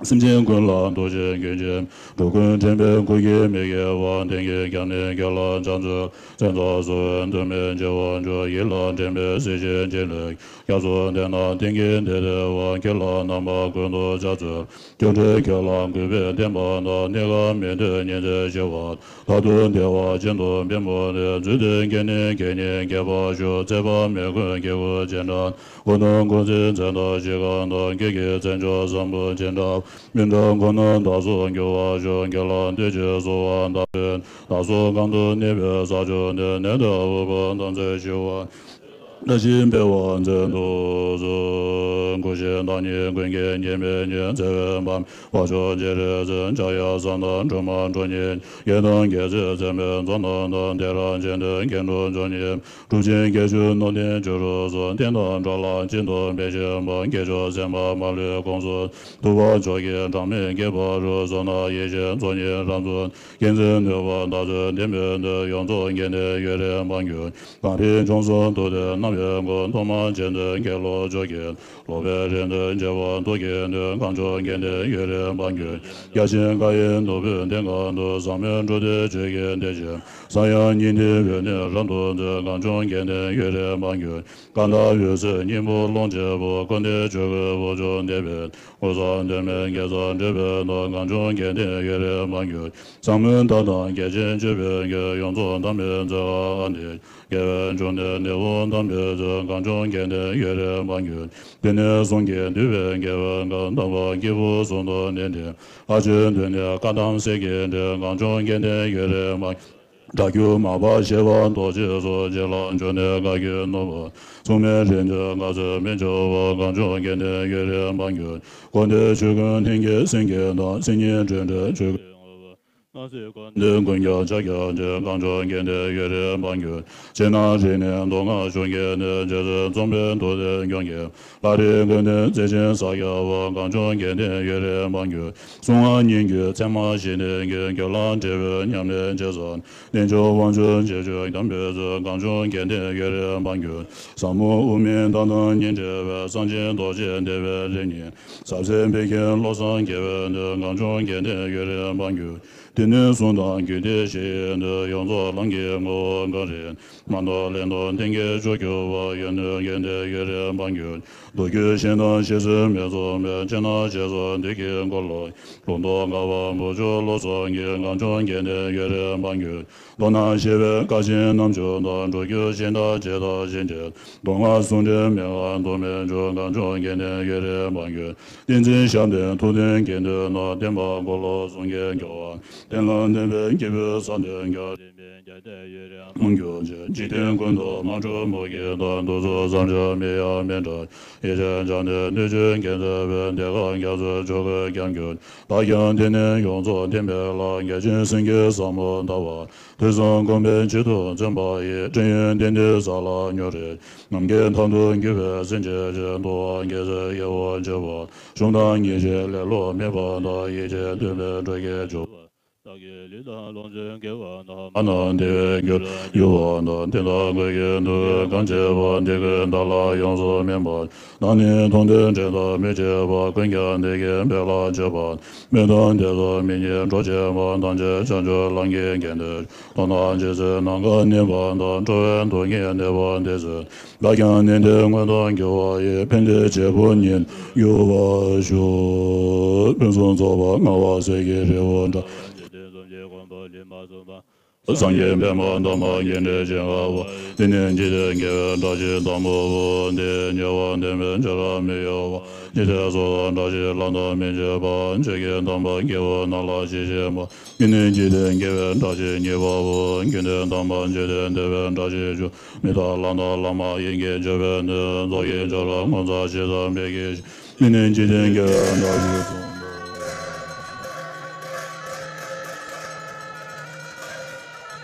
སེམས་ཅན་ཀུན་ལ་གཏོར་བྱེད་མགོན་ཆེན། འགྲོ་ཀུན་འདྲེན་པའི་གུར་གྱི་མི་དགེ་བ། གདོན་བགེགས་རྒྱབ་ནས་ཁྱེད་ལ་ཕྱག་འཚལ། བཙན་དུག་གསོ་བའི་གདོད་མའི་མཆེ་བ་མཆོག། ཡིད་ལ་དྲན་པའི་གཟི་བརྗིད་འཇིགས་མེད། རྒྱ་མཚོ་ལྡན་ན་གཏིང་གི་མཐའ་བྲལ་བ། ཁྱེད་ལ་རྣམ་པ་ཀུན་ཏུ་ཕྱག་འཚལ། སྐྱབས་འགྲོ་ཁྱེད་ལ་གུས་པས་བསྟེན་པ་དང་། གནས་སྐབས་མི་འདོད་ཉེར་འཚེ་ཞི་བ། མཐར་ཐུག་བདེ་བ་ཅན་དུ་འབད་འབུལ་ནས། རྫུས་ཏེ་སྐྱེས་ནས་སྐྱེ་གཉིས་རྒྱས་པར་ཤོག། བཙས་པ་མི་དགོས་སྐྱེ་དགུའི་བྱེ་བྲག། འཁོར་དང་འཁོར་ཚེ་མཚན་རྟག་འཆི་ཁ་དང་། ཁྱེད་ཀྱི་མཚན་མཆོག་བཟང་པོ་བྱེ་བྲག་མི་འདྲ་ཁོ་ནར་བདག་སོགས་འགྱུར་བར་ཤོག། ཁྱེད་ལ་བསྟོད་ཅིང་གསོལ་བ་བཏབ་པས། བདག་སོགས་གང་དུ་གནས་པའི་ས་ཕྱོགས་དེར། ནད་དང་འུ་སྡུག་དམ་ཚིག་ཞི་བ། བཀྲ་ཤིས་འཕེལ་བར་མཛད་དུ་གསོལ། སྐུ་གཤེགས་བདག་ཉིད་ཀུན་གྱི་གཉེར་པའི་ཉིན། བརྩེ་བའི་དཔལ་འབར་ཕྱོགས་བརྗེ་རེག་ཟིན། ཕྱག་གཡས་གསང་བདག་སྒྲོལ་མ་ཁྲོ་གཉེར། རྒྱལ་དང་རྒྱལ་སྲས་བརྩེ་བའི་ཚོགས་རྣམས་དང་། དེ་ལ་མཇལ་འདོད་མཁན་སློབ་མཆོག་ཉིད། གྲུབ་ཆེན་དགེ་བཅུ་ནོར་ལྡན་བྱུ་རུ་སོགས། བསྟན་དང་འགྲོ་ལ་སྤྱི་དང་འབད་ཤེས་པ། དགེ་སྦྱོར་སེམས་དཔའ་མ་ལུས་དགོངས་སུ། ཐུབ་པ་མཆོག་གི་གྲངས་མེད་ཁྱད་པར་དུ། བསོད་ནམས་ཡེ་ཤེས་ཚོགས་གཉིས་རབ་ཏུ། མཁྱེན་བརྩེ་ནུས་པ་དར་ཚུལ་ལྡན་པའི་མཐུས། ཡོངས་རྫོགས་དགེ་འདུན་ཡུན་རིང་པར་གྱུར། གངས་རིའི་ལྗོངས་སུ་ཐུབ་བསྟན་རྣམ་དབྱེ་དགུ། ཐོག་མར་མཁྱེན་བརྩེ་དགེ་སློང་མཆོག་གི། སློབ་པའི་རིམ་དུ་བྱེ་བ་ཐུགས་ཀྱི་མཐུས། གངས་ལྗོངས་དགེ་འདུན་ཡུན་རིང་པར་གྱུར། བརྒྱ་བྱིན་ཀ་ཡེ་ནོར་བུའི་གདན་ཁ་ཏུ། ཟབ་མོའི་འབྲུ་དེ་ཆོས་ཀྱི་གཏེར་ཆེན། ས་ཡང་སྙིང་ཐིག་འོད་ནི་རབ་ཏུ་མཛད། གངས་ལྗོངས་དགེ་འདུན་ཡུན་རིང་པར་གྱུར། སྐར་མདའ་འོད་ཟེར་སྙིང་པོ་ཀློང་ཆེན་པོ། ཀུན་ཏུ་ཆོས་སྐུའི་དབང་ཕྱུག་འདས་པའི། དངོས་སུ་འདུས་མའི་དགེ་རྩ་འགྲུབ་པའི་མཐུས། གངས་ལྗོངས་དགེ་འདུན་ཡུན་རིང་པར་གྱུར། ཟབ་མོའི་མཐའ་དང་རྒྱ་ཆེན་སྤྱོད་པའི་རྒྱུ། ཡོངས་རྫོགས་དམ་པའི་བརྩེ་བ་ཨ་ནི། དགེ་བའི་འབྱུང་གནས་ནི་འོ་དམ་པའི་ཚུལ། གངས་ལྗོངས་དགེ་འདུན་ཡུན་རིང་པར་གྱུར། དེ་ནས་གསུང་གིས་འདུས་པའི་དགེ་བའི་མགོན། དམ་པ་སྐྱེས་བུ་གསུམ་དུ་ནི་འདྲེན། ལྷ་ཆོས་འདུས་ནས་བཀའ་གདམས་སྲས་ཀྱིས་འདྲེན། གངས་ལྗོངས་དགེ་འདུན་ཡུན་རིང་པར། དགྲ་བཅོམ་མར་པ་ཤེས་རབ་རྡོ་རྗེ་སོགས། རྗེ་ལ་འབྱུང་གནས་བཀའ་བརྒྱུད་ནོར་བུ། མཚུངས་མེད་རིགས་མཐུན་དཀའ་ཚེགས་མི་འབྱུང་བ། གངས་ལྗོངས་དགེ་ལྡན་ཡུན་རིང་འབངས་ཀྱི། དགོན་སྡེ་ཆོས་ཀུན་ལྷན་སྐྱེས་སེང་གེ་དང་། སེང་གེ་འབྲུག་སྒྲ་ཆོས་ཀྱི། སྣང་སྲིད་ཀུན་ལྡན་ཀུན་ཁྱབ་ཕྱག་རྒྱ་ཆེ། གངས་ལྗོངས་དགེ་ལྡན་ཡུན་རིང་འབངས་ཀྱི། ཕྱི་ནང་རིག་གནས་མདོ་སྔགས་གཞུང་གི་གནས། རྗེ་བཙུན་འཛོམས་པའི་མདོ་སྡེ་ལྗོངས་ཀྱི། ལྷ་རིས་ཀུན་ལྡན་རྩེ་ཆེན་ས་སྐྱ་པ། གངས་ལྗོངས་དགེ་ལྡན་ཡུན་རིང་འབངས་ཀྱི། གསུང་ངག་སྙན་བརྒྱུད་ཚད་མ་བཞི་ལྡན་གྱི། རྒྱུད་ལ་འགྲེལ་པའི་ཉམས་ལེན་རྗེས་སུ། རྣལ་འབྱོར་དབང་ཕྱུག་རྗེས་སྤྱོད་དམ་པའི་ཚུལ། གངས་ལྗོངས་དགེ་ལྡན་ཡུན་རིང་འབངས་ཀྱི། ཟབ་མོ་དབུ་མའི་ལྟ་སྟངས་སྙིང་བྲལ་བའི། གསང་ཆེན་རྡོ་རྗེ་བཟླས་པའི་རིམ་གཉིས། ཟབ་གསལ་ཕན་མཁན་བློ་བཟང་རྒྱལ་པོའི་མདུན། གངས་ལྗོངས་དགེ་ལྡན་ཡུན་རིང་འབངས་ཀྱི། སྡེ་སྣོད་གསུམ་དང་རྒྱུད་སྡེ་བཞི་ཡི་མདུན། ཡོངས་རྫོགས་ལམ་གྱི་ངོ་བོ་གངས་རི། མ་ནོར་ལེགས་མཐོང་ལྡན་གྱི་མཆོག་གྱུར་པ། ཡོན་ཏན་དགེ་ལྡན་ཡུན་རིང་འབངས་ཀྱི། མདོ་རྒྱུད་གཞན་དང་གཞན་སུ་མི་མཚུངས་པའི། སྤྱན་དང་རྗེས་སུ་འདི་སྐད་འགོད་ལོ། ལུང་རྟོགས་དགའ་བ་བུ་ཆུང་བློ་བཟང་གི། གངས་ལྗོངས་དགེ་ལྡན་ཡུན་རིང་འབངས་ཀྱི། མདོར་ན་ཤེས་པའི་སྐལ་ཆེན་རྣམ་བཅུ་དང་། སྒྲོ་སྐུར་གཞན་དག་ཇི་ལྟར་བཞིན་ཏེ། མདོ་སྔགས་ཟུང་འབྲེལ་མན་ངག་འདུ་མི་འཇུག་གངས་ལྗོངས་དགེ་ལྡན་ཡུན་རིང་འབངས་ཀྱི། བསྟན་འཛིན་ཞབས་འདེགས་ཐུབ་བསྟན་དགེ་འདུན་རྣམས། བསྟན་པ་འཁོར་ལོ་ཟུང་གིས་སྐྱོང་བ། བསྟན་ལ་འདུན་པའི་སྐྱེས་བུ་བསམ་དོན་འགྲུབ། རིམ་པས་རྒྱས་ཏེ་ཡུན་རིང་འབངས་ཀྱི་ཆེད། འཇིག་རྟེན་ཀུན་ཏུ་མ་འཁྲུལ་མུ་གེ་དང་། འདུ་ཚོགས་བསམ་བྱར་མི་གཡོ་མི་འདྲ། ཡིད་ཆེས་བྱམས་ནས་སྣོད་བཅུད་རྒྱས་མཛད་པའི། དེ་ཀ་རྒྱ་མཚོའི་ཆུ་བོས་ཁྱབ་གྱུར། བདག་ཀྱང་དེ་ནས་ཡོངས་རྫོགས་ལྡན་པའི་ལྷ། བརྒྱ་བྱིན་སེང་གེ་ཟབ་མོ་ཟླ་བ། དུས་གསུམ་གོམས་པའི་བྱེད་དུ་བརྩོན་པ་ཡིས། འདྲེན་ཡོན་ཏན་དེ་ས་ལ་ཉུལ་རེ། ནམ་མཁའི་མཐར་ཐུག་འགྱུར་བའི་སེམས་ཅན་ཆེ། འདུལ་བ་རྒྱལ་སྲས་དབྱེ་བ་འབྱེད་པ། གཞུང་དང་ཉེར་ཞིའི་ལེ་ལོ་མེད་པ་དང་། ཡིད་ཆེས་མཐུན་པའི་འགྲོ་ཀུན་འབྱོར་བ། བདག་གི་ལུས་དང་ལོངས་སྤྱོད་དགེ་བ་རྣམས། མ་ནོར་བདེ་བའི་རྒྱུར་འགྱུར་བ་དང་། དེ་དག་ཀུན་གྱི་མདུན་དུ་གང་མཆིས་པ། དེ་ཀུན་བདག་ལ་ཡོངས་སུ་སྨིན་པ། བདག་ནི་མཐོང་ཐོས་དྲན་རྟོག་མི་བྱེད་པ། ཀུན་ཀྱང་བདེ་སྐྱིད་འཕེལ་ལ་སྤྱོད་པ། མི་མཐོང་བདེ་སོགས་མི་སྙན་སྒྲོག་བྱེད་པ། ཐམས་ཅད་བྱང་ཆུབ་ལམ་གྱི་དགེ་འདུན། མཐོང་ལམ་ཇི་སྲིད་ནམ་མཁའ་གནས་པ་དང་། འགྲོ་བའི་དོན་གཉེར་གནས་པ་དེ་སྲིད། བདག་ཀྱང་ནན་ཏན་སྔོན་དུ་འགྱུར་བ་ཡི། ཕན་བདེའི་བྱེད་པོ་ཉིད་འགྱུར་བར་ཤོག། ཕུན་སུམ་ཚོགས་པ་མངའ་བ་གསེར་གྱི་རི་བོ་འདྲ། འཇིག་རྟེན་གསུམ་གྱི་མགོན་པོ་ལུས་མ་བཟུང་བ། སངས་རྒྱས་པདྨ་འདབ་མ་རྒྱས་འབྲིང་ཞིང་རྒྱས་པ། དེ་ནི་འཇིག་རྟེན་དགེ་བའི་བཀྲ་ཤིས་དང་པོ་བོ། དེ་ཉེ་བར་འདོད་པའི་ཆོས་རབ་མི་གཡོ་བ། ཉི་ཟེར་སོགས་བཀྲ་ཤིས་ལམ་དུ་མི་འཇུག་པ། ཆོས་ཀྱི་དམ་པ་སྐྱེ་བོ་རྣམས་ལ་ཞི་ཞིང་དཔའ། འདི་ནི་འཇིག་རྟེན་དགེ་བའི་བཀྲ་ཤིས་གཉིས་པའོ། རྒྱུན་དུ་དམ་པ་འཇིག་རྟེན་བདེ་བའི་བཀྲ་ཤིས་ཤོག། མི་རྟག་ལམ་དང་ལམ་མ་ཡིན་གྱི་སྤྱོད་པའི་གནས། རྫོགས་པའི་ཆོས་རབ་ངོ་མཚར་ཇི་ཙམ་མིག་གིས་ཤིན། འདི་ནི་འཇིག་རྟེན་དགེ་བའི་བཀྲ་ཤིས་གསུམ་པའོ།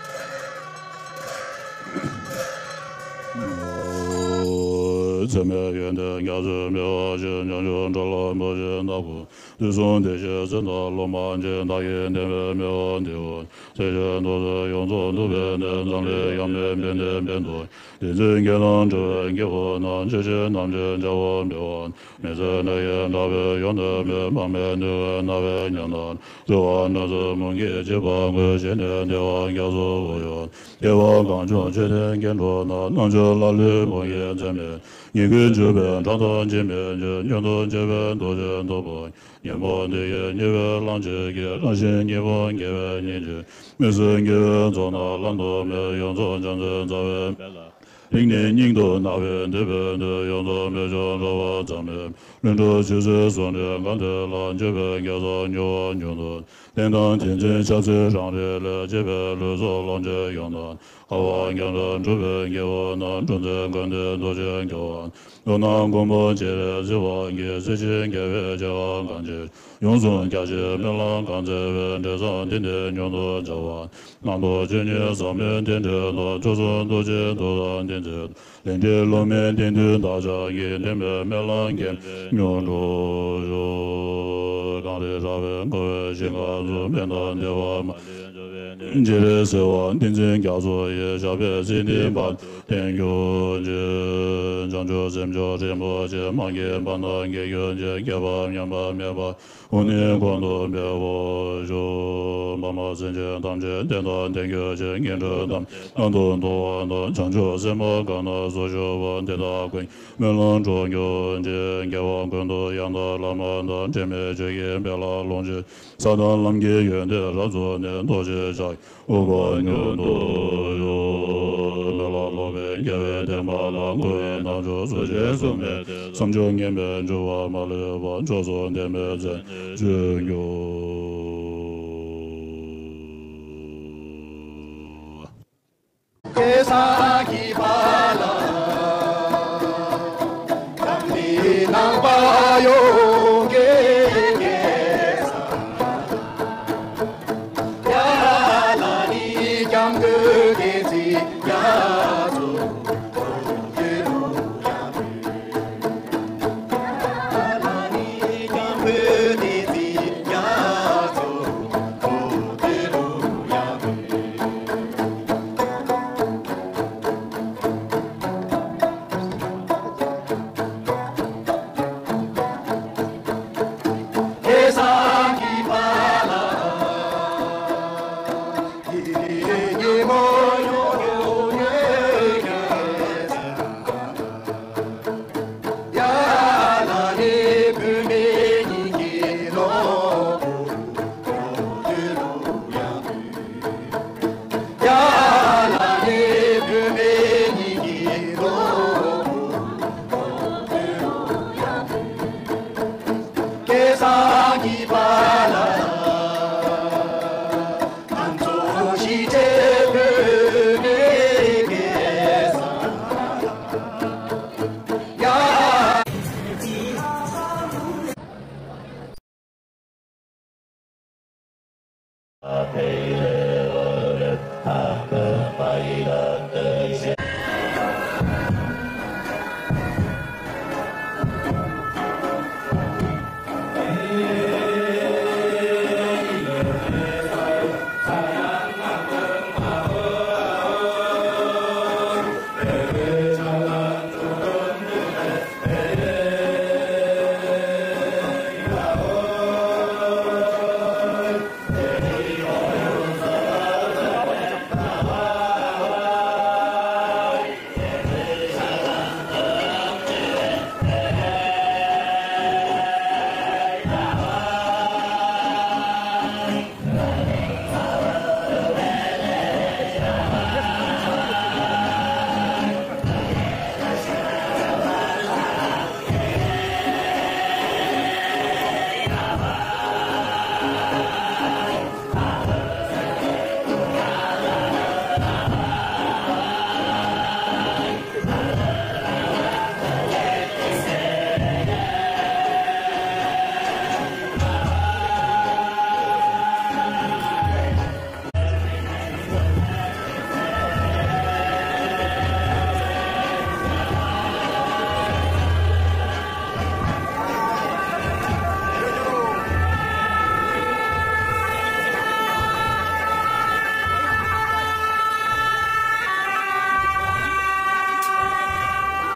ཚད་མེད་ཡོན་ཏན་རྒྱ་མཚོའི་མེ་འོབས་ཤིང་། བྱང་ཆུབ་འགྲོ་ལ་བུ་ཆེན་ནག་པོ། དུས་གསུམ་བདེ་གཤེགས་སེམས་དཔའ་སློབ་མ་ཆེ། བདག་གིས་བསྟན་པའི་མེ་འོབས་འདི་འོ། སྲིད་ཞིའི་འདུ་འཛི་ཡོངས་རྫོགས་འདུལ་བའི་གནས། འཛམ་གླིང་ཡབ་མེས་དཔལ་ལྡན་ཕན་འདོགས། དེ་ཚེ་དགེ་དང་འབྲེལ་བའི་སྐྱེ་བོ་རྣམས། ཇི་ཞིག་ནམ་ཞིག་བྱ་བ་འབད་བ། མི་ཚེ་འདི་ཡི་འདྲ་བའི་ཡོན་ཏན་མེད། དཔག་མེད་ནུས་པའི་རྣ་བས་ཉན་དང་། གསོལ་བ་འདེབས་སོ་མུ་གེས་བརྗིད་པར་བསྐུལ། བཞེས་ནས་བདེ་བ་རྒྱ་མཚོ་དབུས་ཡོད། སྐྱེ་བ་གངས་ལྗོངས་ཆོས་ལྡན་སྐྱེ་འགྲོ་ན། རྣལ་འབྱོར་ལ་ལུས་མུ་གེའི་ཚད་མེད་ཉེས་ཀུན་བཅོམ་པའི་དགྲ་དང་འཇིགས་མེད་ཕྱིར། མྱུར་དུ་བྱོན་པའི་རྡོ་རྗེ་ཐོབ་པོ། ཉོན་མོངས་འདི་ཡི་ཉེས་པའི་གླང་ཆེན་གྱིས། རང་བཞིན་གཉིས་པོ་དགེ་བའི་ཉིན་བྱེད། མི་བསྲུན་དགེ་བའི་ཚོགས་རྣམས་ལམ་དུ་མེད། ཡོངས་རྫོགས་བྱང་སེམས་རྩ་བའི་མེ་ལྷ། རིང་ནས་སྙིང་དུ་བརྣག་པའི་འདོད་པའི་དོན། ཡོངས་རྫོགས་མི་འབྱུང་འགྲོ་བ་ཙམ་མེད། ལྷུན་གྲུབ་ཆོས་སྲིད་ཟུང་འབྲེལ་གང་ཐོས་ལ། འགྱོད་པའི་དགེ་རྩ་མྱུར་བ་མྱུར་དུ། བསྟན་དང་ཐེག་ཆེན་ཕྱག་འཚལ་རང་རིག་ལས། བསྐྱེད་པའི་ལུས་སྲོག་ལོངས་སྤྱོད་ཡོངས་དག། ཨ་ཝ་རྒྱ་མཚོ་འབྲུག་པའི་སྐྱེ་བོ་རྣམས། འཁྲུག་འཛིན་ཀུན་ལྡན་རྡོ་རྗེ་སྐྱོབ་པ། ལུས་ནང་མགོན་པོ་སྤྱན་རས་གཟིགས་དབང་གིས། སྲིད་ཞིའི་དགེ་བའི་བྱ་བ་གང་བྱེད། ཡོངས་སུ་རྒྱ་ཆེའི་སྨོན་ལམ་གང་བཙལ་བའི། འབྲས་བཟང་འདི་ནི་མྱུར་དུ་བྱ་བ། རྣམ་རྟོག་ཆོས་ཉིད་ཟབ་མོའི་རྟེན་འབྲེལ་དང་། མཆོག་གསུམ་རྡོ་རྗེ་ཐུགས་དམ་བསྟེན་མཛད། ལས་འབྲས་སློབ་མའི་རྟེན་འདུན་བདག་ཅག་གི། འདྲེན་པའི་སྨོན་ལམ་གྱི་མྱུར་འགྲུབ་ཤོག། གངས་རི་བྲག་པའི་མགོ་བོའི་ཞིང་ཁམས་སུ། ཕན་དང་བདེ་བ་མ་ལུས་འབྱུང་བའི་གནས། སྤྱན་རས་གཟིགས་དབང་བསྟན་འཛིན་རྒྱ་མཚོ་ཡི། ཞབས་པད་སྲིད་མཐའི་བར་དུ་བརྟན་གྱུར་ཅིག། བྱང་ཆུབ་སེམས་མཆོག་རིན་པོ་ཆེ། མ་སྐྱེས་པ་རྣམས་སྐྱེ་གྱུར་ཅིག། སྐྱེས་པ་ཉམས་པ་མེད་པར། འོ་ནི་གོང་དུ་འཕེལ་བར་ཤོག། ཕ་མ་སེམས་ཅན་ཐམས་ཅད་བསྟན་དང་ལྡན་གྱུར་ཅིག། ངན་འགྲོའི་གཏམ་རྣམས་ནང་དུ་འདུ་བ་དང་། བྱང་ཆུབ་སེམས་དཔའ་གང་རྣམས་སུ་ཞུགས་པ། དེ་དག་ཀུན་གྱི་སྨོན་ལམ་འགྲུབ་གྱུར་ཅིག། སྐྱེ་བ་ཀུན་ཏུ་ཡང་དག་བླ་མ་དང་། དྲི་མེད་ཆོས་ཀྱི་དཔལ་ལ་ལོངས་སྤྱོད། ས་དང་ལམ་གྱི་ཡོན་ཏན་རབ་རྫོགས་ནས། རྡོ་རྗེ་ཕྱག་གཡས་འོད་དཔག་མྱུར་དུ་ཤོག། སྨོན་ལམ་ལོག་པའི་རྒྱལ་བའི་བསྟན་པ་ལ། འཁོར་བའི་རྣམ་ཅོག་སུ་འབྱེད་སུ་མེད་དེ། བསམ་བརྗོད་ངན་པའི་འགྱུར་བ་མ་ལུས་པ། མཆོག་གསུམ་བདེན་པའི་མཚན་བརྗོད་འགྱུར། སྐལ་བཟང་གི་པཱ་ལགས། ཀམ་པའི་ནང་པ་ཡོངས་ཀྱི་སྐལ་བཟང་། ཡ་ལ་ནི་སྐྱབས་མགོན་བསྟན་འཛིན་རྒྱ་མཚོ།